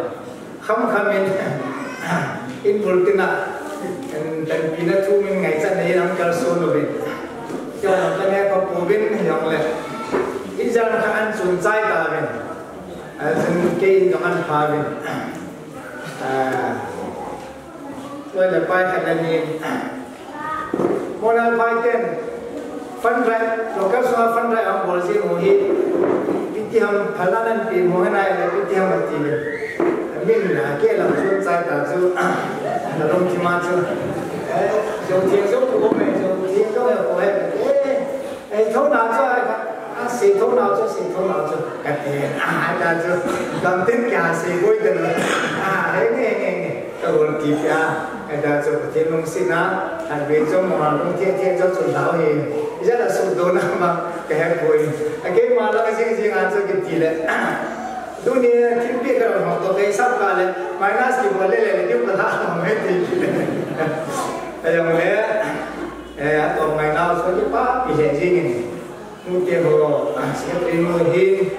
Kham kham in, in bul tina, in tanpina thu min ngaichat nei in ahin kalson uvin. Keiho jong ka neh pha pouvin jongle. Ijat khat ahin chun chai tauvin. Ahin chun kei in jong ahin pha uvin. Ah, tua le pai khat le ni. Monelphai ten, fund drive, local sunga fund drive ahung bol jing u hi, iti ham phalna nan pe mo hinai le, iti ham ati le. Min la, kei lam chun chai ta chu, na lungthim a chu. Eh, jo theng jo ko me, jo theng jo ko he, eh, eh, thona chu, ah, sei thona chu, sei thona chu, kati, ah, ta chu, kam tin kya sei koi ta no, ah, he nge, nge, nge. Ka gol kit a, ka da chu Pathen lungsetna, khatvei chu mama lung thei thei chu chun lau hi. Ijat a sukdona ma ka he poi. A keima la ka jing jing a chu kiti le. Tuni thilpeh ka hong to ka hisap ka le, minus kibol le le, le, kim ka tha hong he ti le. Ka jong le, eh, atom ngai nau chu kipapi le jing in. Nute ho, secretary nu hin,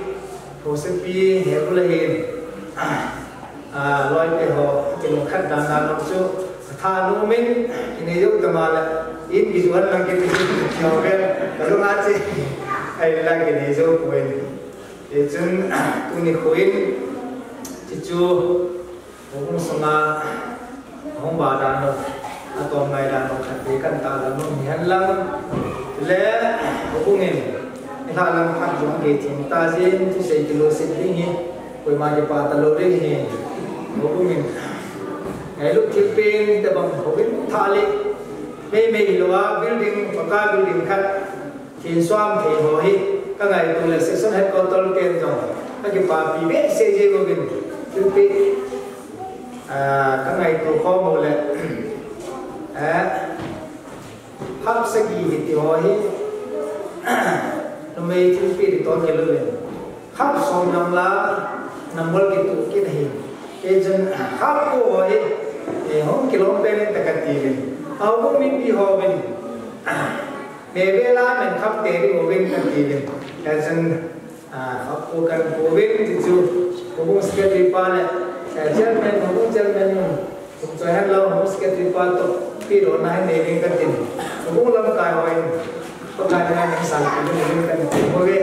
Hosepi, he bul a hin. Ah, loite ho, kilungkhat dan dan chu, tha nu min, kinei jou tama le, in kijuan lang kiti, kiho vel, kalung a chi, ai la kinei jou poi. Ti chun, tuni khu in, ti chu, houbung sunga, hung ba dan u, atom ngai dan u, khat ve kan ta lam u, mi han lang, le, houbung in, i hla lam khat jong ke thim ta jin, thusei kiloset ding hi, Koima kipah talou ding hi. Houbung in ngailut thilpeh in tabang houbung tha le. Meimei hilou a building, paka building khat. Thin suam thei ho hi. Ka ngaito le section headquarter ten jong. Ka kipapi behseh jeng uvin. Thilpeh. Ah, ka ngaito khom u le. Eh. Hap sagi hi ti ho hi, numei thilpeh ti ton kei lou in. Hap som lang la, number kituh kit ahi. Kei chun, hap ko ho hi, eh, hung kilom pen in ta kati uvin. Houbung mipi ho uvin. Me ve la men hap te ding uvin kati uvin. Kei chun, Ah, hap ko kan ko uvin ti chu, houbung secretary pa le, eh, chairman, houbung chairman, kum choi han lou, houbung secretary pa toh, pi ro na hin nei ding katin. Houbung lamkai ho in, ko kai na hin sal pi ding katin. Ko ve.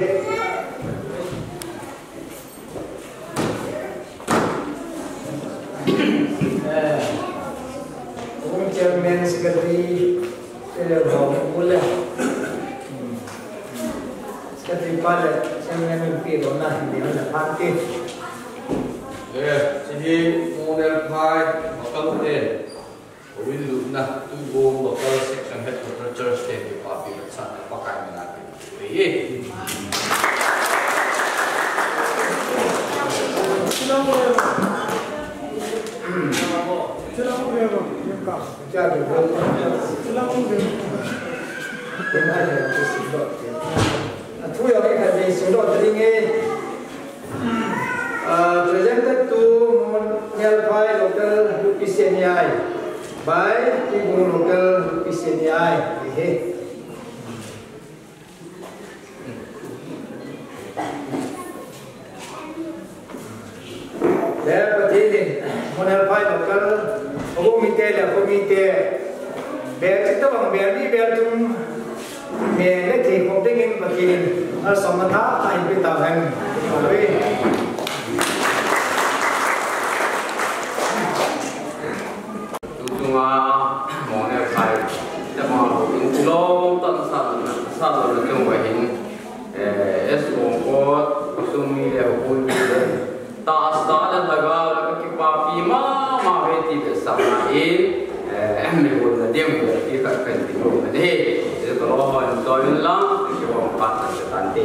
Eh, houbung chairman, secretary, Kei le bol u le. Secretary pa le, chairman in pi ro na hin ding le phan ti. Eh, hiche hi Monelphai, Makan te. Uvin lutna, Tuibong local section headquarter church te, kipapi le sa, Pakai mina te. Ei, ei. Uh, presented to Monelphai local U P C N E I by Tuibong local U P C N E I. Hey. Le Pathen in, Monelphai local, houbung mite le, houbung mite, bel chitobang bel ni bel thum, me le thei khom dingin Pathen in, Asamna tah tah in pe tahen. Tuchunga Mongneophai, tabang a houin kilom tah sa, sa lo na chung uva hin, eh, S O Kot, khosung mi le houbung mi le, tahsa le lhagao le kakipapi mama uve ti vetsahna in, eh, mi houin na ding uve ti khat kahin ti nom ahi. Hijeh a ka loi ho in choi un lang, kihouin phat khat katan te.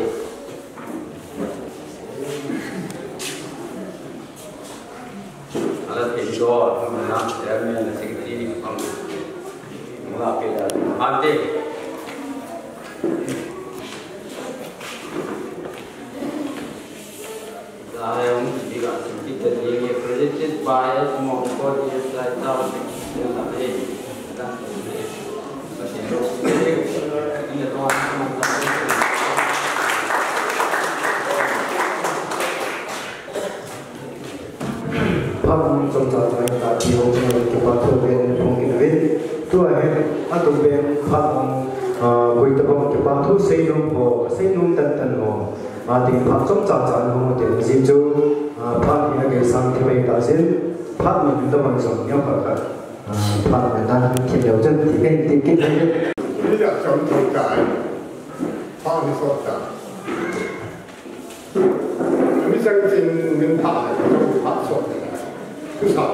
Ala thei dol, hung na, chairman, secretary, pang. Mula pe da, ante. Zai hung, biga, secretary, presented by Mongkot, yes, I thought, yes, I thought. Phat chomcha chang ta ti ho chang kipa thu ven phong in ven. Tua hin atum ven phat, ah, koi tabang kipa thu seinom ho, seinom tan tan ho. Ah, ding phat chomcha chang ho te ji chu, ah, phat ni a kei sang thei mai ta jin. Phat ni tabang jong neo kha kha. Ah, phat ni dan thei leu chen ti ven ti kit ven. Ni da chomcha chang. Phat ni so ta. Mi chang chin min phat le, phat sot le, tu sa.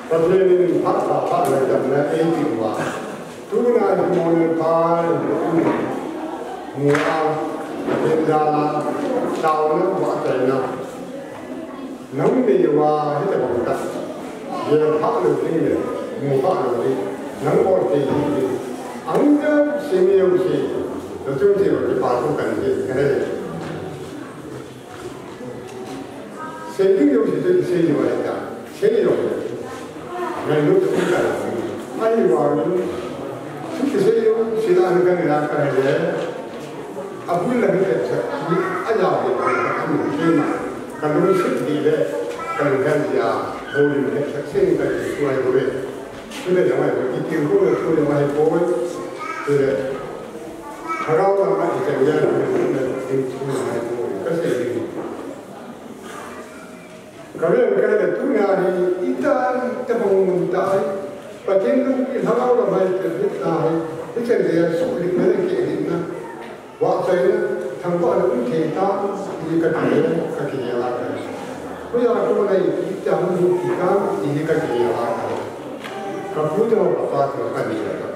Pathen in phat pha, phat le jam le, ei ti uva. Tuna hi Mongneophai, mu a, Pathen jal a, taona, vahchoina. Nang nei uva hitabang tah. Gel phah lou ding le, mu phah lou ding. Nang bol thei ding. Ang jat simi jong si. Lo chung si lo kipa thu kan hi. Ka he. Sei ding jong si tu sei jong ahi ta. Sei jong. Ngailut jong ahi ta. Ahivangin. Thu kisei jong si la hi kan la ka he le. Abul la hi te cha, ni a ya hi, a mi kima. Ka lungset di le, ka lunghan dia, holim he cha, sing ka di suai ho le. Tule ya mai, ki ki ho le, tule mai poi. Tule. Harau la ma i cha ya, tule, tule mai poi. Ka sei di. Ka vel ka le tuna hi, itai, tabang mun tai. Pathen lungpi lhagao lamai te hi tai. Hichen dia suklik na le kihilna. Vahchoina, thangvahna um thei ta, ti ka ti le, ka kigel a ka. Hoiya kona ipi tia hung hi ti ka, ti ka kigel a ka. Ka pu te ho, ka pa te ho, ka ni le ka.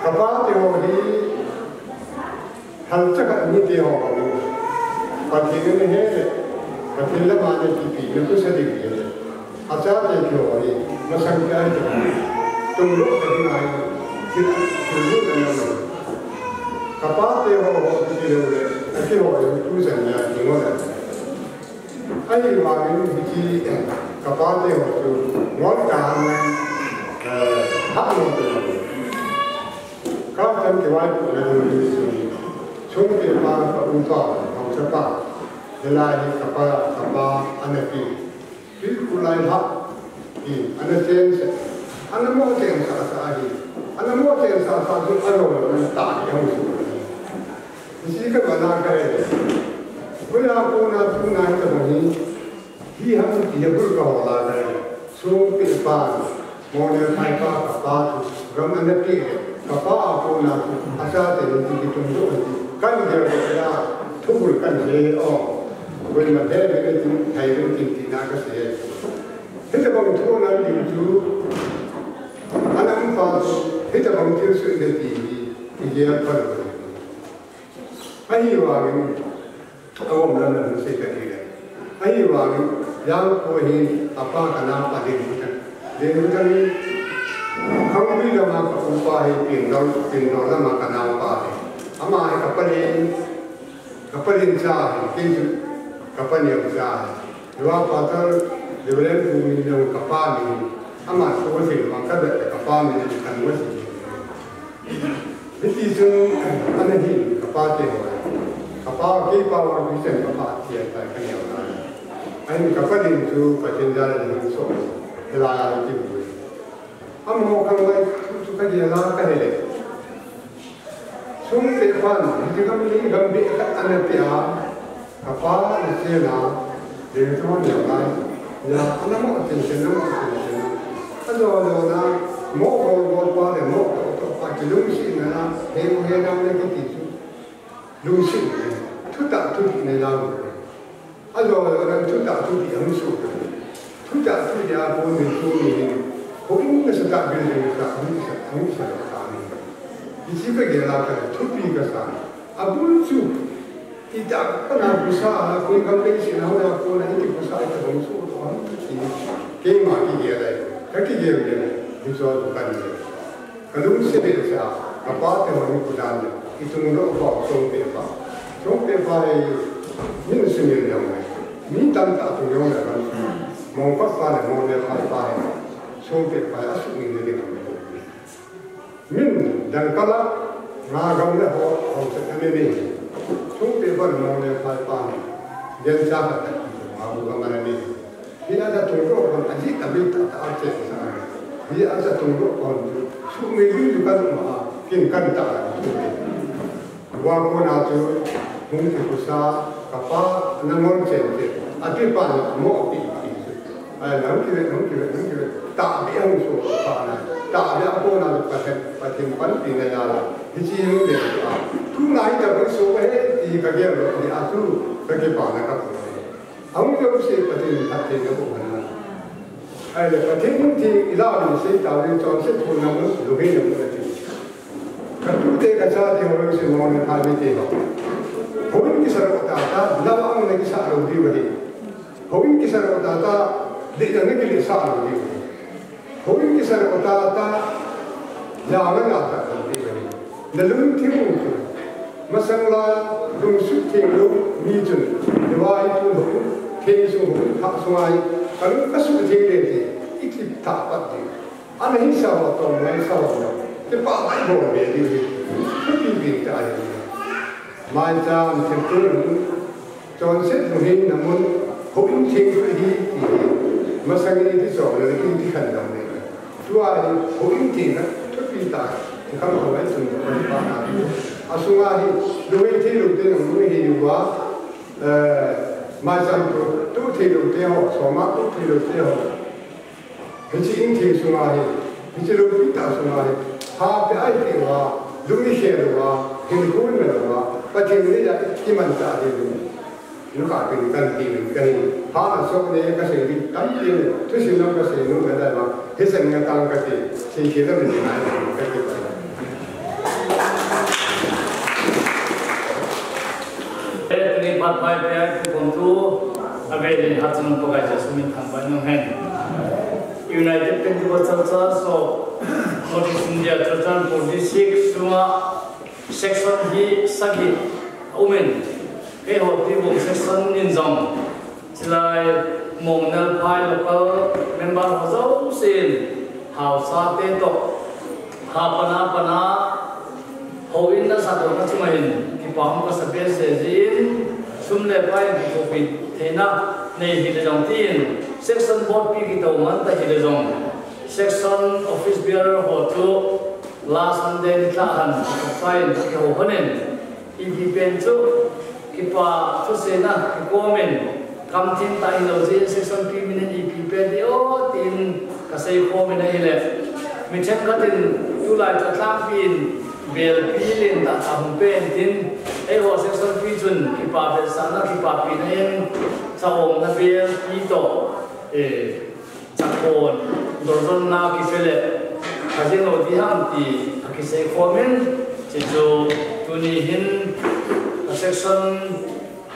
Ka pa te ho hi, Halcha khat mite ho, Pathen in ahe le, Pathen lama ana kipe na kusa ding ahi le. Achate kiho hi, masang kei a hi, tum lou ka ding ahi, thil, thil lou ka ding ahi. Ka pate ho, ho, ti lou le, akiho hi, tu jan nia, ti ngol le. Ahivangin hiche, ka pate ho chu, ngol tah in, eh, hah lou te. Ka chan kivaipohna ding hi chu, chungte pa, ka u pa, haosa pa, hilai hi ka pa, ka pa ana pe. Tui khu lai hah, hi, ana cheng sah, ana mo cheng sah sah hi, ana mo cheng sah sah chu, ana lo lo ta hi, hung chu. Hiche ka mana ka he. Hoiya kona tuna hi tabang hi, hi ham ti a bul ka hol a le. Sungpi pa, Mongneophai pa, ka pa chu, gam ana pe le. Ka pa a kona chu, achate ni ti kitung doh ti. Kan gel le ka, thubul kan he o. Koima he le ka tin, thai le tin tina ka sei. Hitabang thu ana ding chu, ana um pa chu, hitabang thil sui le ti hi, i gel pha lou. Ahivangin, aum lam lam sei ka ti le. Ahivangin, Jangkho hin, apa ka naopa Lenkhotang. Lenkhotang hi, Khangbui lama ka upa hi, Pindol, Pindol lama ka naopa hi. Ama hi ka palen, ka palen cha hi, kei chu ka paneo cha hi. Lua Pastor Reverend Pu Minlong ka pa min, ama thu thil mang ka vet ka pa min kan wa si. Hiti chun, ana hin ka pate ho. Ka pa, kei pa vang Christian ka pa tia ta ka neo na. Ahin ka pa din chu Pathen jal in hung so. Hilai a ti bu. Amaho khang lai thu chu ka gel a ka he le. Songpeh pan, hiche gam ni gam beh khat ana pe a, kapa ana chena, lengthon jong a, ana mo chen chen, ana mo chen chen. Ajo jo na, mo gol gol pa le mo toh toh pa, kilungsetna, he he na le kiti chu. Lungset, thutah thudih nei lau. Ajo jo na thutah thudih hung soh. Thutah thudih a kon ni tu ni hin. Houin nasatah building khat hung sa, hung sa ta ni. Hiche ka gel a ka thupi kasa. Abul chu. Itah kana pusa, koi kam leiset a hung a kona iti pusa ita hung soh to ham ti. Keima kigel a. Ka kigel gel a. Hiche chu kan ni. Ka lungset behseh a, ka pate ho ni kudan le, i tungdoh pa, Songpeh pa. Songpeh pa hi, min sumil jong le. Mi tamtah tung jong le kan sumil. Mongpat pa le, Mongnelphai pa hi. Songpeh pa hi, asumil le ding. Min, dangka la, nga gam le ho, ho se, a mi mi. Songpeh pa le, Mongnelphai pa hi. Gencha ka tak, ma bu ka ma le mi. Hi a da tungdoh kon a ji ta bi ta ta a che sa. Hi a da tungdoh kon chu. Su mi bi ju kan ma a. Kin kan ta a. Wa kona chu. Hung ki kusa. Kapa na mon chen che. A ti pa na mo a pi pi. Ai, nang ki ve, nang ki ve, nang ki ve. Ta bi ang su pa na. Ta bi a kona chu pa chen, pa chen pan pi na ya la. Hi chi hung de a. Tu na hi da ko so he ti ka ge ro ni a tu. Ka ki pa na ka ko. Ahung jouse Pathen in phatthei nabol hen lang. Ahile Pathen theng ilah in sei tauvin chonset thon namun, lunghei namun ati. Katute kachate ho jouse Mongnelphai mite ho. Houin kisah lou tah tah, navang na kisah lou diu ahi. Houin kisah lou tah tah, deidan na kiletsah lou diu ahi. Houin kisah lou tah tah, jana jana tah tah ti bani. Na lungthim u chu. Masang la lungsuh theng lou mi chun. Nivai tu lou, theng sung lou, thah sung a hi. Ka lung ka suh theng le ti. I kip thah pat ti. Ana hi sa ho tong, ana hi sa ho tong. Kipah bai bol be diu hi. Thupi pi ta hi. Maicham thempu lung. Chonset lungheina mun, houin theng chu ahi, ti hi. Masang in iti chom le, iti khan dam le. Tua hi, houin theng kha, thupi tah, ti kham khom ai chun, pa na. Asunga hi, lunghei thei lou te, lunghei lou va, eh, maicham tu, tu thei lou te ho, soma tu thei lou te ho. Hiche in theng sunga hi, hiche loupi tah sunga hi, pha pe ai ti uva, lung i khel uva, hinkho i man uva, Pathen in a kiman tah ding u. Lukha pen kan ti min ka hi, pha na sok ne ka sei ding, kan ti ne, thusim lam ka sei nu ka dai ma, hi sen nga tang ka ti, sei khel a min ngai ka ti. Tuni phat pai pia tu kon tu, a ve le ha chun Pakai Jesu min thangvah in um hen. United Pentecostal Church of North East India, Churachandpur District sunga section hi sagi um in, keiho Tibung section in jong, chulai Mongnelphai local member ho jousen, haosa te toh, ha pana pana, houin na sa dohna chunga hin, kipa hung ka sa behseh jin, sum le pai in kithopi theina nei hile jong tin, section board pi kitou man ta hile jong, section office bearer ho chu last Sunday ni tah han, kipa in kihou hon in, ipi pen chu, kipa thusei na, kikom in, kam thim tah hilou jeh in section pi min in ipi pe ding o, tin ka seikhom in ahile. Mi themkhat in tulai chu atlangpi in belpi lentah tah hung pe in tin, eiho section pi chun kipa vetsahna, kipapina in, cha omna belpi toh, eh, chakon, dorzonna kipe le, ka jing lou ding ham ti, akiseikhom in, chuchu tuni hin, ka section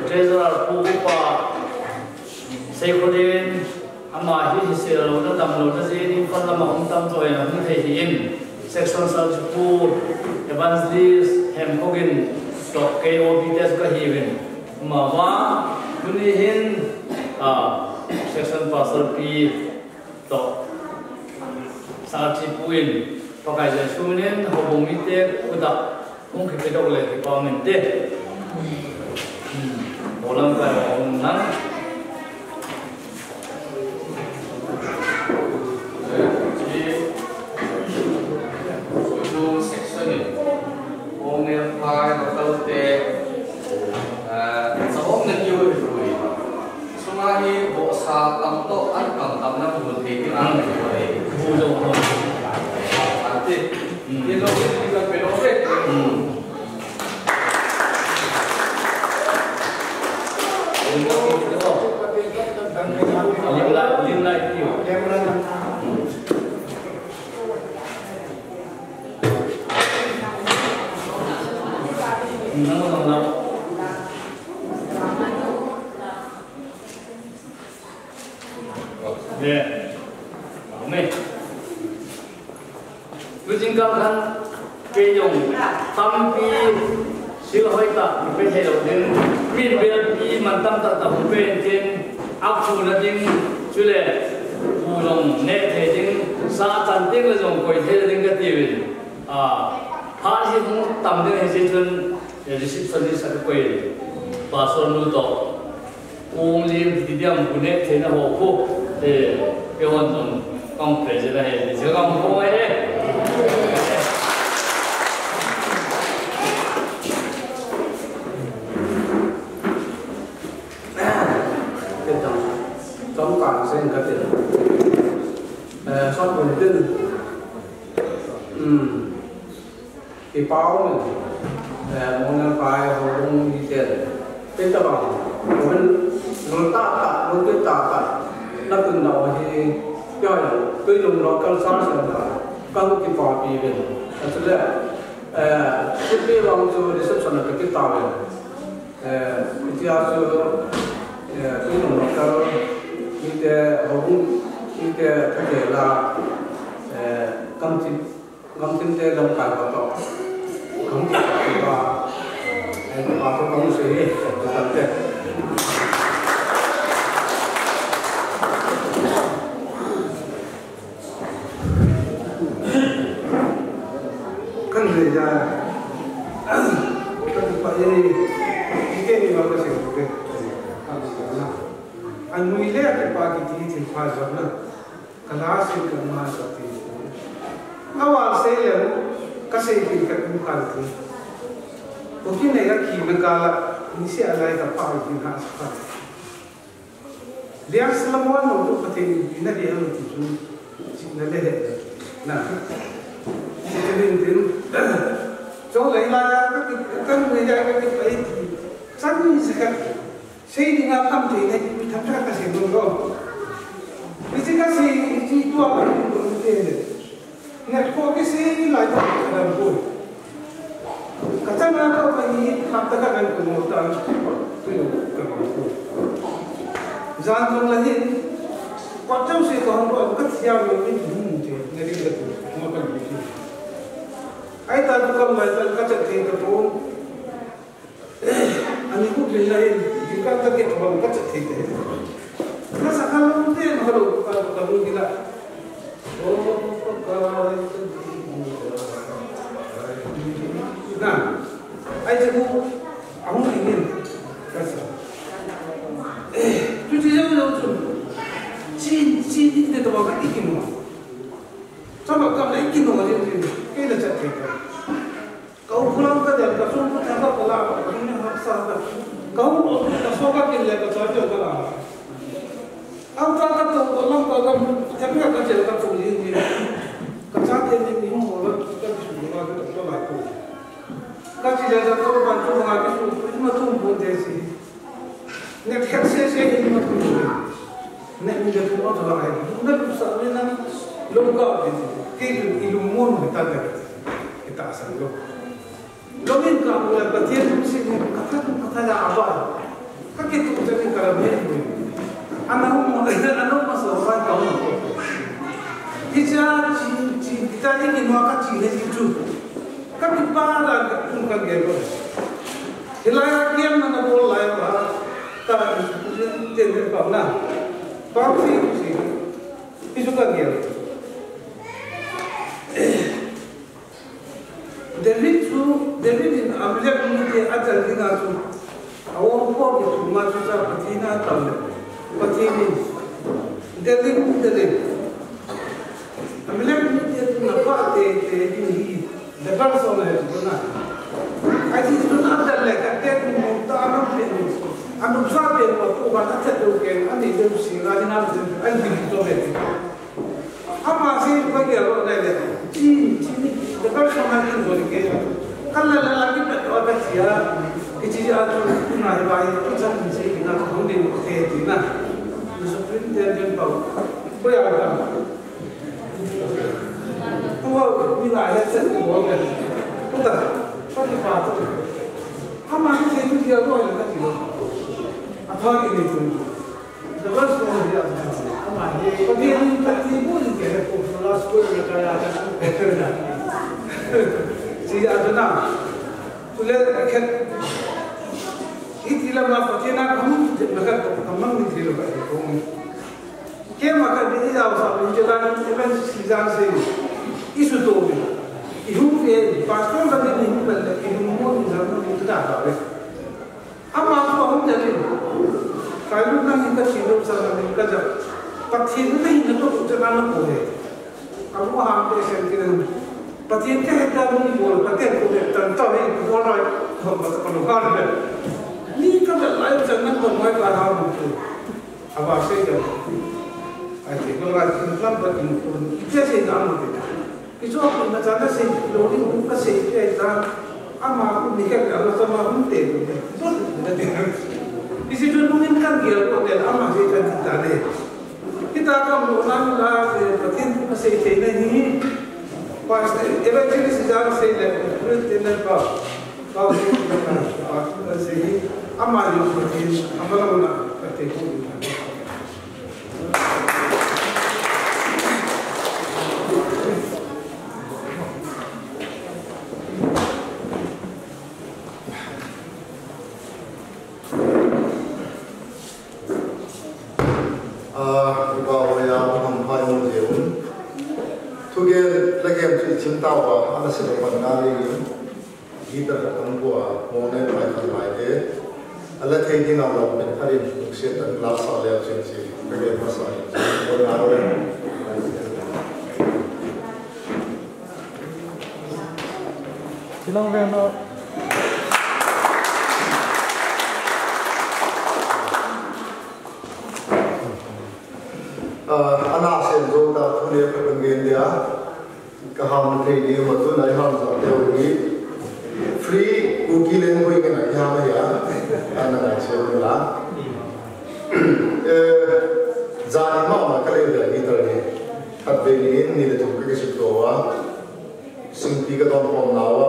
treasurer pu upa, Seikholin, ama hi hisel louna damlouna jeh in Imphal lama hung tam joh in ahung thei ahin, section sergeant pu, evangelist, Hemkhogin, toh K O B te chu kahiuvin. Amavang, tuni hin, ah, section pastor pi, toh, Sangchi pu in, Pakai Jesu min in, houbung mite, khut a, hung kipedoh le, kipa um inte. Hmm, holam kai hung nang. Section in, hung nang. Nang nang nang. Amen. Amen. Tujing kal khan kei jong tampi sil hoi tah pe thei lou ding, mi belpi man tam tah tah hung pe in tin, a phu na ding, chule phu jong neh thei ding, sa chan teng le jong koi thei ding ka ti uvin. A, phat hi hung tam ding hi chun, eh, receptionist a ka koi, Pastor nu toh. Kong lim ti diam, bu neh theina ho khu. Eh, kei hon jong kong present ahi, ni jong kong kong ahi. Kei jong, jong kong sen ka tin. Eh, sot bun tin. Hmm. Kipa um in, eh, Monglenphai houbung miten, kei tabang, houbung lul tahtah, lul kit tahtah, na tun nau hi, kei hoi, Tuilung Local Church Centre, ka hung kipapi uvin. Achule, eh, Tuipi vang chu reception a ka kit tauvin. Eh, hitia chu, eh, Tuilung Local mite, houbung mite, ka kila, eh, kam ti Gamthim te lamkai ho toh. Gamthim te ba. Ai ba to kong se he, to tante. Kan le ja. Kan pa e. Ike ni ba ka se ko ke. Kan se na. An mui le ke pa ki ti ti pa ja na. Ka la sei ka ma ka ti. Awal sei le, ka sei kin ka kum ka ti. Ko ki nei ka ki na ka la, ni se a lai ka pa ki na sa pa. Liang sa la mo no to ka te ni na di ha ti chu. Chi na le he. Na. Chi te din din. Chong lai la ya ka ki, ka ni ya ka ki pa ti. Sa ni sa ka. Sei dinga tam thei nei, mi thapha ka sei nom lou. Hiche ka sei, hiche tua ka sei nom te. Nat ko kisei lai ta ka dam ko. Ka chana ko ka hi, hapta ka dam ko mo ta. Tu yo ka ko. Jan jong la hin. Ko chau sei ko hong ko ka thiam lo ni hum te. Nei ka tu. Mo ka ni. Ai ta tu kam lai ta ka chat thei ta ko. Ani hu le lai, ding ka ta ke thon ka chat thei te. Na sa ka lo te ma lo ka ka lo ding la. O ka ka na. Ai je mu a hu ni ni. Ka sa. Tu ti yo lo tu. Chin chin ni te to ka ikino. Sama ka na ikino ni ni. Ke na chat thei ka. Ka u phulang ka del, ka sung ka thang ka la, ka hung ne haksa ka. Ka hung o, ka so ka kin le, ka cha ka la. Au ka ka to, ka lam ka ka, ka ka ka chel ka pu ni ni. Ka cha te ni ni mo la, ka su ni ka ka to la ko. Ka chi le ka to ban to ma ki su, ma tum bu de si. Ngat khat sese hi ma tu. Ngat mi da tu ma tu ai. Na lu sa ni na lu ka ti. Ti tu i lu mo no ta ta. Kita sa lu. Lu min ka mu la Pathen si ni ka ta tu ka ta la a ba. Ka ki tu ta ni ka la me mu. Ana mu, ana ma sa sa ka mu. Ki cha chi, chi, kita ni ki no ka chi ni tu. Ka kipa la ka kum ka gel lo. Hilai a kiam na na bol lai pa. Ka ti ti pa na. Pa si si. Isu ka gel. David chu, David in Amalek mite a chal dinga chu. A ong ko ki thuma chu cha Pathen a tam le. Pathen in. David, David. Amalek mite tu na pa te te ding hi. The person has gone. Ai ti tu na dal le ka te tu mo ta na pe ni. Anu sa pe mo tu ba na te tu ke ani de si ga ni na de ai di to be. Ama si ka ke ro na le. Chi chi ni the person has gone ke. Ka la la la ki pe to ka chi a. Ki chi a tu na ba ai tu chan ni si na ko de mo te ti na. Ni so pin te den pa. Ko ya ka. Tua, mi la ya chen ko ga. Ko ta, ko ti pa to. Tia ko na ti lo. Apa ke ni tu. The first one is the Pathen in Pathen bu ni ke ko last ko na ka ya ka. Si ya na. Tule khat. Iti la ma Pathen a kamu na ka ko kamang ni ti lo ka ko. Keima khat ni ijao sa ni je la ni event season se. Isu to ni. Ihu ke pastor ka ni ni hu kan ni hu mo ni sa mo ni ta ta ve. Ama ko hung ja ni. Kai lu na ni ka chi lo sa ni ka ja. Pathen ni na to ku ja na ko he. Abu ha pe sen ki na. Pathen ke he ta ni ko Pathen ko ne tan ta he ko na ko ba ka no ka ne. Ni ka ja lai ja na ko mai ka ha mo. Ava sei da. Ai te ko la kin lam ba kin ko. Ite sei da mo te. Kicho ko na cha na sei lo ni ko ka sei te ta. Ama ko ni ka ka sa ma hum te. Ko na te. Isi tu nungin kan gel ko te ama sei kan ti ta de. Kita ka mo na la te Pathen ko sei te na ni. Pastor evangelist ja sei le. Te na pa. Ah, i pa hoya, i ham phai mo je un. Thugen, la gen chu i chim tauva, ana se lo pan na le in. Guitar ka tang pua, mo ne pai kan lai te. Ala thei ding a lo pen kharin, lungsiat tan la sa le chen si, ka gen ma sa le, mo na ro le. Silang ve no. Ah, ana sen jo ta thu le ka kan gen dia. Ka ham thei di ma tu nai ham sa te u hi. Free cookie len hoi ka nai ham ya. Ana ngai se u la. Eh, jani ma ma ka le ve ni ta ni. Khat ve ni in ni le thum ka ki su to wa. Singpi ka don pom na wa.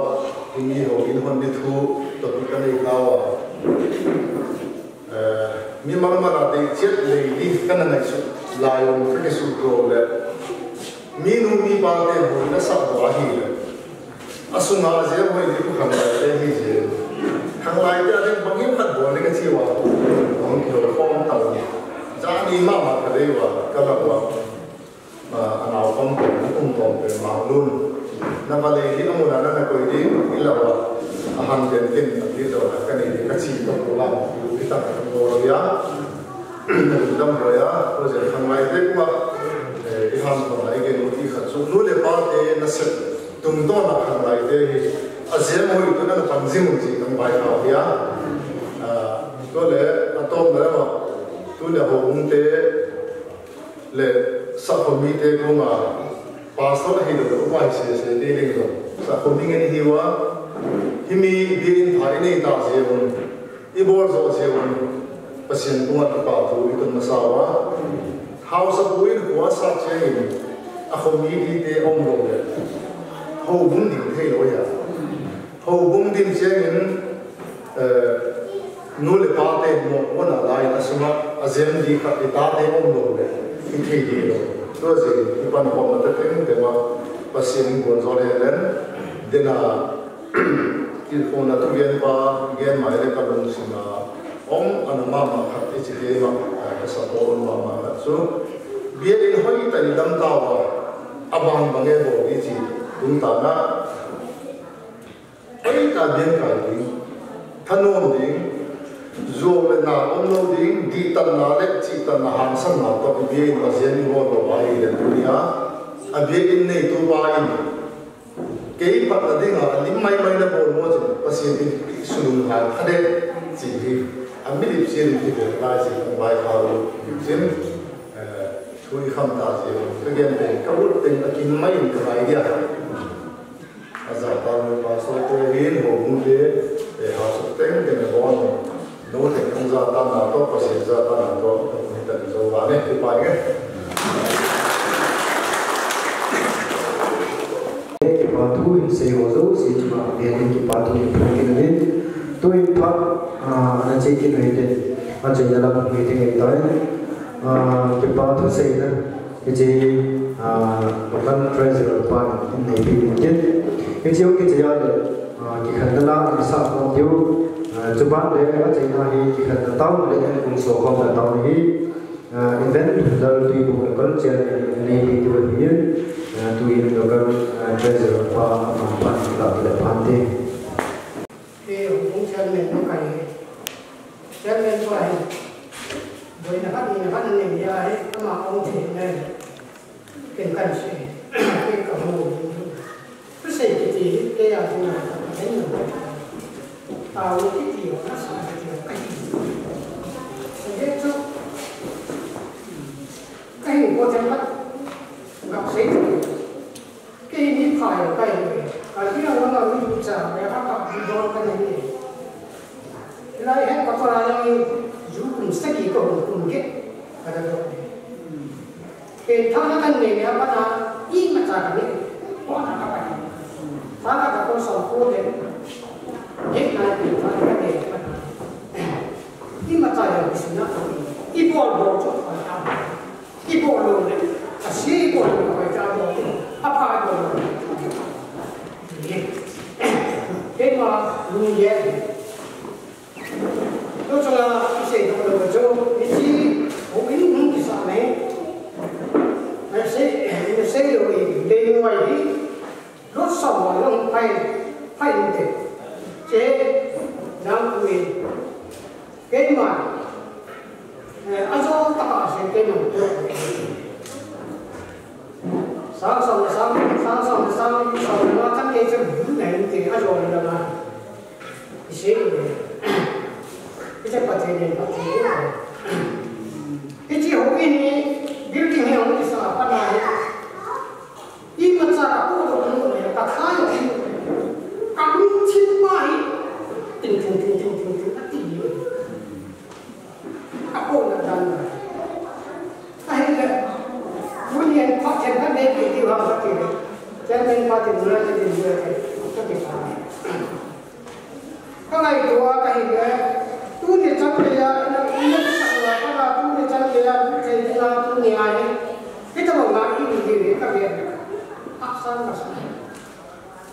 Ni ho in hon di thu to ka nei ka wa. Eh, mi mangmang a dei chet lei di ka na ngaisuh lai um ka kisuh to le. Mi nu mi pa te hoina sah doh ahi le. A sunga a jeh hoi di khu khanglai te hi je. Khanglai te a ding bang in khat bol le ka chi wa. Hong kihol khom ta u. Jani mama ka dei wa, ka la wa. Ah, a naupang pen, a kum tom pen, Manglun. Na va lei ding, a mun a na na koi ding, i la va. A han den ken, a pi to na ka nei ding, ka chi to ko la, ki ta ka ko ro ya. Dam ro ya, ko je khang mai te ko. Eh, i han ko na i gen u ti khat chu. Nu le pa te na se. Tum to na khang mai te hi. A je mo i to na pan jing u ji khang mai ka ya. Ah, to le, a tom na ma. Tu le ho hung te. Le sakhomi te koma pastor ahi lo, upa hi se se te ling lo. Sakhomi ngen hi wa, himi biakin pha i nei ta jeh un, i bol jo jeh un, Pathen koma kipa thu i tun masa uva. Hausapu in kho a sah cheng in, a khomi ti te om lo le. Houbung ding thei lo ya. Houbung ding cheng in, eh, nu le pa te mo, mo na lai na suma, a jem di khat i ta te om lo le, i thei di lo. Tua jeh in, i pan khom na te teng te ma, Pathen in kon jo le len, dena, ki khom na tu gen pa, gen mai le ka lung sim na, om, ana mama khat i chi te ma, ka sa to mama khat chu. Biakin hoi ta ni dam ta wa, a bang bang e bo i chi, tung ta na. Hoi ta biakin kai ding, thanom ding, jo le na om lo ding, dihtanna le chihtanna hangsanna toh i biakin Pathen in i bol lo ahi le tunia, a biakin neitu pa in, kei phatna dinga, a lim mai mai na bol mo chun, Pathen in i sulung hang kha de, chi hi, a milip sin in ti ve lai sin, a vai kha lo, sin, eh, thui kham ta sin, ka gen pen, ka ut pen, a kin mai in ka ngai dia. A jatan pastor te hin, houbung te, eh, hausa teng teng a bon. No teng kong jatan na to, Pathen jatan na to, ni tan jo va ne, kipa nge. Kipa thu in sei ho jouse chunga, ne kipa thu in phung kit in. Tuin phat, ah, Kin hoi te, achaina lam hoi te ngai tai. Ah, kipa thu seina, hiche, ah, local treasurer pa in neipi in tin. Hiche hung kichai a le, ah, kikhenna la in sa khom diu. Ah, chuban le achaina hi kikhenna tao le kum so khom na tao hi. Ah, event dal tui bu local chairman neipi diu ahi. Ah, tuin local, ah, treasurer pa, ah, pan la le pan te. Kei houbung chairman ka hi. Chairman pa hi. Boina khat nina khat nei ahi, ama hung thei nei. Ken kan sei. Kei ka mu. Thusei kiti hi kei a ding a ka hen no. Tao kiti ho, nasa kiti ho ka hi. Ka hi chu. Ka hi ko themkhat. Ngap sei. Kei mi pha jong ka hi. Ka hi a lama mi bu cha, ya ka ka bu don ka nei. Lai he ka pa la jong ju kum sagi ka hung kum ke. Ka da do. Pen tha na kan nei ya pa na imacha ka nei. Ko na ka pa. Tha na ka ko sa ko de. Ye na pen tha na ka nei pa na. Imacha ya kisina. Ibol bol chu pa na. Ibol lou le, ase ibol lou le, apai cha bol, apha bol lou le. Keima lungye. Tuchunga isei doh lou chu, hiche houin hung kisa nei. Nasei, nasei lou e, lei ngai hi. Lou sa wa lou pai, pai inte. Che, jang kui. Keima, eh, ajo tah a sei keima. Sang sang, sang sang, sang sang, sang sang, sang sang, kei chen bu nei te, ajo le la. Isei le. Hiche Pathen in, Pathen in. Hiche houin hi building hi hung kisa a pat na hi. Imacha ka pu to ka mu le, ka tha jong hi. Ka lungthim ma hi. Ting, ting, ting, ting, ting, ting, ati. Ka pu na dan na. Ahile, tuni a phat themkhat nei kit diu ham kati le. Chairman pa tin na kati le, kati pa. Ka ngaito a ka hi le, tuni chan geiya, ina, ina kisah a, ka na tuni chan geiya, bu thei ding a, tuni a hi. Hitabang a i ni ding hi ka ve. Asan ka sa.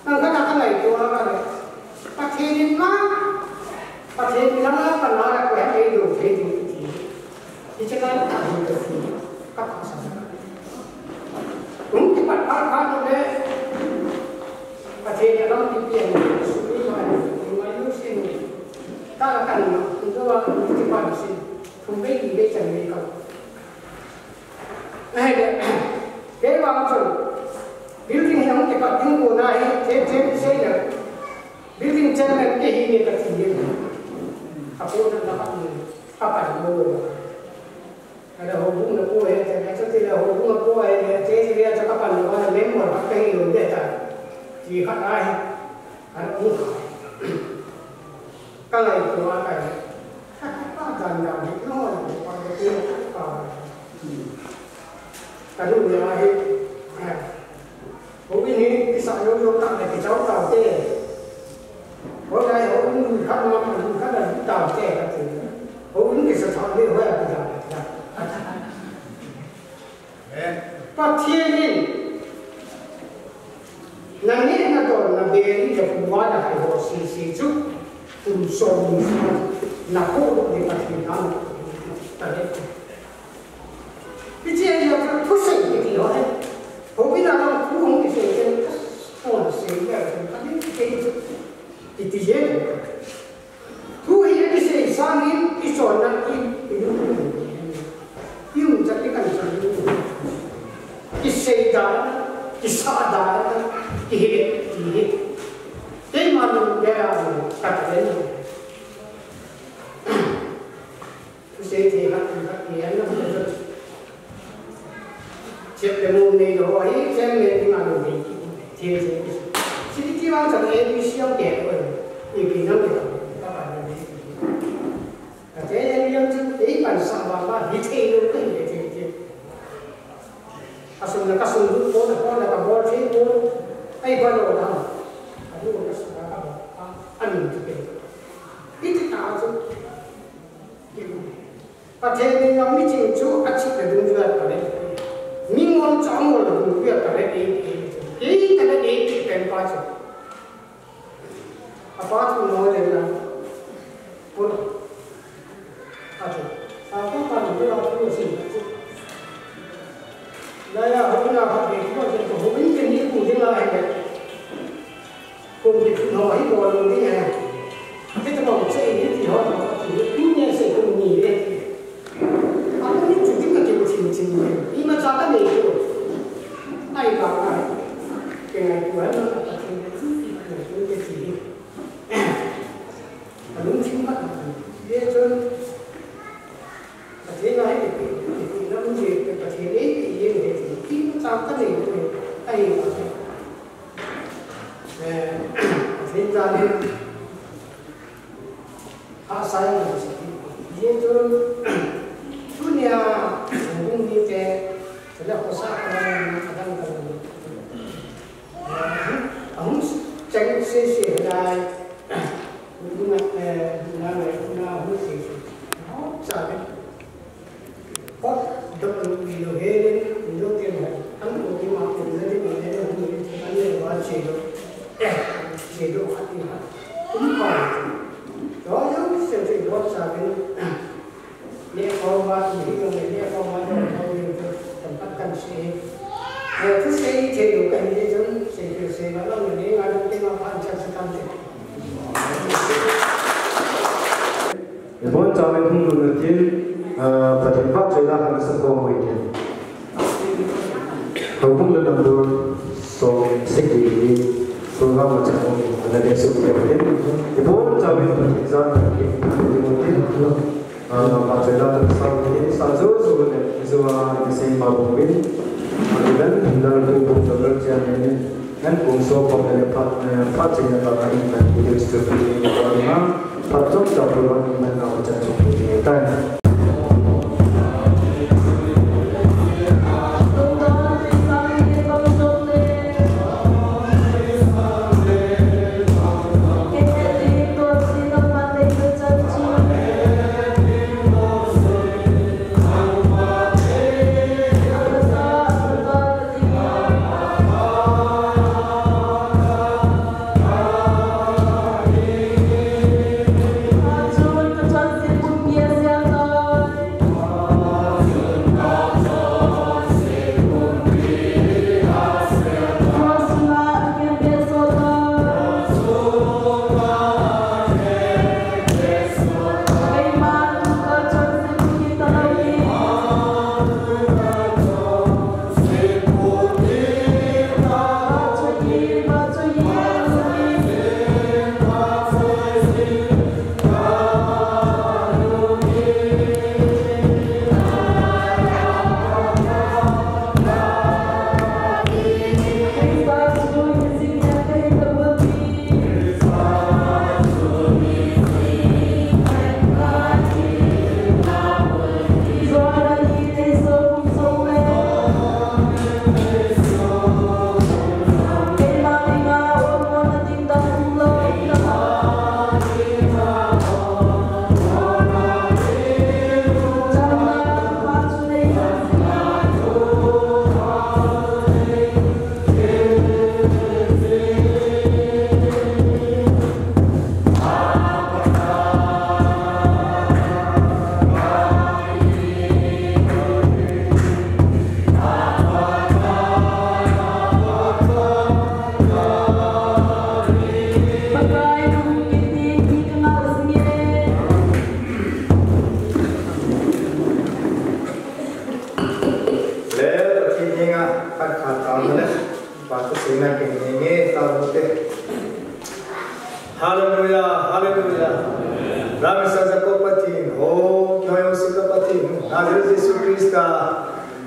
Nang ka na ka ngaito a ka le. Pathen in ma, Pathen in ma, ka na la ko ya ei do thei ding ti. Hiche ka ka hin ka ti, ka ka sa. Hung kipat phat phat le, Pathen in alampi pia, suri ma, ni ma yu sin. Ta la kan ma, tu wa, kipat sin. Thum bei ni bei chan bei ka. Ahile, kei vang chun, building hi hung kipat ding kona hi, che, che, che, che. Building chairman kei hi nge kati nge. Apo na na pat ni, apat mo. Ada houbung na po he, te na chati la houbung na po he, te te ya chaka pan na member ka hi lo de ta. Ti khat ahi. Ada mu. Ka ngaito a ka hi. Pa dan dan ni no, pa de ti pa. Ka lu ya hi. Houin hi kisah jou jou tah le kichao tao te. Hoilai houin lui khat ma lui khat la lui tao te kati. Houin kisah tah le hoi a kijao le kijao. Pathen in na neh na don na bel in le pu va na hai ho sese chu kum som ni na ko le Pathen na ta le. Hiche a thusei kiti ho hi. Houin a lang thu hung kisei chen, hung sei le chen, kati kei chu. Kiti chen. Thu hi kisei sangin, i chonna i, i, i um chat i kan chan. Kisei dan, kisah dan, kihe, kihe. Keima nung bera, kati le. Thusei thei khat, khat, khat, khat, khat. Chep le mum nei lou, ahi, chep le ding a lou nei ki, thei, thei. Siti ti vang chang A B C ang ke ko, ipi nang ke, ka pa na nei. Ka te ya yang chu, ei pan sa ba ba, hi thei lou, ka hi thei, thei. Ka sum na ka sum lu, ko na ko na ka bol thei ko, ai ba lou na. Ka lu ka sum na ka bol, a, a min tu ke. Iti ta chu. Pathen in a miching chu achih le dungjuia pale. Mingol chu angol le dungjuia pale, ei, ei, ei, ei, pale, ei, ei, pen pa chu. Apa thu no le na. Pun. Achu. Apa pa no la thu si. La ya ho na ha de ko je ko ho in ke ni ku de la hai. Kum ki thu no hi bol lo ni hai. Kei ta bol che ni ti ho, ti ni ne se kum ni le. A kum ni chu ti ka ke chin chin ni. Imacha ka nei chu. Ai ka ka. Ke ngai tu han na ka ti ni. Ke ti ni. A lungthim khat. Ye chun. Pathen a hi ti, ti, ti, na mun ye, Pathen e ti ye ne ti. Imacha ka nei chu. Ai ka. Eh, Pathen jal in, hahsa in, hahsa in. Hijeh chun, tunia, hung ni te, chule khosa kona, adang kona. Eh, ahung cheng sese lai, na, eh, na, na, hung sese. Hop, sa, Kot dok lu wi lo he len, lo ken hai. An ko ki ma ko le ni ma le ni hu ni an le wa che lo. Eh, che lo ha ti ha. Um pa. To yo se che lo sa ken. Ne ko ma ti hi lo ne ko ma lo ko ni to tam pat kan se. Eh, tu se che lo kan ni jong se ke se ma lo ne nga lo ke ma pan cha sa kan te. Ibon chauvin hung lhun utin, ah, Pathen vahchoila hung sa khom u hitin. Houbung le number som sagi hi program a chang u ana le su ke utin. Ibon chauvin Pathen jal Pathen hung lhun utin. Ah, vahchoila hung sa utin. Sa jo jo le jo a ni sei ma bong vin. Ah, iban hung dal bu bu dal chairman in. An kum so khom le phat, eh, phat chin na ta in na video studio ni ko na, phat chom chom lo ni na na chan chom ni tai. Le, Pathen henga khat khat tao le, pa tu sina ke nge tao te. Hallelujah, hallelujah. Ram sa Jacob Pathen, ho, kyo yo sika Pathen, Nazareth Jesu Christa.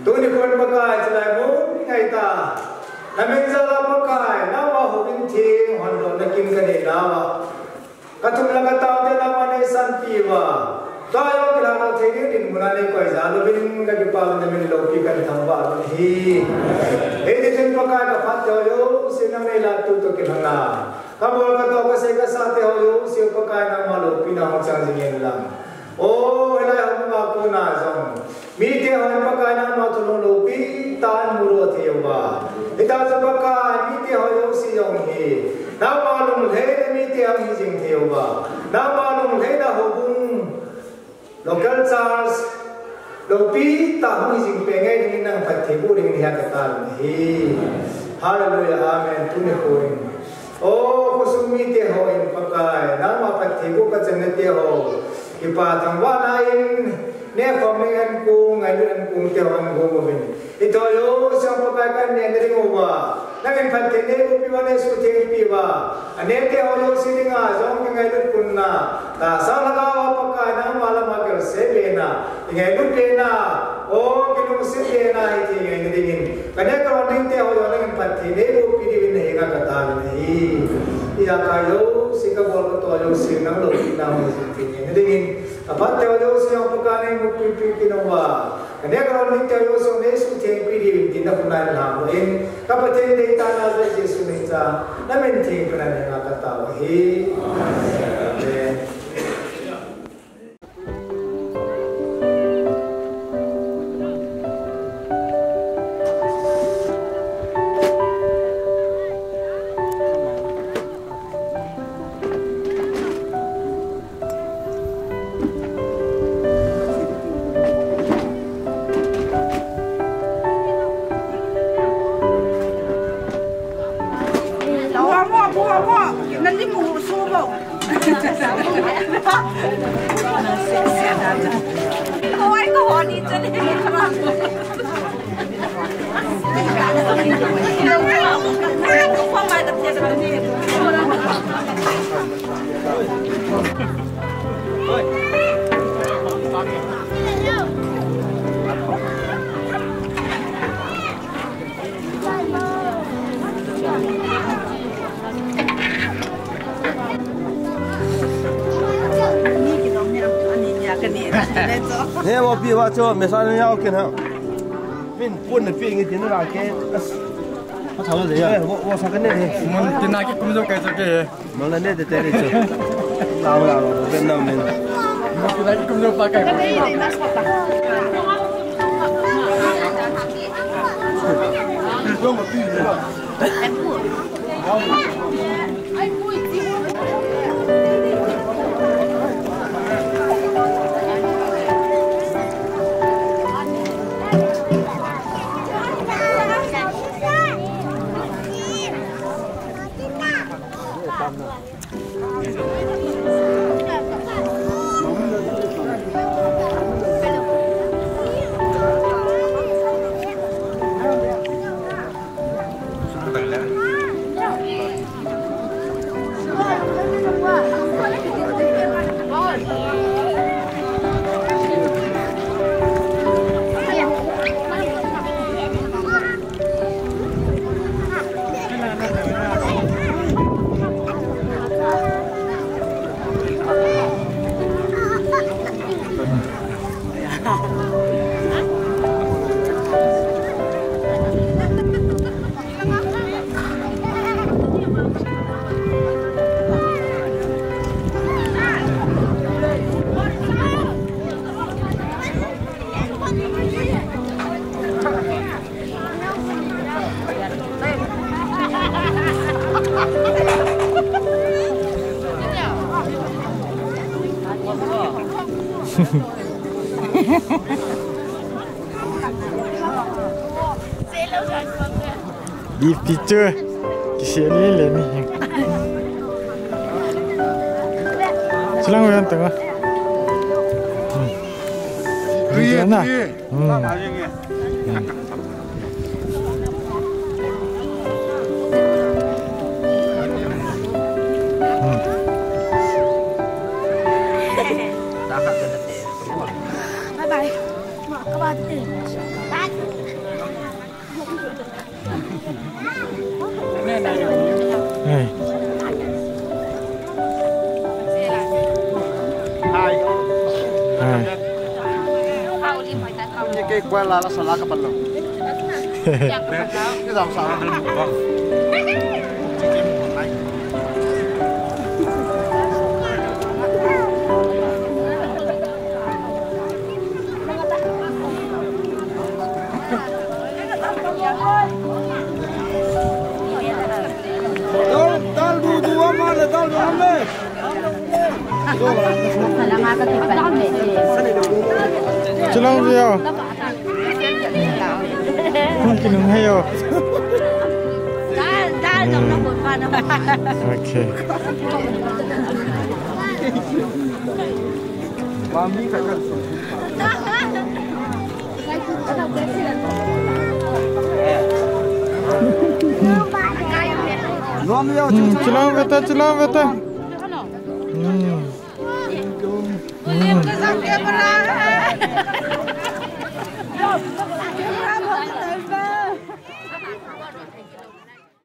Tuni kon Pakai, chalai mo, ngai ta. Na min jal a Pakai, nangma hovin theng hon lona kin ka nei nauva. Ka thum le ka tao te nangma nei sanpi uva. Tua jong kilhang lou thei ding dinmun a nei koi jal uvin ka kipah uvin na min loupi kan thangvah uvin ahi. Hiti chun Pakai ka phat te ho jouse nang nei lhahtu toh kilhon a. Ka bol ka tao ka sei ka sa te ho jouse Pakai nangma loupina hung chang jing hen lang. O, hilai a hung a kona Hung hi jing thei uva, nangma lunglhaina houbung, local church, loupi tah hung hi jing peh ngai dingin nang phatthei boh dingin hia kata ahi. Hallelujah, amen. Tuni kho in, o khosung mite hon Pakai, nangma phatthei boh kachanna te ho, kipa thangvahna in, nehkhom ning ankong, ngailut ankong te ho ankong uvin. Itobang jouse Pakai kaneh nading uva, nangin phatthei neibohpi uva, neisuhthengpi uva, aneh te ho jouse dinga jong kingailut kunna, tahsa lhagao a Pakai nangma lama kelse bena, kingailut bena, o kilungset bena hithei ngai nadingin, kaneh kalon ding te ho jong nangin phatthei neibohpi diuvin nahenga kataovin ahi. Ijeh a jouse kabol katoh jouse nang loupina hung hi jing thei ngai nadingin, aphat te ho jouse jong Pakai neimupipi kit uva, kaneh kalon ding te ho jouse neisuhthengpi diuvin tin nakhut a nalhah in, ka Pathen deitahna jal Jesu min chang, namin theng pen a nahenga katao ahi. Amen. Ne mo pi wa cho me sa ne yao ken ha. Min pun ne pi ngi tin ra ke. Wo sa ka ne de. Mun tin na ke kum jo kai sa ke. Mun la ne de te de cho. Lao lao lo ben na min. Mun tin na ke kum jo pa kai. Beef picture. Kisih ni le ni. Silang uyan tengah. Hmm. Video na. Hmm. Hmm. Bye bye. Dal, dal du du ama le, dal du ama le. Chulang veo. Kung kinung heyo. Okay. Hmm, chulang veta, chulang veta. Hmm. Hmm.